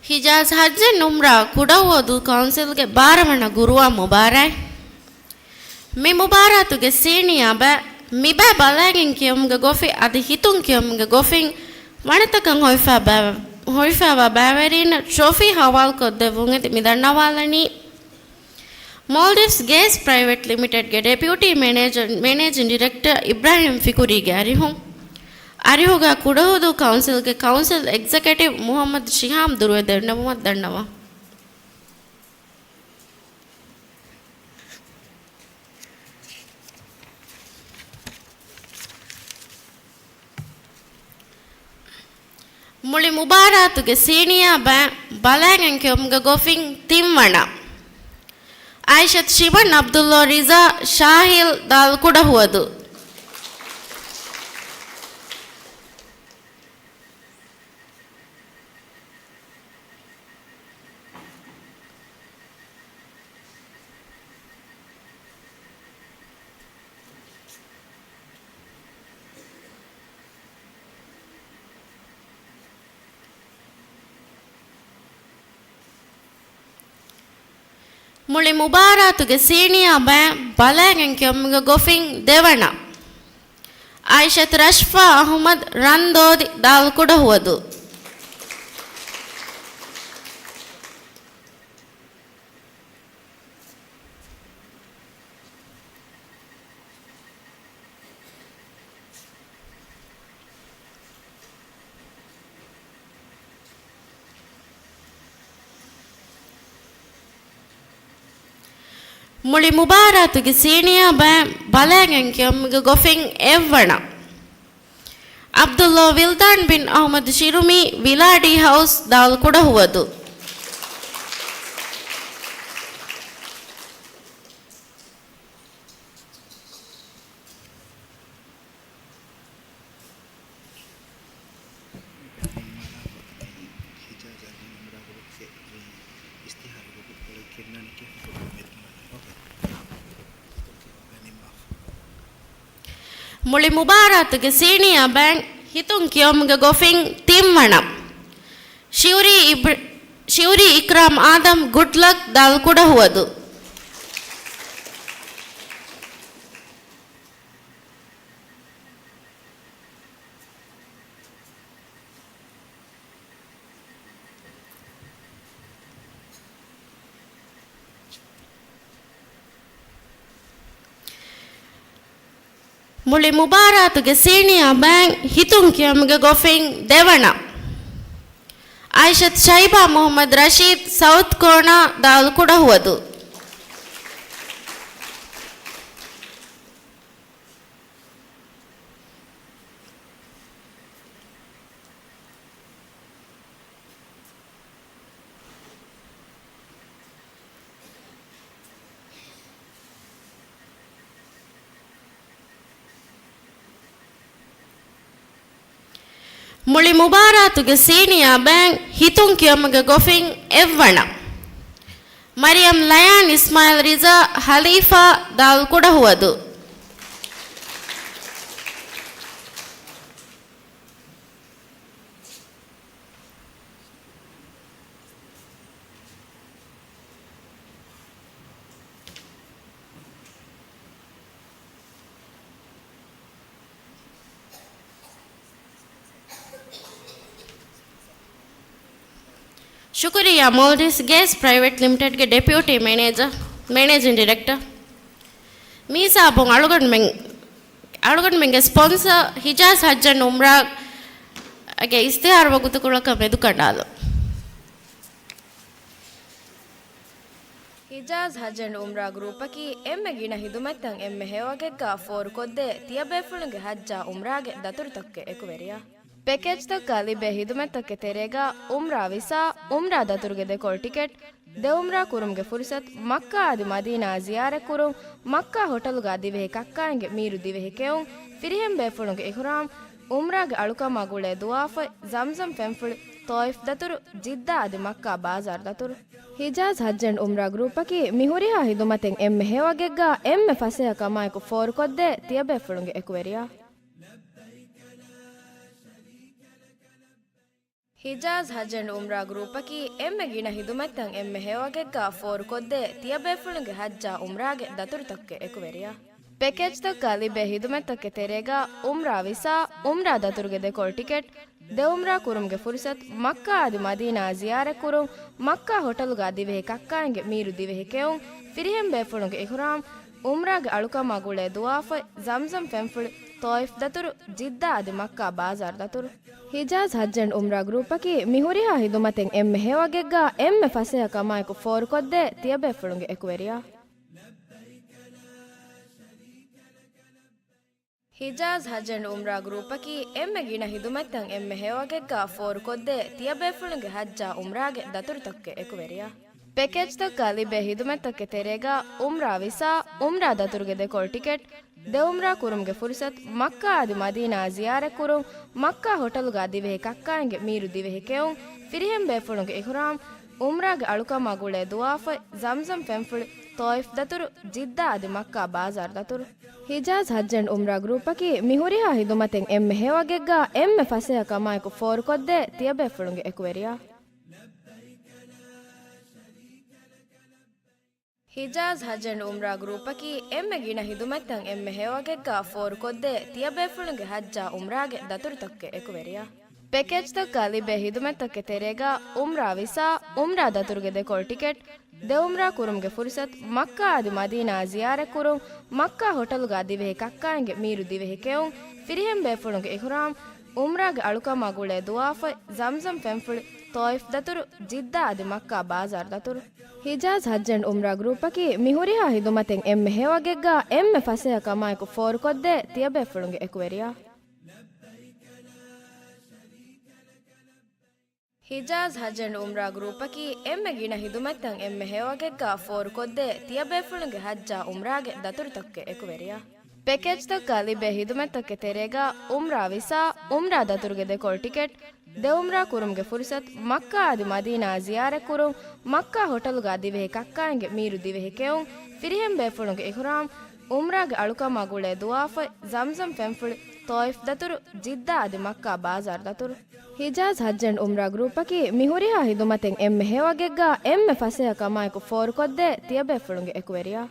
ހިޖާޒް ޙައްޖެއް ނުމްރާ ކުޑަހުވަދޫ ކައުންސިލްގެ ބާރަ ވަނަ ގުރުއާން މުބާރާތް. މި މުބާރާތުގެ ސީނިއާ ބައި، މި ބައި ބަލައިގެން ކިޔަމުގެ ގޮފި އަދި ހިތުން ކިޔަމުގެ ގޮފިން ވަނަތަކަށް ހޮވިފާ ބައި، ހޮވިފާވާ ބައިވެރީންނަށް ޓްރޮފީ ހަވާލުކޮށްދެއްވުން އެދި މި ދަންނަވާލަނީ، މޯލްޑިވްސް ގޭސް ޕްރައިވެޓް ލިމިޓެޑްގެ ޑެޕިއުޓީ މެނޭޖަރ، މެނޭޖިން ޑިރެކްޓަރ އިބްރާހިމް ފިކުރީގެ އަރިހުން. އަރިހުގަ ކުޑަހުދޫ ކައުންސިލްގެ ކައުންސިލް އެގްޒެކެޓިވް މުހައްމަދު ޝިހާމް ދުރުވެ ދެންނެވުމަށް ދަންނަވަން. މުޅި މުބާރާތުގެ ސީނިއާ ބައި ބަލައިގެން ކިޔަމުގެ ގޮފިން ތިންވަނަ، އައިޝަތު ޝިމަން ޢަބްދުﷲ ރިޒާ ޝާހިލް ދާލް ކުޑަހުވަދޫ. މުޅި މުބާރާތުގެ ސީނިއާ ބައި ބަލައިގެން ކިޔަމުގެ ގޮފިން ދެވަނަ، އައިޝަތު ރަޝްފާ އަޙުމަދު، ރަންދޯދި، ދާލުކުޑަހުވަދޫ. މުޅި މުބާރާތުގެ ސީނިއާ ބައިން ބަލައިގެން ކިޔަމުގެ ގޮފިން އެއްވަނަ، ޢަބްދުﷲ ވިލްދާން ބިން އަޙްމަދު ޝިރުމީ، ވިލާޑީ ހައުސް، ދާލުކުޑަހުވަދޫ. މުޅި މުބާރާތުގެ ސީނިއާ ބައިން ހިތުން ކިޔަމުގެ ގޮފިން ތިންވަނަ، ޝިއުރީ އިބް-، ޝިއުރީ އިކްރާމް އާދަމް، ގުޑް ލަކް، ދާލުކުޑަހުވަދޫ. މުޅި މުބާރާތުގެ ސީނިއާ ބައިން ހިތުން ކިޔަމުގެ ގޮފިން ދެވަނަ، އައިޝަތު ޝައިބާ މުޙައްމަދު ރަޝީދު، ސައުތު ކޯނާ، ދާލުކުޑަހުވަދޫ. މުޅި މުބާރާތުގެ ސީނިއާ ބައިން ހިތުން ކިޔަމުގެ ގޮފިން އެއްވަނަ، މަރިޔަމް ލަޔާން އިސްމާއިލް ރިޒާ ހަލީފާ، ދާލުކުޑަހުވަދޫ. ޝުކުރިއްޔާ. މޯލްޑިވްސް ގޭސް ޕްރައިވެޓް ލިމިޓެޑްގެ ޑެޕިއުޓީ މެނޭޖަރ، މެނޭޖިން ޑިރެކްޓަރ، މިހިސާބުން އަޅުގަނޑުމެން، އަޅުގަނޑުމެންގެ ސްޕޮންސަރ ހިޖާޒް ހައްޖަން އުމްރާގެ އިސްތިހާރު ވަގުތުކޮޅަކަށް މެދުކަނޑާލުން. ހިޖާޒް ހައްޖަން އުމްރާ ގްރޫޕަކީ އެންމެ ގިނަ ހިދުމަތްތައް އެންމެ ހެޔޮވަގެއްގާ ފޯރުކޮށްދޭ ތިޔަބޭފުޅުންގެ ހައްޖާ އުމްރާގެ ދަތުރުތަކުގެ އެކުވެރިޔާ. ޕެކޭޖްތަކުގާ ލިބޭ ހިދުމަތްތަކުގެ ތެރޭގާ އުމްރާ ވިސާ، އުމްރާ ދަތުރުގެ ދެކޮޅު ޓިކެޓް، ދެ އުމްރާ ކުރުމުގެ ފުރުސަތު، މައްކާ އަދި މަދީނާ ޒިޔާރަތް ކުރުން، މައްކާ ހޮޓަލުގާ ދިވެހި ކައްކާއިންގެ މީރު ދިވެހި ކެއުން، ފިރިހެން ބޭފުޅުންގެ އިޙްރާމް، އުމްރާގެ އަޅުކަމާ ގުޅޭ ދުވާފަތް، ޒަމްޒަމް ފެންފުޅި، ޠާއިފް ދަތުރު، ޖިއްދާ އަދި މައްކާ ބާޒާރު ދަތުރު. ހިޖާޒް ހައްޖަން އުމްރާ ގްރޫޕަކީ މި ހުރިހާ ހިދުމަތެއް އެންމެ ހެޔޮވަގެއްގާ އެންމެ ފަސޭހަ ކަމާއެކު ފޯރުކޮށްދޭ ތިޔަބޭފުޅުންގެ އެކުވެރިޔާ. ހިޖާޒް ހައްޖަން އުމްރާ ގްރޫޕަކީ އެންމެ ގިނަ ހިދުމަތްތައް އެންމެ ހެޔޮވަގެއްގާ ފޯރުކޮށްދޭ ތިޔަބޭފުޅުންގެ ހައްޖާ އުމްރާގެ ދަތުރުތަކުގެ އެކުވެރިޔާ. ޕެކޭޖްތަކުގާ ލިބޭ ހިދުމަތްތަކުގެ ތެރޭގާ އުމްރާ ވިސާ، އުމްރާ ދަތުރުގެ ދެކޮޅު ޓިކެޓް، ދެ އުމްރާ ކުރުމުގެ ފުރުސަތު، މައްކާ އަދި މަދީނާ ޒިޔާރަތް ކުރުން، މައްކާ ހޮޓަލުގާ ދިވެހި ކައްކާއިންގެ މީރު ދިވެހި ކެއުން، ފިރިހެން ބޭފުޅުންގެ އިޙްރާމް، އުމްރާގެ އަޅުކަމާ ގުޅޭ ދުވާފަތް، ޒަމްޒަމް ފެންފުޅި، ޠާއިފް ދަތުރު، ޖިއްދާ އަދި މައްކާ ބާޒާރު ދަތުރު. ހިޖާޒް ހައްޖަން އުމްރާ ގްރޫޕަކީ މި ހުރިހާ ހިދުމަތެއް އެންމެ ހެޔޮވަގެއްގާ އެންމެ ފަސޭހަ ކަމާއެކު ފޯރުކޮށްދޭ ތިޔަބޭފުޅުންގެ އެކުވެރިޔާ. ހިޖާޒް ހައްޖަން އުމްރާ ގްރޫޕަކީ އެންމެ ގިނަ ހިދުމަތްތައް އެންމެ ހެޔޮވަގެއްގާ ފޯރުކޮށްދޭ ތިޔަބޭފުޅުންގެ ހައްޖާ އުމްރާގެ ދަތުރުތަކުގެ އެކުވެރިޔާ. ޕެކޭޖްތަކުގާ ލިބޭ ހިދުމަތްތަކުގެ ތެރޭގާ އުމްރާ ވިސާ، އުމްރާ ދަތުރުގެ ދެކޮޅު ޓިކެޓް، ދެ އުމްރާ ކުރުމުގެ ފުރުސަތު، މައްކާ އަދި މަދީނާ ޒިޔާރަތް ކުރުން، މައްކާ ހޮޓަލުގާ ދިވެހި ކައްކާއިންގެ މީރު ދިވެހި ކެއުން، ފިރިހެން ބޭފުޅުންގެ އިޙްރާމް، އުމްރާގެ އަޅުކަމާ ގުޅޭ ދުވާފަތް، ޒަމްޒަމް ފެންފުޅި، ޠާއިފް ދަތުރު، ޖިއްދާ އަދި މައްކާ ބާޒާރު ދަތުރު. ހިޖާޒް ހައްޖަން އުމްރާ ގްރޫޕަކީ މި ހުރިހާ ހިދުމަތެއް އެންމެ ހެޔޮވަގެއްގާ އެންމެ ފަސޭހަ ކަމާއެކު ފޯރުކޮށްދޭ ތިޔަބޭފުޅުންގެ އެކުވެރިޔާ. ހިޖާޒް ހަޖް އެންޑް އުމްރާ ގްރޫޕަކީ އެންމެ ގިނަ ހިދުމަތްތައް އެންމެ ހެޔޮވަގެއްގާ ފޯރުކޮށްދޭ ތިޔަބޭފުޅުންގެ ހައްޖާ އުމްރާގެ ދަތުރުތަކުގެ އެކުވެރިޔާ. ޕެކޭޖްތަކުގާ ލިބޭ ހިދުމަތްތަކުގެ ތެރޭގާ އުމްރާ ވިސާ، އުމްރާ ދަތުރުގެ ދެކޮޅު ޓިކެޓް، ދެ އުމްރާ ކުރުމުގެ ފުރުސަތު، މައްކާ އަދި މަދީނާ ޒިޔާރަތް ކުރުން، މައްކާ ހޮޓަލުގާ ދިވެހި ކައްކާއިންގެ މީރު ދިވެހި ކެއުން، ފިރިހެން ބޭފުޅުންގެ އިޙްރާމް، އުމްރާގެ އަޅުކަމާ ގުޅޭ ދުވާފަތް، ޒަމްޒަމް ފެންފުޅި، ޠާއިފް ދަތުރު، ޖިއްދާ އަދި މައްކާ ބާޒާރު ދަތުރު. ހިޖާޒް ހައްޖް އެންޑް އުމްރާ ގްރޫޕަކީ މި ހުރިހާ ހިދުމަތެއް އެންމެ ހެޔޮވަގެއްގާ އެންމެ ފަސޭހަ ކަމާއެކު ފޯރުކޮށްދޭ ތިޔަބޭފުޅުންގެ އެކުވެރިޔާ. ހިޖާޒް ހަޖް އެންޑް އުމްރާ ގްރޫޕަކީ އެންމެ ގިނަ ހިދުމަތްތައް އެންމެ ހެޔޮވަގެއްގާ ފޯރުކޮށްދޭ ތިޔަބޭފުޅުންގެ ހައްޖާ އުމްރާގެ ދަތުރުތަކުގެ އެކުވެރިޔާ. ޕެކޭޖްތަކުގާ ލިބޭ ހިދުމަތްތަކުގެ ތެރޭގާ އުމްރާ ވިސާ، އުމްރާ ދަތުރުގެ ދެކޮޅު ޓިކެޓް، ދެ އުމްރާ ކުރުމުގެ ފުރުސަތު، މައްކާ އަދި މަދީނާ ޒިޔާރަތް ކުރުން، މައްކާ ހޮޓަލުގާ ދިވެހި ކައްކާއިންގެ މީރު ދިވެހި ކެއުން، ފިރިހެން ބޭފުޅުންގެ އިޙްރާމް، އުމްރާގެ އަޅުކަމާ ގުޅޭ ދުވާފަތް، ޒަމްޒަމް ފެންފުޅި، ޠާއިފް ދަތުރު، ޖިއްދާ އަދި މައްކާ ބާޒާރު ދަތުރު. ހިޖާޒް ހައްޖް އެންޑް އުމްރާ ގްރޫޕަކީ މި ހުރިހާ ހިދުމަތެއް އެންމެ ހެޔޮވަގެއްގާ އެންމެ ފަސޭހަ ކަމާއެކު ފޯރުކޮށްދޭ ތިޔަބޭފުޅުންގެ އެކުވެރިޔާ.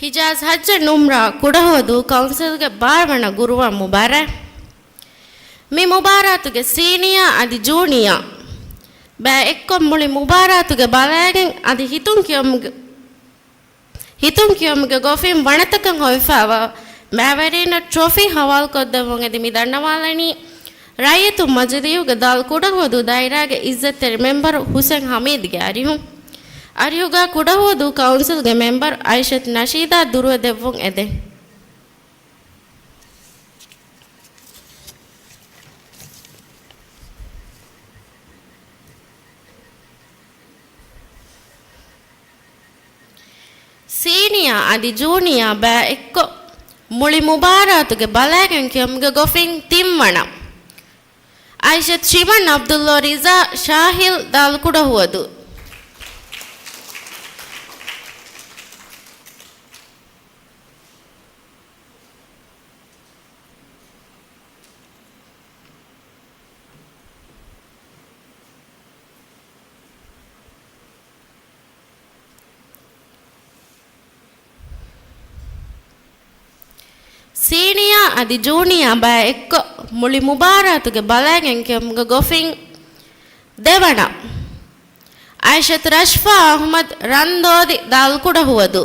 ހިޖާޒް ހައްޖެއް ނުމްރާ ކުޑަހުވަދޫ ކައުންސިލްގެ ބާރަ ވަނަ ގުރުއާން މުބާރާތް. މި މުބާރާތުގެ ސީނިއާ އަދި ޖޫނިއާ ބައި އެއްކޮށް މުޅި މުބާރާތުގެ ބަލައިގެން އަދި ހިތުން ކިޔަމުގެ ހިތުން ކިޔަމުގެ ގޮފިން ވަނަތަކަށް ހޮވިފައިވާ ބައިވެރިންނަށް ޓްރޮފީ ހަވާލުކޮށްދެއްވުން އެދި މި ދަންނަވާލަނީ، ރައްޔިތުން މަޖިލީހުގެ ދާލް ކުޑަހުވަދޫ ދާއިރާގެ އިއްޒަތްތެރި މެމްބަރު ހުސެން ހަމީދުގެ އަރިހުން. އަރިހުގާ ކުޑަހުވަދޫ ކައުންސިލްގެ މެމްބަރު އައިޝަތު ނަޝީދާ ދުރުވެދެއްވުން އެދެން. ސީނިއާ އަދި ޖޫނިއާ ބައި އެއްކޮށް، މުޅި މުބާރާތުގެ ބަލައިގެން ކިޔަމުގެ ގޮފިން ތިންވަނަ، އައިޝަތު ޝިމަން އަބްދުﷲ ރިޒާ ޝާހިލް ދާލް ކުޑަހުވަދޫ. ސީނިއާ އަދި ޖޫނިއާ ބައި އެއްކޮށް، މުޅި މުބާރާތުގެ ބަލައިގެން ކިޔަމުގެ ގޮފިން ދެވަނަ، އައިޝަތު ރަޝްފާ އަޙްމަދު ރަންދޯދި ދާލް ކުޑަހުވަދޫ.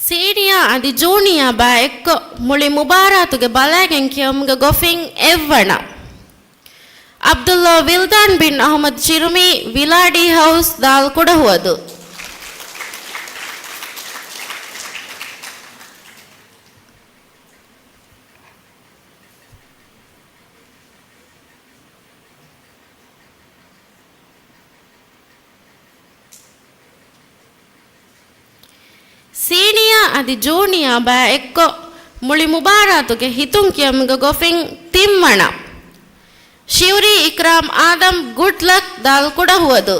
ސީނިއާ އަދި ޖޫނިއާ ބައި އެއްކޮށް، މުޅި މުބާރާތުގެ ބަލައިގެން ކިޔަމުގެ ގޮފިން އެއްވަނަ، ޢަބްދުﷲ ވިލްދާން ބިން އަޙްމަދު ޝިރުމީ، ވިލާޑީ ހައުސް ދާލް ކުޑަހުވަދޫ. ސީނިއާ އަދި ޖޫނިއާ ބައި އެއްކޮށް، މުޅި މުބާރާތުގެ ހިތުން ކިޔަމުގެ ގޮފިން ތިންވަނަ، ޝިއުރީ އިކްރާމް އާދަމް ގުޑް ލަކް ދާލް ކުޑަހުވަދޫ.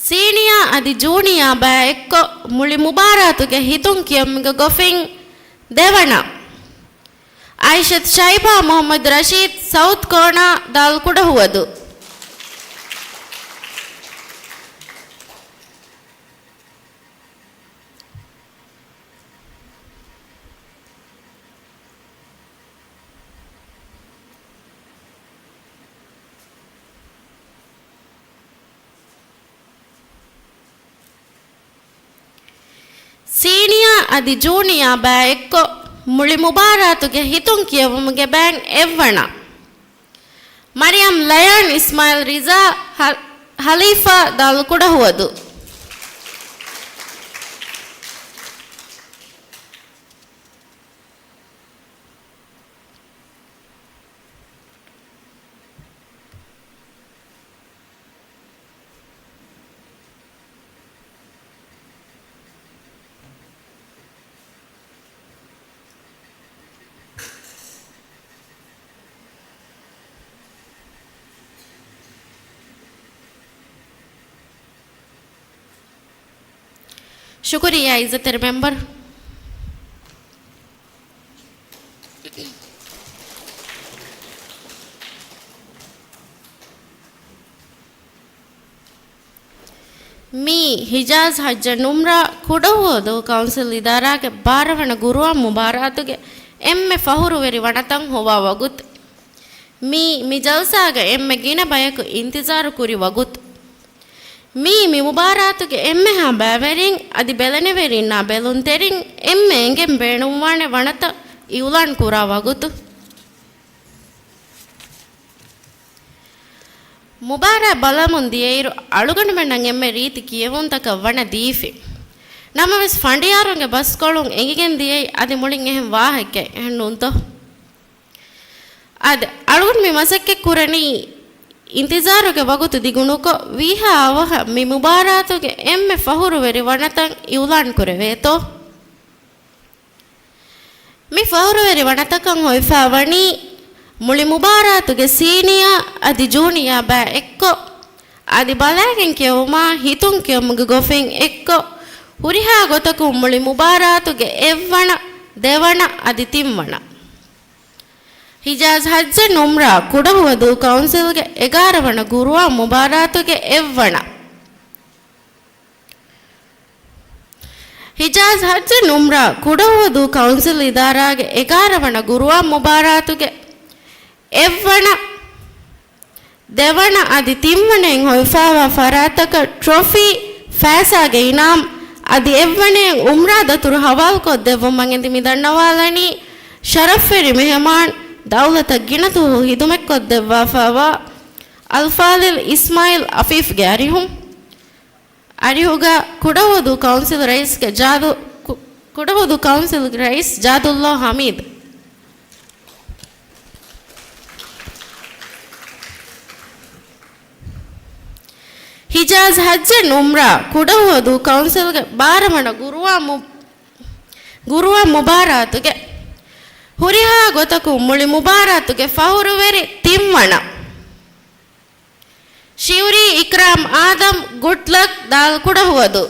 ސީނިއާ އަދި ޖޫނިއާ ބައި އެއްކޮށް، މުޅި މުބާރާތުގެ ހިތުން ކިޔަމުގެ ގޮފިން ދެވަނަ، އައިޝަތު ޝައިބާ މުޙައްމަދު ރަޝީދު ސައުތު ކޯނާ ދާލް ކުޑަހުވަދޫ. ސީނިއާ އަދި ޖޫނިއާ ބައި އެއްކޮށް، މުޅި މުބާރާތުގެ ހިތުން ކިޔެވުމުގެ ބައިން އެއްވަނަ. މަރިޔަމް ލަޔާން އިސްމާއިލް ރިޒާ، ހަ-، ހަލީފާ ދާލު ކުޑަހުވަދު. ޝުކުރިއްޔާ އިއްޒަތްތެރި މެމްބަރު. މިއީ ހިޖާޒް ހައްޖެއް ނުމްރާ ކުޑަހުވަދޫ ކައުންސިލް އިދާރާގެ ބާރަ ވަނަ ގުރުއާން މުބާރާތުގެ އެންމެ ފަހުރުވެރި ވަނަތައް ހޮވާ ވަގުތު. މިއީ މި ޖަލްސާގަ އެންމެ ގިނަ ބަޔަކު އިންތިޒާރު ކުރި ވަގުތު. މިއީ މި މުބާރާތުގެ އެންމެހާ ބައިވެރިން އަދި ބެލެނިވެރިންނާ ބެލުންތެރިން އެންމެ އެނގެން ބޭނުންވާނެ ވަނަތައް އިއުލާން ކުރާ ވަގުތު. މުބާރާތް ބަލަމުން ދިޔައިރު، އަޅުގަނޑުމެންނަށް އެންމެ ރީތި ކިޔެވުންތަކަށް ވަނަ ދީފި. ނަމަވެސް، ފަނޑިޔާރުންގެ ބަސްކޮޅުން އެނގިގެން ދިޔައީ އަދި މުޅިން އެހެން ވާހަކައެއް ނޫންތޯ؟ އަދި އަޅުގަނޑު މި މަސައްކަތް ކުރަނީ، އިންތިޒާރުގެ ވަގުތު ދިގުނުކޮށް، ވީހާ އަވަހަށް މި މުބާރާތުގެ އެންމެ ފަހުރުވެރި ވަނަތައް އިއުލާން ކުރެވޭތޯ؟ މި ފަހުރުވެރި ވަނަތަކަށް ހޮވިފައިވަނީ، މުޅި މުބާރާތުގެ ސީނިއާ އަދި ޖޫނިއާ ބައި އެއްކޮށް، އަދި ބަލައިގެން ކިޔެވުމާ ހިތުން ކިޔުމުގެ ގޮފިން އެއްކޮށް، ހުރިހާ ގޮތަކުން މުޅި މުބާރާތުގެ އެއްވަނަ، ދެވަނަ އަދި ތިންވަނަ. ހިޖާޒް ހައްޖެއް ނުމްރާ ކުޑަހުވަދޫ ކައުންސިލްގެ އެގާރަ ވަނަ ގުރުއާން މުބާރާތުގެ އެއްވަނަ. ހިޖާޒް ހައްޖެއް ނުމްރާ ކުޑަހުވަދޫ ކައުންސިލް އިދާރާގެ އެގާރަ ވަނަ ގުރުއާން މުބާރާތުގެ އެއްވަނަ، ދެވަނަ އަދި ތިންވަނައިން ހޮވިފައިވާ ފަރާތްތަކަށް ޓްރޮފީ، ފައިސާގެ އިނާމް އަދި އެއްވަނައިން އުމްރާ ދަތުރު ހަވާލުކޮށްދެއްވުމަށް އެދި މި ދަންނަވާލަނީ، ޝަރަފްވެރި މެހެމާން، ދައުލަތަށް ގިނަ ދުވަހު ހިދުމަތްކޮށްދެއްވާފައިވާ އަލްފާޟިލް އިސްމާއިލް އަފީފްގެ އަރިހުން. އަރިހުގަ ކުޑަހުވަދޫ ކައުންސިލް ރައީސްގެ ޖާދު، ކު-، ކުޑަހުވަދޫ ކައުންސިލްގެ ރައީސް ޖާދުﷲ ހަމީދު. ހިޖާޒް ހައްޖެއް ނުމްރާ ކުޑަހުވަދޫ ކައުންސިލްގެ ބާރަ ވަނަ ގުރުއާ މު-، ގުރުއާ މުބާރާތުގެ ހުރިހާ ގޮތަކުން މުޅި މުބާރާތުގެ ފަހުރުވެރި ތިންވަނަ. ޝިއުރީ އިކްރާމް އާދަމް، ގުޑްލަކް، ދާލް ކުޑަހުވަދޫ.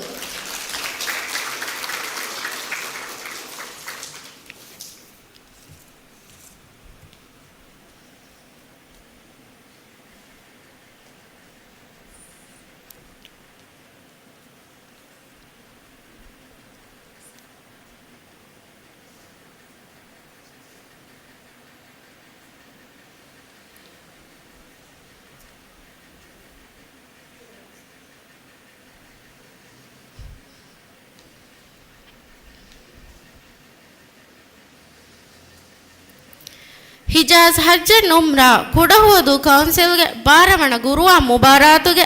ހިޖާޒް ހައްޖެއް ނުމްރާ ކުޑަހުވަދޫ ކައުންސިލްގެ ބާރަ ވަނަ ގުރުއާ މުބާރާތުގެ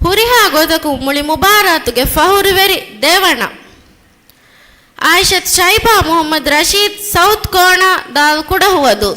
ހުރިހާ ގޮތަކުން މުޅި މުބާރާތުގެ ފަހުރުވެރި ދެވަނަ. އާއިޝަތު ޝައިބާ މުޙައްމަދު ރަޝީދު، ސައުތު ކޯނާ، ދާލް ކުޑަހުވަދޫ.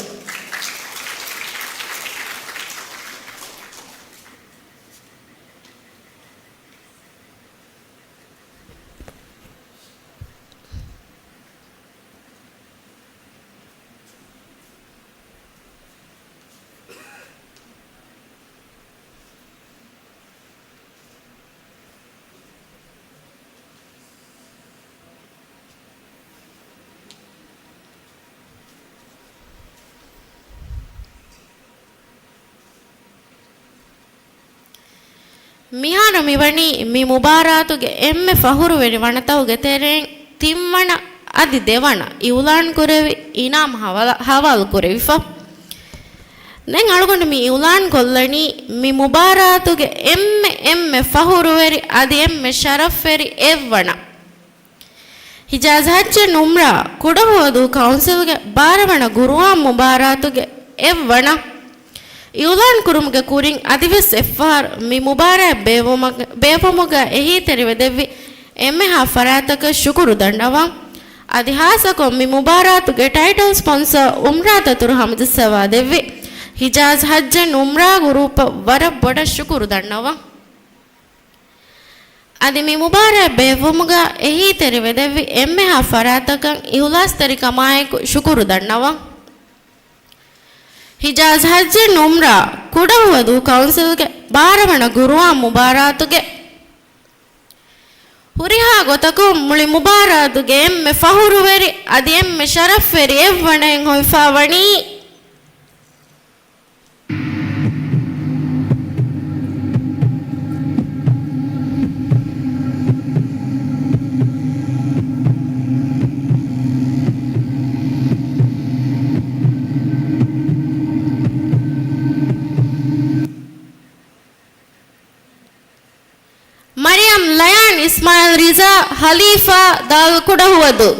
މިހާރު މިވަނީ މި މުބާރާތުގެ އެންމެ ފަހުރުވެރި ވަނަތަކުގެ ތެރެއިން ތިންވަނަ އަދި ދެވަނަ އިއުލާންކުރެވި އިނާމް ހަވާލު، ހަވާލުކުރެވިފަ. ދެން އަޅުގަނޑު މި އިއުލާން ކޮށްލަނީ މި މުބާރާތުގެ އެންމެ، އެންމެ ފަހުރުވެރި އަދި އެންމެ ޝަރަފްވެރި އެއްވަނަ. ހިޖާޒް ހައްޖެއް ނުމްރާ ކުޑަހުވަދޫ ކައުންސިލްގެ ބާރަ ވަނަ ގުރުއާން މުބާރާތުގެ އެއްވަނަ އިއުލާން ކުރުމުގެ ކުރިން އަދިވެސް އެއްފަހަރު މި މުބާރާތް ބޭއްވުމަށް، ބޭއްވުމުގަ އެހީތެރިވެދެއްވި އެންމެހާ ފަރާތްތަކަށް ޝުކުރު ދަންނަވަން. އަދި ހާއްސަކޮށް މި މުބާރާތުގެ ޓައިޓަލް ސްޕޮންސަރ އުމްރާ ދަތުރު ހަމަޖައްސަވާ ދެއްވި ހިޖާޒް ހައްޖެއް ނުމްރާ ގުރޫޕަށް ވަރަށް ބޮޑަށް ޝުކުރު ދަންނަވަން. އަދި މި މުބާރާތް ބޭއްވުމުގަ އެހީތެރިވެދެއްވި އެންމެހާ ފަރާތްތަކަށް އިހުލާސްތެރިކަމާއެކު ޝުކުރު ދަންނަވަން. ހިޖާޒް ހައްޖެއް ނުމްރާ ކުޑަހުވަދޫ ކައުންސިލްގެ ބާރަ ވަނަ ގުރުއާން މުބާރާތުގެ ހުރިހާ ގޮތަކުން މުޅި މުބާރާތުގެ އެންމެ ފަހުރުވެރި އަދި އެންމެ ޝަރަފްވެރި އެއްވަނައެއް ހޮވިފާވަނީ. މަރިޔަމް ލަޔާން އިސްމާއިލް ރިޒާ ހަލީފާ ދާލް ކުޑަހުވަދޫ.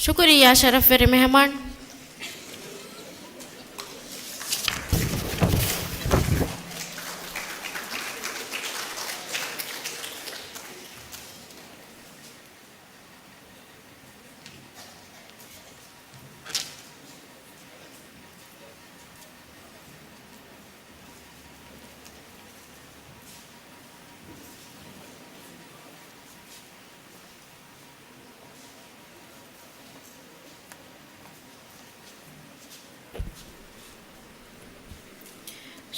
ޝުކުރިއްޔާ ޝަރަފްވެރި މެހެމާން.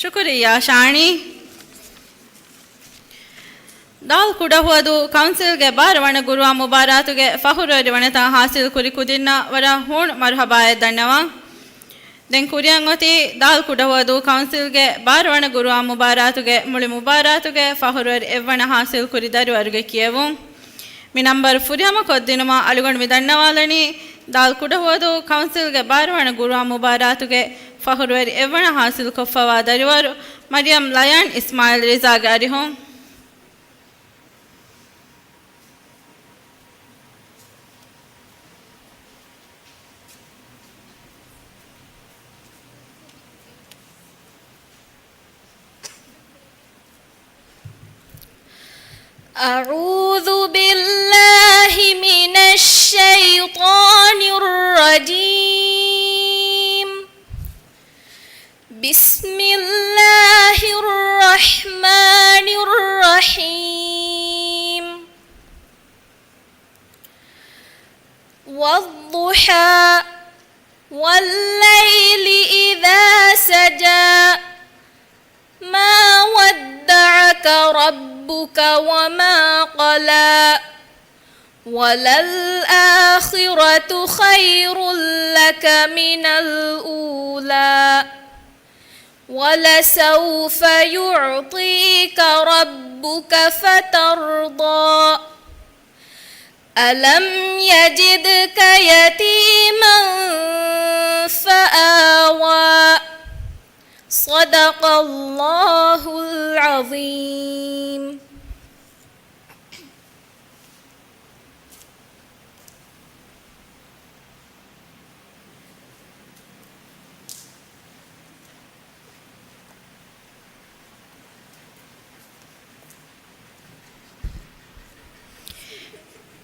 ޝުކުރިއްޔާ ޝާނީ. ދާލް ކުޑަހުވަދޫ ކައުންސިލްގެ ބާރަ ވަނަ ގުރުއާން މުބާރާތުގެ ފަޚުރުވެރިވަނަތައް ހާސިލް ކުރި ކުދިންނަށް ވަރަށް ހޫނު މަރުހަބާއެއް ދަންނަވަން. ދެން ކުރިއަށް އޮތީ ދާލް ކުޑަހުވަދޫ ކައުންސިލްގެ ބާރަ ވަނަ ގުރުއާން މުބާރާތުގެ މުޅި މުބާރާތުގެ ފަޚުރުވެރި އެއްވަނަ ހާސިލް ކުރި ދަރިވަރުގެ ކިޔެވުން. މި ނަންބަރު ފުރިހަމަ ކޮށްދިނުމަށް އަޅުގަނޑު މި ދަންނަވާލަނީ، ދާލް ކުޑަހުވަދޫ ކައުންސިލްގެ ބާރަ ވަނަ ގުރުއާން މުބާރާތުގެ ފަޚުރުވެރި އެއްވަނަ ހާސިލް ކޮށްފަވާ ދަރިވަރު މަރިޔަމް ލަޔާން އިސްމާއިލް ރިޒާގެ އަރިހުން. أعوذ بالله من الشيطان الرجيم. بسم الله والليل إذا سجى. ما ودعك ربك وما قلى. وللآخرة خير لك من الأولى. ولسوف يعطيك ربك فترضى. ألم يجدك يتيما فآوى. صدق الله العظيم.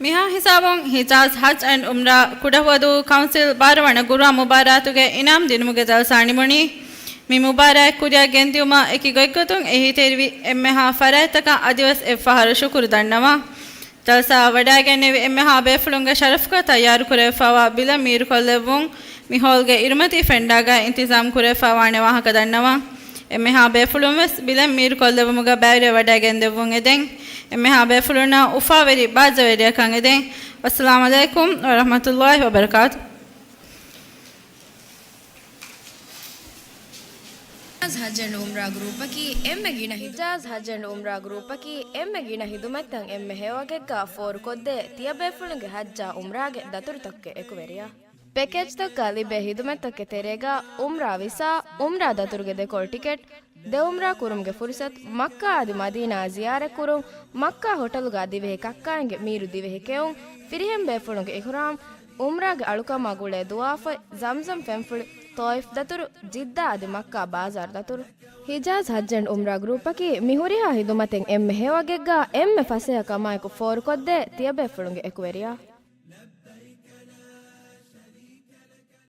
މިހާ ހިސާބުން ހިޖާޒް ހަޖް އެންޑް އުމްރާ ކުޑަހުވަދޫ ކައުންސިލް ބާރަ ވަނަ ގުރުއާން މުބާރާތުގެ އިނާމް ދިނުމުގެ ޖަލްސާ ނިމުނީ. މި މުބާރާތް ކުރިއަށް ގެންދިއުމަށް އެކި ގޮތްގޮތުން އެހީތެރިވި އެންމެހާ ފަރާތްތަކަށް އަދިވެސް އެއްފަހަރު ޝުކުރު ދަންނަވަން. ޖަލްސާއަށް ވަޑައިގެންނެވި އެންމެހާ ބޭފުޅުންގެ ޝަރަފުގަ ތައްޔާރުކުރެވިފައިވާ ބިލަށް މީރުކޮށްލެއްވުން، މި ހޯލްގެ އިރުމަތީ ފެންޑާގައި އިންތިޒާމް ކުރެވިފައިވާނެ ވާހަކަ ދަންނަވަން. އެންމެހާ ބޭފުޅުން ވެސް ބިލަށް މީރުކޮށްލެއްވުމުގަ ބައިވެރިވެ ވަޑައިގެންދެއްވުން އެދެން. އެންމެހާ ބޭފުޅުންނަށް އުފާވެރި ބާއްޖަވެރިއަކަށް އެދެން. ވައްސަލާމް ޢަލައިކުމް ވަރަޙްމަތުﷲ ވަބަރަކާތު. ހިޖާޒް ހަޖް އެންޑް އުމްރާ ގްރޫޕަކީ އެންމެ ގިނަ ހި-، ހިޖާޒް ހަޖް އެންޑް އުމްރާ ގްރޫޕަކީ އެންމެ ގިނަ ހިދުމަތްތައް އެންމެ ހެޔޮވަގެއްގަ ފޯރުކޮށްދޭ ތިޔަބޭފުޅުންގެ ހައްޖާ އުމްރާގެ ދަތުރުތަކުގެ އެކުވެރިޔާ. ޕެކޭޖްތަކުގަ ލިބޭ ހިދުމަތްތަކުގެ ތެރޭގަ އުމްރާ ވިސާ، އުމްރާ ދަތުރުގެ ދެކޮޅު ޓިކެޓް، ދެ އުމްރާ ކުރުމުގެ ފުރުސަތު، މައްކާ އަދި މަދީނާއަށް ޒިޔާރަތްކުރުން، މައްކާ ހޮޓަލުގަ ދިވެހި ކައްކާއިންގެ މީރު ދިވެހި ކެއުން، ފިރިހެން ބޭފުޅުންގެ އިޙްރާމް، އުމްރާގެ އަޅުކަމާ ގުޅޭ ދުޢާފޮތް، ޒަމްޒަމް ފެންފުޅި، ޠާއިފް ދަތުރު، ޖިއްދާ އަދި މައްކާ ބާޒާރު ދަތުރު. ހިޖާޒް ހައްޖް އެންޑް އުމްރާ ގްރޫޕަކީ މި ހުރިހާ ހިދުމަތެއް އެންމެ ހެޔޮވަގެއްގަ އެންމެ ފަސޭހަ ކަމާއެކު ފޯރުކޮށްދޭ ތިޔަބޭފުޅުންގެ އެކުވެރިޔާ.